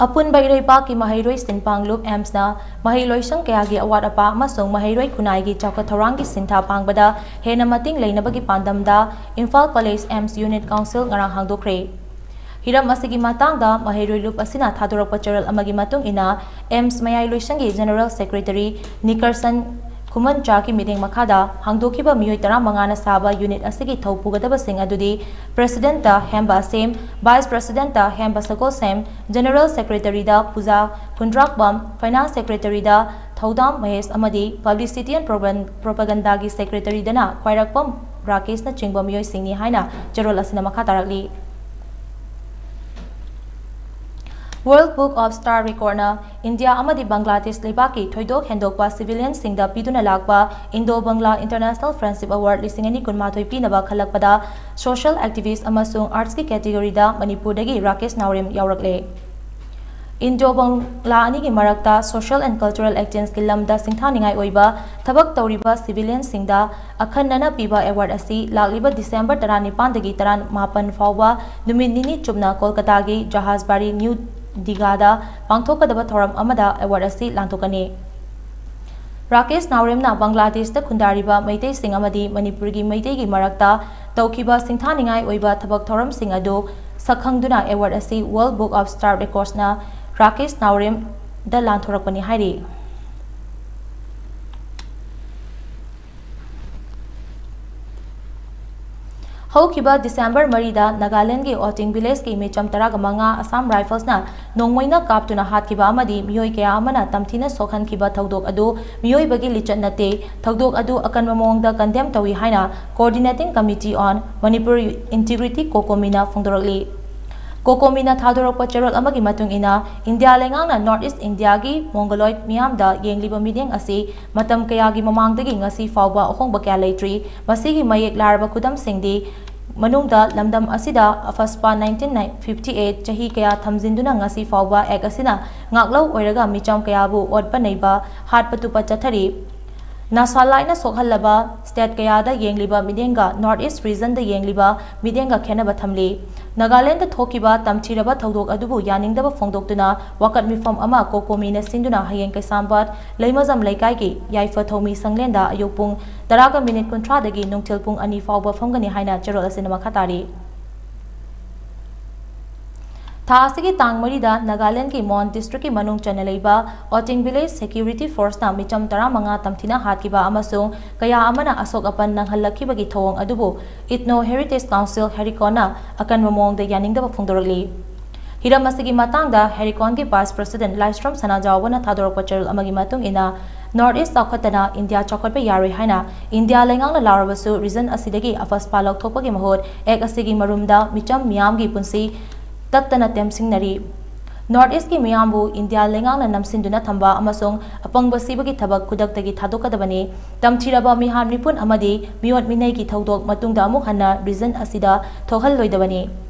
ꯑꯄꯨꯟꯕ ꯏꯔꯩꯕꯥꯛꯀꯤ ꯃꯍꯩꯔꯣꯏ ꯁꯤꯟ ꯄꯥꯡꯂꯨꯞ ꯑꯦꯝꯁꯅ ꯃꯍꯩꯂꯣꯏꯁꯪ ꯀꯌꯥꯒꯤ ꯑꯋꯥꯠ ꯑꯄꯥ ꯑꯃꯁꯨꯡ ꯃꯍꯩꯔꯣꯏ ꯈꯨꯟꯅꯥꯏꯒꯤ ꯆꯥꯎꯈꯠ ꯊꯧꯔꯥꯡꯒꯤ ꯁꯤꯟꯊꯥ ꯄꯥꯡꯕꯗ ꯍꯦꯟꯅ ꯃꯇꯦꯡ ꯂꯩꯅꯕꯒꯤ ꯄꯥꯟꯗꯝꯗ ꯏꯝꯐꯥꯜ ꯀꯣꯂꯦꯖ ꯑꯦꯝꯁ ꯌꯨꯅꯤꯠ ꯀꯥꯎꯟꯁꯤꯜ ꯉꯔꯥꯡ ꯍꯥꯡꯗꯣꯛꯈ꯭ꯔꯦ꯫ ꯍꯤꯔꯝ ꯑꯁꯤꯒꯤ ꯃꯇꯥꯡꯗ ꯃꯍꯩꯔꯣꯏ ꯂꯨꯞ ꯑꯁꯤꯅ ꯊꯥꯗꯣꯔꯛꯄ ꯆꯦꯔꯣꯜ ꯑꯃꯒꯤ ꯃꯇꯨꯡ ꯏꯟꯅ, ꯑꯦꯝꯁ ꯃꯌꯥꯏ ꯂꯣꯏꯁꯪꯒꯤ ꯖꯦꯅꯔꯦꯜ ꯁꯦꯀ꯭ꯔꯦꯇꯔꯤ ꯅꯤꯀꯔꯁꯟ ꯈꯨꯃꯟꯆꯥꯒꯤ ꯃꯤꯠꯌꯦꯡ ꯃꯈꯥꯗ ꯍꯥꯡꯗꯣꯛꯈꯤꯕ ꯃꯤꯑꯣꯏ ꯇꯔꯥꯃꯉꯥꯅ ꯁꯥꯕ ꯌꯨꯅꯤꯠ ꯑꯁꯤꯒꯤ ꯊꯧ ꯄꯨꯒꯗꯕꯁꯤꯡ ꯑꯗꯨꯗꯤ ꯄ꯭ꯔꯦꯁꯤꯗꯦꯟꯠꯇ ꯍꯦꯝꯕ ꯑꯁꯦꯝ, ꯚꯥꯏꯁ ꯄ꯭ꯔꯦꯁꯤꯗꯦꯟꯠꯇ ꯍꯦꯝꯕ ꯁꯒꯣꯜꯁꯦꯝ, ꯖꯦꯅꯔꯦꯜ ꯁꯦꯀ꯭ꯔꯦꯇꯔꯤꯗ ꯄꯨꯖꯥ ꯈꯨꯟꯗ꯭ꯔꯥꯛꯄꯝ, ꯐꯥꯏꯅꯥꯟꯁ ꯁꯦꯀ꯭ꯔꯦꯇꯔꯤꯗ ꯊꯧꯗꯥꯝ ꯃꯍꯦꯁ ꯑꯃꯗꯤ ꯄꯕ꯭ꯂꯤꯁꯤꯇꯤ ꯑꯦꯟ ꯄ꯭ꯔꯣꯄꯒꯟꯗꯥꯒꯤ ꯁꯦꯀ꯭ꯔꯦꯇꯔꯤꯗꯅ ꯈ꯭ꯋꯥꯏꯔꯥꯛꯄꯝ ꯔꯥꯀꯦꯁꯅꯆꯤꯡꯕ ꯃꯤꯑꯣꯏꯁꯤꯡꯅꯤ ꯍꯥꯏꯅ ꯆꯦꯔꯣꯜ ꯑꯁꯤꯅ ꯃꯈꯥ ꯇꯥꯔꯛꯂꯤ꯫ World Book of Star Recordꯅ ꯏꯟꯗꯤꯌꯥ ꯑꯃꯗꯤ ꯕꯪꯒ꯭ꯂꯥꯗꯦꯁ ꯂꯩꯕꯥꯛꯀꯤ ꯊꯣꯏꯗꯣꯛ ꯍꯦꯟꯗꯣꯛꯄ ꯁꯤꯚꯤꯂꯤꯌꯟꯁꯤꯡꯗ ꯄꯤꯗꯨꯅ ꯂꯥꯛꯄ Indo Bangla International Friendship Award ꯂꯤꯁꯤꯡ ꯑꯅꯤ ꯀꯨꯟꯃꯥꯊꯣꯏ ꯄꯤꯅꯕ ꯈꯜꯂꯛꯄꯗ social activist ꯑꯃꯁꯨꯡ artsꯀꯤ categoryꯗ ꯃꯅꯤꯄꯨꯔꯗꯒꯤ ꯔꯥꯀꯦꯁ ꯅꯥꯎꯔꯦꯝ ꯌꯥꯎꯔꯛꯂꯦ꯫ ꯏꯟꯗꯣ ꯕꯪꯒ꯭ꯂꯥ ꯑꯅꯤꯒꯤ ꯃꯔꯛꯇ social and cultural exchangeꯀꯤ ꯂꯝꯗ ꯁꯤꯡꯊꯥꯅꯤꯡꯉꯥꯏ ꯑꯣꯏꯕ ꯊꯕꯛ ꯇꯧꯔꯤꯕ ꯁꯤꯚꯤꯂꯤꯌꯟꯁꯤꯡꯗ ꯑꯈꯟꯅꯅ ꯄꯤꯕ award ꯑꯁꯤ ꯂꯥꯛꯂꯤꯕ ꯗꯤꯁꯦꯝꯕꯔ ꯇꯔꯥꯅꯤꯄꯥꯟꯗꯒꯤ ꯇꯔꯥꯃꯥꯄꯟ ꯐꯥꯎꯕ ꯅꯨꯃꯤꯠ ꯅꯤꯅꯤ ꯆꯨꯞꯅ ꯀꯣꯜꯀꯇꯥꯒꯤ ꯖꯍꯥꯖꯕꯥꯔꯤ ꯅ꯭ꯌꯨ ꯗꯤꯒꯥꯗ ꯄꯥꯡꯊꯣꯛꯀꯗꯕ ꯊꯧꯔꯝ ꯑꯃꯗ award ꯑꯁꯤ ꯂꯥꯟꯊꯣꯛꯀꯅꯤ꯫ ꯔꯥꯀꯦꯁ ꯅꯥꯎꯔꯦꯝꯅ ꯕꯪꯒ꯭ꯂꯥꯗꯦꯁꯇ ꯈꯨꯟꯗꯥꯔꯤꯕ ꯃꯩꯇꯩꯁꯤꯡ ꯑꯃꯗꯤ ꯃꯅꯤꯄꯨꯔꯒꯤ ꯃꯩꯇꯩꯒꯤ ꯃꯔꯛꯇ ꯇꯧꯈꯤꯕ ꯁꯤꯡꯊꯥꯅꯤꯡꯉꯥꯏ ꯑꯣꯏꯕ ꯊꯕꯛ ꯊꯧꯔꯝꯁꯤꯡ ꯑꯗꯨ ꯁꯛꯈꯪꯗꯨꯅ award ꯑꯁꯤ World Book of Star Recordsꯅ Rakesh ꯅꯥꯎꯔꯦꯝꯗ ꯂꯥꯟꯊꯣꯔꯛꯄꯅꯤ ꯍꯥꯏꯔꯤ꯫ ꯍꯧꯈꯤꯕ ꯗꯤꯁꯦꯝꯕꯔ ꯃꯔꯤꯗ ꯅꯥꯒꯥꯂꯦꯟꯗꯒꯤ ꯑꯣꯇꯤꯡ ꯚꯤꯂꯦꯖꯀꯤ ꯃꯤꯆꯝ ꯇꯔꯥꯒ ꯃꯉꯥ ꯑꯁꯥꯝ ꯔꯥꯏꯐꯜꯁꯅ ꯅꯣꯡꯃꯩꯅ ꯀꯥꯞꯇꯨꯅ ꯍꯥꯠꯈꯤꯕ ꯑꯃꯗꯤ ꯃꯤꯑꯣꯏ ꯀꯌꯥ ꯑꯃꯅ ꯇꯝꯊꯤꯅ ꯁꯣꯛꯍꯟꯈꯤꯕ ꯊꯧꯗꯣꯛ ꯑꯗꯨ ꯃꯤꯑꯣꯏꯕꯒꯤ ꯂꯤꯆꯠ ꯅꯠꯇꯦ, ꯊꯧꯗꯣꯛ ꯑꯗꯨ ꯑꯀꯟꯕ ꯃꯑꯣꯡꯗ condemn ꯇꯧꯏ ꯍꯥꯏꯅ Coordinating Committee on Manipur Integrity, ꯀꯣꯀꯣꯃꯤꯅ ꯐꯣꯡꯗꯣꯔꯛꯂꯤ꯫ ꯀꯣꯀꯣꯃꯤꯅ ꯊꯥꯗꯣꯔꯛꯄ ꯆꯦꯔꯣꯜ ꯑꯃꯒꯤ ꯃꯇꯨꯡ ꯏꯟꯅ, ꯏꯟꯗꯤꯌꯥ ꯂꯩꯉꯥꯛꯅ North East ꯏꯟꯗꯤꯌꯥꯒꯤ Mongoloid ꯃꯤꯌꯥꯝꯗ ꯌꯦꯡꯂꯤꯕ ꯃꯤꯠꯌꯦꯡ ꯑꯁꯤ ꯃꯇꯝ ꯀꯌꯥꯒꯤ ꯃꯃꯥꯡꯗꯒꯤ ꯉꯁꯤ ꯐꯥꯎꯕ ꯑꯍꯣꯡꯕ ꯀꯌꯥ ꯂꯩꯇ꯭ꯔꯤ꯫ ꯃꯁꯤꯒꯤ ꯃꯌꯦꯛ ꯂꯥꯔꯕ ꯈꯨꯗꯝꯁꯤꯡꯗꯤ ꯃꯅꯨꯡꯗ ꯂꯝꯗꯝ ꯑꯁꯤꯗ ꯑꯐꯁꯄꯥ nineteen fifty eight ꯆꯍꯤ ꯀꯌꯥ ꯊꯝꯖꯤꯟꯗꯨꯅ ꯉꯁꯤ ꯐꯥꯎꯕ act ꯑꯁꯤꯅ ꯉꯥꯛꯂꯧ ꯑꯣꯏꯔꯒ ꯃꯤꯆꯝ ꯀꯌꯥꯕꯨ ꯑꯣꯠꯄ ꯅꯩꯕ, ꯍꯥꯠꯄ ꯇꯨꯞꯄ ꯆꯠꯊꯔꯤ꯫ ꯅꯥꯁꯥ ꯂꯥꯏꯠꯅ ꯁꯣꯛꯍꯜꯂꯕ ꯁ꯭ꯇꯦꯠ ꯀꯌꯥꯗ ꯌꯦꯡꯂꯤꯕ ꯃꯤꯠꯌꯦꯡꯒ ꯅꯣꯔꯠ ꯏꯁ ꯔꯤꯖꯟꯗ ꯌꯦꯡꯂꯤꯕ ꯃꯤꯠꯌꯦꯡꯒ ꯈꯦꯠꯅꯕ ꯊꯝꯂꯤ꯫ ꯅꯥꯒꯥꯂꯦꯟꯗ ꯊꯣꯛꯈꯤꯕ ꯇꯝꯊꯤꯔꯕ ꯊꯧꯗꯣꯛ ꯑꯗꯨꯕꯨ ꯌꯥꯅꯤꯡꯗꯕ ꯐꯣꯡꯗꯣꯛꯇꯨꯅ ꯋꯥꯀꯠ ꯃꯤꯐꯝ ꯑꯃ ꯀꯣꯀꯣꯃꯤꯅ ꯁꯤꯟꯗꯨꯅ ꯍꯌꯦꯡ ꯀꯩꯁꯥꯝꯄꯥꯠ ꯂꯩꯃꯖꯝ ꯂꯩꯀꯥꯏꯒꯤ ꯌꯥꯏꯐ ꯊꯧꯃꯤ ꯁꯪꯂꯦꯟꯗ ꯑꯌꯨꯛ ꯄꯨꯡ ꯇꯔꯥꯒ ꯃꯤꯅꯤꯠ ꯀꯨꯟꯊ꯭ꯔꯥꯗꯒꯤ ꯅꯨꯡꯊꯤꯜ ꯄꯨꯡ ꯑꯅꯤ ꯐꯥꯎꯕ ꯐꯝꯒꯅꯤ ꯍꯥꯏꯅ ꯆꯦꯔꯣꯜ ꯑꯁꯤꯅ ꯃꯈꯥ ꯇꯥꯔꯤ꯫ ꯊꯥ ꯑꯁꯤꯒꯤ ꯇꯥꯡ ꯃꯔꯤꯗ ꯅꯥꯒꯥꯂꯦꯟꯗꯒꯤ ꯃꯣꯟ ꯗꯤꯁꯇ꯭ꯔꯤꯛꯀꯤ ꯃꯅꯨꯡ ꯆꯟꯅ ꯂꯩꯕ ꯑꯣꯇꯤꯡ ꯚꯤꯂꯦꯖ ꯁꯦꯀ꯭ꯌꯨꯔꯤꯇꯤ ꯐꯣꯔꯁꯅ ꯃꯤꯆꯝ ꯇꯔꯥꯃꯉꯥ ꯇꯝꯊꯤꯅ ꯍꯥꯠꯈꯤꯕ ꯑꯃꯁꯨꯡ ꯀꯌꯥ ꯑꯃꯅ ꯑꯁꯣꯛ ꯑꯄꯟ ꯅꯪꯍꯜꯂꯛꯈꯤꯕꯒꯤ ꯊꯧꯑꯣꯡ ꯑꯗꯨꯕꯨ ꯏꯊꯅꯣ ꯍꯦꯔꯤꯇꯦꯖ ꯀꯥꯎꯟꯁꯤꯜ ꯍꯦꯔꯤꯀꯣꯟꯅ ꯑꯀꯟꯕ ꯃꯑꯣꯡꯗ ꯌꯥꯅꯤꯡꯗꯕ ꯐꯣꯡꯗꯣꯔꯛꯂꯤ꯫ ꯍꯤꯔꯝ ꯑꯁꯤꯒꯤ ꯃꯇꯥꯡꯗ ꯍꯦꯔꯤꯀꯣꯟꯒꯤ ꯚꯥꯏꯁ ꯄ꯭ꯔꯁꯤꯗꯦꯟ ꯂꯥꯏꯁ꯭ꯔꯝ ꯁꯅꯥꯖꯥꯎꯕꯅ ꯊꯥꯗꯣꯔꯛꯄ ꯆꯦꯔꯣꯜ ꯑꯃꯒꯤ ꯃꯇꯨꯡ ꯏꯟꯅ, ꯅꯣꯔꯠ ꯏꯁ ꯆꯥꯎꯈꯠꯇꯅ ꯏꯟꯗꯤꯌꯥ ꯆꯥꯎꯈꯠꯄ ꯌꯥꯔꯣꯏ ꯍꯥꯏꯅ ꯏꯟꯗꯤꯌꯥ ꯂꯩꯉꯥꯛꯅ ꯂꯥꯎꯔꯕꯁꯨ, ꯔꯤꯖꯟ ꯑꯁꯤꯗꯒꯤ ꯑꯐꯁꯄꯥ ꯂꯧꯊꯣꯛꯄꯒꯤ ꯃꯍꯨꯠ ꯑꯦꯛ ꯑꯁꯤꯒꯤ ꯃꯔꯨꯝꯗ ꯃꯤꯆꯝ ꯃꯤꯌꯥꯝꯒꯤ ꯄꯨꯟꯁꯤ ꯇꯠꯇꯅ ꯇꯦꯝꯁꯤꯡꯅꯔꯤ꯫ ꯅꯣꯔꯠ ꯏꯁꯀꯤ ꯃꯤꯌꯥꯝꯕꯨ ꯏꯟꯗꯤꯌꯥ ꯂꯩꯉꯥꯛꯅ ꯅꯝꯁꯤꯟꯗꯨꯅ ꯊꯝꯕ ꯑꯃꯁꯨꯡ ꯑꯄꯪꯕ ꯁꯤꯕꯒꯤ ꯊꯕꯛ ꯈꯨꯗꯛꯇꯒꯤ ꯊꯥꯗꯣꯛꯀꯗꯕꯅꯤ꯫ ꯇꯝꯊꯤꯔꯕ ꯃꯤꯍꯥꯠ ꯃꯤꯄꯨꯟ ꯑꯃꯗꯤ ꯃꯤꯑꯣꯠ ꯃꯤꯅꯩꯒꯤ ꯊꯧꯗꯣꯛ ꯃꯇꯨꯡꯗ ꯑꯃꯨꯛ ꯍꯟꯅ ꯔꯤꯖꯟ ꯑꯁꯤꯗ ꯊꯣꯛꯍꯜꯂꯣꯏꯗꯕꯅꯤ꯫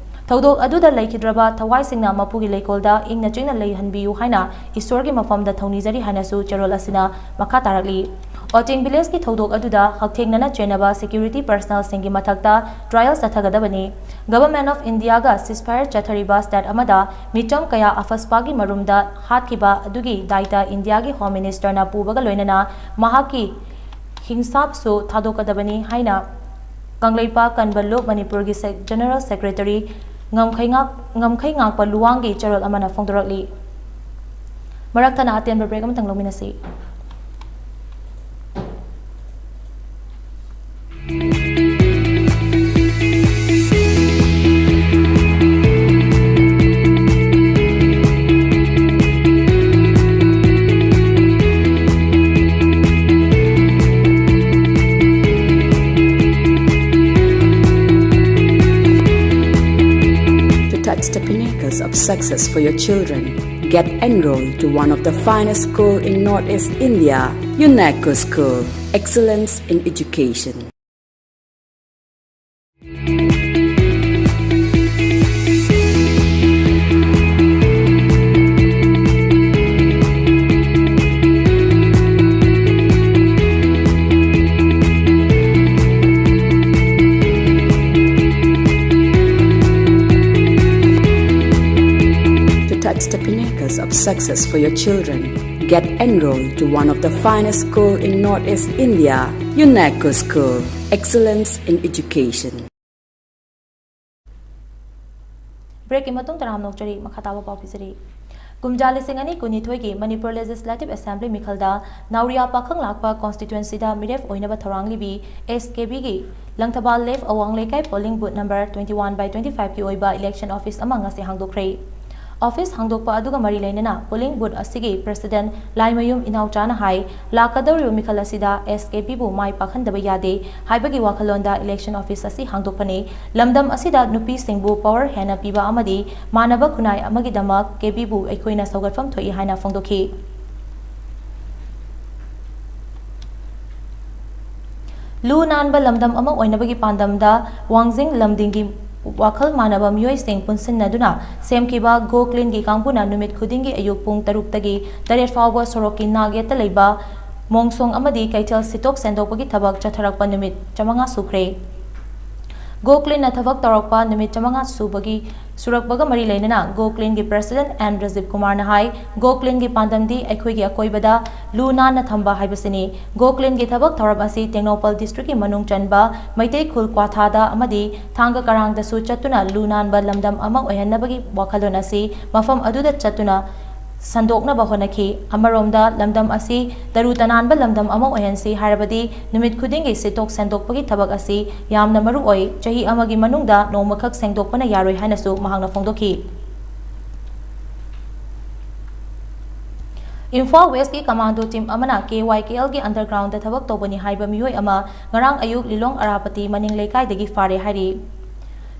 ꯊꯧꯗꯣꯛ ꯑꯗꯨꯗ ꯂꯩꯈꯤꯗ꯭ꯔꯕ ꯊꯋꯥꯏꯁꯤꯡꯅ ꯃꯄꯨꯒꯤ ꯂꯩꯀꯣꯜꯗ ꯏꯪꯅ ꯆꯤꯛꯅ ꯂꯩꯍꯟꯕꯤꯌꯨ ꯍꯥꯏꯅ ꯏꯁꯣꯔꯒꯤ ꯃꯐꯝꯗ ꯊꯧꯅꯤꯖꯔꯤ ꯍꯥꯏꯅꯁꯨ ꯆꯦꯔꯣꯜ ꯑꯁꯤꯅ ꯃꯈꯥ ꯇꯥꯔꯛꯂꯤ꯫ ꯑꯣꯇꯤꯡ ꯚꯤꯂꯦꯖꯀꯤ ꯊꯧꯗꯣꯛ ꯑꯗꯨꯗ ꯍꯛꯊꯦꯡꯅꯅ ꯆꯦꯟꯅꯕ ꯁꯦꯀ꯭ꯌꯨꯔꯤꯇꯤ ꯄꯔꯁꯅꯦꯜꯁꯤꯡꯒꯤ ꯃꯊꯛꯇ ꯇ꯭ꯔꯥꯏꯌꯦꯜ ꯆꯠꯊꯒꯗꯕꯅꯤ꯫ ꯒꯚꯔꯟꯃꯦꯟꯠ ꯑꯣꯐ ꯏꯟꯗꯤꯌꯥꯒ ꯁꯤꯁꯐꯥꯌꯔ ꯆꯠꯊꯔꯤꯕ ꯁ꯭ꯇꯦꯠ ꯑꯃꯗ ꯃꯤꯆꯝ ꯀꯌꯥ ꯑꯐꯁꯄꯥꯒꯤ ꯃꯔꯨꯝꯗ ꯍꯥꯠꯈꯤꯕ ꯑꯗꯨꯒꯤ ꯗꯥꯏꯇ ꯏꯟꯗꯤꯌꯥꯒꯤ ꯍꯣꯝ ꯃꯤꯅꯤꯁꯇꯔꯅ ꯄꯨꯕꯒ ꯂꯣꯏꯅꯅ ꯃꯍꯥꯛꯀꯤ ꯍꯤꯡꯁꯥꯞꯁꯨ ꯊꯥꯗꯣꯛꯀꯗꯕꯅꯤ ꯍꯥꯏꯅ ꯀꯪꯂꯩꯄꯥꯛ ꯀꯟꯕ ꯂꯨꯞ ꯃꯅꯤꯄꯨꯔꯒꯤ ꯁꯦꯛ-, ꯖꯦꯅꯔꯦꯜ ꯁꯦꯀ꯭ꯔꯦꯇꯔꯤ ꯉꯝꯈꯩ ꯉꯥꯛ-, ꯉꯝꯈꯩ ꯉꯥꯛꯄ ꯂꯨꯋꯥꯡꯒꯤ ꯆꯦꯔꯣꯜ ꯑꯃꯅ ꯐꯣꯡꯗꯣꯔꯛꯂꯤ꯫ ꯃꯔꯛ ꯊꯠꯅ ꯑꯇꯦꯟꯕ ꯕ꯭ꯔꯦꯛ ꯑꯃꯇꯪ ꯂꯧꯃꯤꯟꯅꯁꯤ꯫ To touch the pinnacles of success for your children, get enrolled to one of the finest school in Northeast India, UNECO School, Excellence in Education. It's the pinnacles of success for your children. Get enrolled to one of the finest school in Northeast India, UNECO School. Excellence in education. Breakꯀꯤ ꯃꯇꯨꯡ ꯇꯔꯥꯝꯅ ꯑꯣꯛꯆꯔꯤ꯫ ꯃꯈꯥ ꯇꯥꯕ ꯄꯥꯎ ꯄꯤꯖꯔꯤ꯫ ꯀꯨꯝꯖꯥ ꯂꯤꯁꯤꯡ ꯑꯅꯤ ꯀꯨꯟꯅꯤꯊꯣꯏꯒꯤ ꯃꯅꯤꯄꯨꯔ Legislative Assembly ꯃꯤꯈꯜꯗ ꯅꯥꯎꯔꯤꯌꯥ ꯄꯥꯈꯪ ꯂꯥꯛꯄ constituencyꯗ ꯃꯤꯔꯦꯞ ꯑꯣꯏꯅꯕ ꯊꯧꯔꯥꯡ ꯂꯤꯕꯤ S K Bꯒꯤ ꯂꯪꯊꯕꯥꯜ Left ꯑꯋꯥꯡ ꯂꯩꯀꯥꯏ polling booth number twenty one by twenty fiveꯀꯤ ꯑꯣꯏꯕ election office ꯑꯃ ꯉꯁꯤ ꯍꯥꯡꯗꯣꯛꯈ꯭ꯔꯦ꯫ Office ꯍꯥꯡꯗꯣꯛꯄ ꯑꯗꯨꯒ ꯃꯔꯤ ꯂꯩꯅꯅ polling booth ꯑꯁꯤꯒꯤ president ꯂꯥꯏꯃꯌꯨꯝ ꯏꯅꯥꯎꯆꯥꯅ ꯍꯥꯏ, ꯂꯥꯛꯀꯗꯧꯔꯤꯕ ꯃꯤꯈꯜ ꯑꯁꯤꯗ S K Bꯕꯨ ꯃꯥꯏ ꯄꯥꯛꯍꯟꯗꯕ ꯌꯥꯗꯦ ꯍꯥꯏꯕꯒꯤ ꯋꯥꯈꯜꯂꯣꯟꯗ election office ꯑꯁꯤ ꯍꯥꯡꯗꯣꯛꯄꯅꯤ꯫ ꯂꯝꯗꯝ ꯑꯁꯤꯗ ꯅꯨꯄꯤꯁꯤꯡꯕꯨ power ꯍꯦꯟꯅ ꯄꯤꯕ ꯑꯃꯗꯤ ꯃꯥꯟꯅꯕ ꯈꯨꯟꯅꯥꯏ ꯑꯃꯒꯤꯗꯃꯛ K Bꯕꯨ ꯑꯩꯈꯣꯏꯅ ꯁꯧꯒꯠꯐꯝ ꯊꯣꯛꯏ ꯍꯥꯏꯅ ꯐꯣꯡꯗꯣꯛꯈꯤ꯫ ꯂꯨ ꯅꯥꯟꯕ ꯂꯝꯗꯝ ꯑꯃ ꯑꯣꯏꯅꯕꯒꯤ ꯄꯥꯟꯗꯝꯗ ꯋꯥꯡꯖꯤꯡ ꯂꯝꯗꯤꯡꯒꯤ ꯋꯥꯈꯜ ꯃꯥꯟꯅꯕ ꯃꯤꯑꯣꯏꯁꯤꯡ ꯄꯨꯟꯁꯤꯟꯅꯗꯨꯅ ꯁꯦꯝꯈꯤꯕ Go Cleanꯒꯤ ꯀꯥꯡꯕꯨꯅ ꯅꯨꯃꯤꯠ ꯈꯨꯗꯤꯡꯒꯤ ꯑꯌꯨꯛ ꯄꯨꯡ ꯇꯔꯨꯛꯇꯒꯤ ꯇꯔꯦꯠ ꯐꯥꯎꯕ ꯁꯣꯔꯣꯛꯀꯤ ꯅꯥꯛ ꯌꯦꯠꯇ ꯂꯩꯕ ꯃꯣꯡꯁꯣꯡ ꯑꯃꯗꯤ ꯀꯩꯊꯦꯜ ꯁꯤꯠꯇꯣꯛ ꯁꯦꯡꯗꯣꯛꯄꯒꯤ ꯊꯕꯛ ꯆꯠꯊꯔꯛꯄ ꯅꯨꯃꯤꯠ ꯆꯥꯃꯉꯥ ꯁꯨꯈ꯭ꯔꯦ꯫ Go Cleanꯅ ꯊꯕꯛ ꯇꯧꯔꯛꯄ ꯅꯨꯃꯤꯠ ꯆꯥꯃꯉꯥ ꯁꯨꯕꯒꯤ ꯁꯨꯔꯛꯄꯒ ꯃꯔꯤ ꯂꯩꯅꯅ Go Cleanꯒꯤ president N ꯔꯥꯖꯤꯕ ꯀꯨꯃꯥꯔꯅ ꯍꯥꯏ, Go Cleanꯒꯤ ꯄꯥꯟꯗꯝꯗꯤ ꯑꯩꯈꯣꯏꯒꯤ ꯑꯀꯣꯏꯕꯗ ꯂꯨ ꯅꯥꯟꯅ ꯊꯝꯕ ꯍꯥꯏꯕꯁꯤꯅꯤ꯫ Go Cleanꯒꯤ ꯊꯕꯛ ꯊꯧꯔꯝ ꯑꯁꯤ ꯇꯦꯡꯅꯧꯄꯜ districtꯀꯤ ꯃꯅꯨꯡ ꯆꯟꯕ ꯃꯩꯇꯩ ꯈꯨꯜ ꯀ꯭ꯋꯥꯊꯥꯗ ꯑꯃꯗꯤ ꯊꯥꯡꯒ ꯀꯔꯥꯡꯗꯁꯨ ꯆꯠꯇꯨꯅ ꯂꯨ ꯅꯥꯟꯕ ꯂꯝꯗꯝ ꯑꯃ ꯑꯣꯏꯍꯟꯅꯕꯒꯤ ꯋꯥꯈꯜꯂꯣꯟ ꯑꯁꯤ ꯃꯐꯝ ꯑꯗꯨꯗ ꯆꯠꯇꯨꯅ ꯁꯟꯗꯣꯛꯅꯕ ꯍꯣꯠꯅꯈꯤ꯫ ꯑꯃꯔꯣꯝꯗ ꯂꯝꯗꯝ ꯑꯁꯤ ꯇꯔꯨ ꯇꯅꯥꯟꯕ ꯂꯝꯗꯝ ꯑꯃ ꯑꯣꯏꯍꯟꯁꯤ ꯍꯥꯏꯔꯕꯗꯤ ꯅꯨꯃꯤꯠ ꯈꯨꯗꯤꯡꯒꯤ ꯁꯤꯠꯇꯣꯛ ꯁꯦꯡꯗꯣꯛꯄꯒꯤ ꯊꯕꯛ ꯑꯁꯤ ꯌꯥꯝꯅ ꯃꯔꯨ ꯑꯣꯏ꯫ ꯆꯍꯤ ꯑꯃꯒꯤ ꯃꯅꯨꯡꯗ ꯅꯣꯡꯃꯈꯛ ꯁꯦꯡꯗꯣꯛꯄꯅ ꯌꯥꯔꯣꯏ ꯍꯥꯏꯅꯁꯨ ꯃꯍꯥꯛꯅ ꯐꯣꯡꯗꯣꯛꯈꯤ꯫ ꯏꯝꯐꯥꯜ Westꯀꯤ commando team ꯑꯃꯅ K Y K Lꯒꯤ undergroundꯗ ꯊꯕꯛ ꯇꯧꯕꯅꯤ ꯍꯥꯏꯕ ꯃꯤꯑꯣꯏ ꯑꯃ ꯉꯔꯥꯡ ꯑꯌꯨꯛ ꯂꯤꯂꯣꯡ ꯑꯔꯥꯄꯇꯤ ꯃꯅꯤꯡ ꯂꯩꯀꯥꯏꯗꯒꯤ ꯐꯥꯔꯦ ꯍꯥꯏꯔꯤ꯫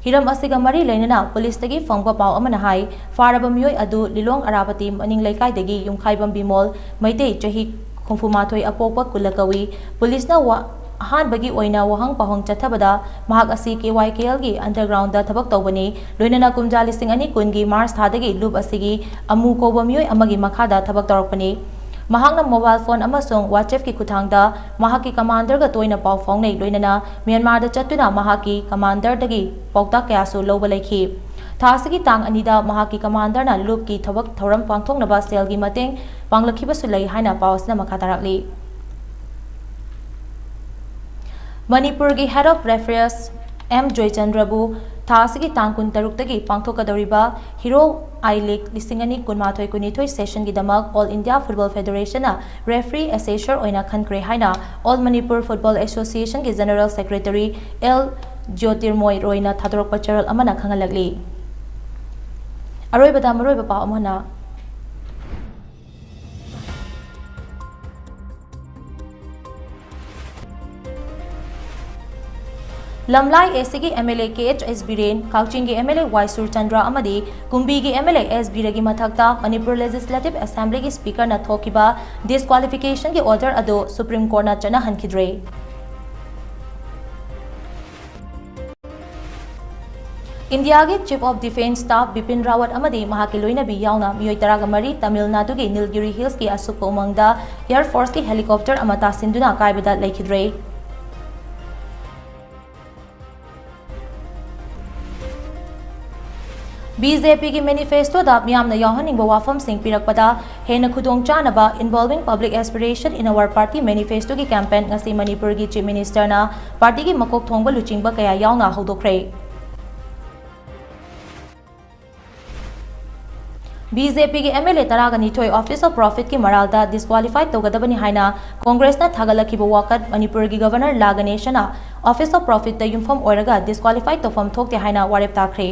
ꯍꯤꯔꯝ ꯑꯁꯤꯒ ꯃꯔꯤ ꯂꯩꯅꯅ ꯄꯨꯂꯤꯁꯇꯒꯤ ꯐꯪꯕ ꯄꯥꯎ ꯑꯃꯅ ꯍꯥꯏ, ꯐꯥꯔꯕ ꯃꯤꯑꯣꯏ ꯑꯗꯨ ꯂꯤꯂꯣꯡ ꯑꯔꯥꯄꯇꯤ ꯃꯅꯤꯡ ꯂꯩꯀꯥꯏꯗꯒꯤ ꯌꯨꯝꯈꯥꯏꯕꯝ ꯕꯤꯃꯣꯜ, ꯃꯩꯇꯩ, ꯆꯍꯤ ꯍꯨꯝꯐꯨ ꯃꯥꯊꯣꯏ, ꯑꯄꯣꯛꯄ ꯀꯨꯂꯀꯋꯤ꯫ ꯄꯨꯂꯤꯁꯅ ꯋꯥ-, ꯑꯍꯥꯟꯕꯒꯤ ꯑꯣꯏꯅ ꯋꯥꯍꯪ ꯄꯥꯎꯍꯪ ꯆꯠꯊꯕꯗ ꯃꯍꯥꯛ ꯑꯁꯤ K Y K Lꯒꯤ undergroundꯗ ꯊꯕꯛ ꯇꯧꯕꯅꯤ꯫ ꯂꯣꯏꯅꯅ ꯀꯨꯝꯖꯥ ꯂꯤꯁꯤꯡ ꯑꯅꯤ ꯀꯨꯟꯒꯤ March ꯊꯥꯗꯒꯤ ꯂꯨꯞ ꯑꯁꯤꯒꯤ ꯑꯃꯨ ꯀꯧꯕ ꯃꯤꯑꯣꯏ ꯑꯃꯒꯤ ꯃꯈꯥꯗ ꯊꯕꯛ ꯇꯧꯔꯛꯄꯅꯤ꯫ ꯃꯍꯥꯛꯅ mobile phone ꯑꯃꯁꯨꯡ WhatsAppꯀꯤ ꯈꯨꯠꯊꯥꯡꯗ ꯃꯍꯥꯛꯀꯤ commanderꯒ ꯇꯣꯏꯅ ꯄꯥꯎ ꯐꯥꯎꯅꯩ, ꯂꯣꯏꯅꯅ ꯃ꯭ꯌꯥꯟꯃꯥꯔꯗ ꯆꯠꯇꯨꯅ ꯃꯍꯥꯛꯀꯤ commanderꯗꯒꯤ ꯄꯥꯎꯇꯥꯛ ꯀꯌꯥꯁꯨ ꯂꯧꯕ ꯂꯩꯈꯤ꯫ ꯊꯥ ꯑꯁꯤꯒꯤ ꯇꯥꯡ ꯑꯅꯤꯗ ꯃꯍꯥꯛꯀꯤ commanderꯅ ꯂꯨꯞꯀꯤ ꯊꯕꯛ ꯊꯧꯔꯝ ꯄꯥꯡꯊꯣꯛꯅꯕ ꯁꯦꯜꯒꯤ ꯃꯇꯦꯡ ꯄꯥꯡꯂꯛꯈꯤꯕꯁꯨ ꯂꯩ ꯍꯥꯏꯅ ꯄꯥꯎ ꯑꯁꯤꯅ ꯃꯈꯥ ꯇꯥꯔꯛꯂꯤ꯫ ꯃꯅꯤꯄꯨꯔꯒꯤ Head of Referees ꯑꯦꯝ ꯖꯣꯏꯆꯟꯗ꯭ꯔꯕꯨ ꯊꯥ ꯑꯁꯤꯒꯤ ꯇꯥꯡ ꯀꯨꯟꯇꯔꯨꯛꯇꯒꯤ ꯄꯥꯡꯊꯣꯛꯀꯗꯧꯔꯤꯕ Hero I League ꯂꯤꯁꯤꯡ ꯑꯅꯤ ꯀꯨꯟꯃꯥꯊꯣꯏ ꯀꯨꯟꯅꯤꯊꯣꯏ sessionꯒꯤꯗꯃꯛ All India Football Federationꯅ referee assessor ꯑꯣꯏꯅ ꯈꯟꯈ꯭ꯔꯦ ꯍꯥꯏꯅ All Manipur Football Associationꯒꯤ General Secretary ꯑꯦꯜ ꯖ꯭ꯌꯣꯇꯤꯔꯃꯣꯏ ꯔꯣꯏꯅ ꯊꯥꯗꯣꯔꯛꯄ ꯆꯦꯔꯣꯜ ꯑꯃꯅ ꯈꯪꯍꯜꯂꯛꯂꯤ꯫ ꯑꯔꯣꯏꯕꯗ ꯃꯔꯨꯑꯣꯏꯕ ꯄꯥꯎ ꯑꯃꯅ, ꯂꯝꯂꯥꯏ ꯑꯦꯁꯤꯒꯤ MLA K H S Biren, ꯀꯛꯆꯤꯡꯒꯤ MLA ꯋꯥꯏ ꯁꯨꯔꯆꯟꯗ꯭ꯔ ꯑꯃꯗꯤ ꯀꯨꯝꯕꯤꯒꯤ MLA ꯑꯦꯁ ꯕꯤꯔꯒꯤ ꯃꯊꯛꯇ ꯃꯅꯤꯄꯨꯔ Legislative Assemblyꯒꯤ Speakerꯅ ꯊꯣꯛꯈꯤꯕ disqualificationꯒꯤ order ꯑꯗꯨ Supreme Courtꯅ ꯆꯠꯅꯍꯟꯈꯤꯗ꯭ꯔꯦ꯫ ꯏꯟꯗꯤꯌꯥꯒꯤ Chief of Defence Staff Bipin Rawat ꯑꯃꯗꯤ ꯃꯍꯥꯛꯀꯤ ꯂꯣꯏꯅꯕꯤ ꯌꯥꯎꯅ ꯃꯤꯑꯣꯏ ꯇꯔꯥꯒ ꯃꯔꯤ ꯇꯥꯃꯤꯜ ꯅꯥꯗꯨꯒꯤ ꯅꯤꯜꯒꯤꯔꯤ ꯍꯤꯜꯁꯀꯤ ꯑꯁꯨꯛꯄ ꯎꯃꯪꯗ Air Forceꯀꯤ helicopter ꯑꯃ ꯇꯥꯁꯤꯟꯗꯨꯅ ꯀꯥꯏꯕꯗ ꯂꯩꯈꯤꯗ꯭ꯔꯦ꯫ BJPꯒꯤ manifestoꯗ ꯃꯤꯌꯥꯝꯅ ꯌꯥꯎꯍꯟꯅꯤꯡꯕ ꯋꯥꯐꯝꯁꯤꯡ ꯄꯤꯔꯛꯄꯗ ꯍꯦꯟꯅ ꯈꯨꯗꯣꯡ ꯆꯥꯅꯕ Involving Public Aspiration in Our Party manifestoꯒꯤ campaign ꯉꯁꯤ ꯃꯅꯤꯄꯨꯔꯒꯤ Chief Ministerꯅ partyꯒꯤ ꯃꯀꯣꯛ ꯊꯣꯡꯕ ꯂꯨꯆꯤꯡꯕ ꯀꯌꯥ ꯌꯥꯎꯅ ꯍꯧꯗꯣꯛꯈ꯭ꯔꯦ꯫ BJPꯒꯤ MLA ꯇꯔꯥꯒ ꯅꯤꯊꯣꯏ Office of Profitꯀꯤ ꯃꯔꯥꯜꯗ disqualify ꯇꯧꯒꯗꯕꯅꯤ ꯍꯥꯏꯅ Congressꯅ ꯊꯥꯒꯠꯂꯛꯈꯤꯕ ꯋꯥꯀꯠ ꯃꯅꯤꯄꯨꯔꯒꯤ Governor ꯂꯥ ꯒꯅꯦꯁꯟꯅ Office of Profitꯇ ꯌꯨꯝꯐꯝ ꯑꯣꯏꯔꯒ disqualify ꯇꯧꯐꯝ ꯊꯣꯛꯇꯦ ꯍꯥꯏꯅ ꯋꯥꯔꯦꯞ ꯇꯥꯈ꯭ꯔꯦ꯫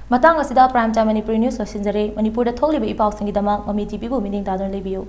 ꯃꯇꯥꯡ ꯑꯁꯤꯗ Prime Time Manipuri News ꯂꯣꯏꯁꯤꯟꯖꯔꯦ꯫ ꯃꯅꯤꯄꯨꯔꯗ ꯊꯣꯛꯂꯤꯕ ꯏꯄꯥꯎꯁꯤꯡꯒꯤꯗꯃꯛ ꯃꯃꯤ TVꯕꯨ ꯃꯤꯠꯌꯦꯡ ꯇꯥꯗꯨꯅ ꯂꯩꯕꯤꯌꯨ꯫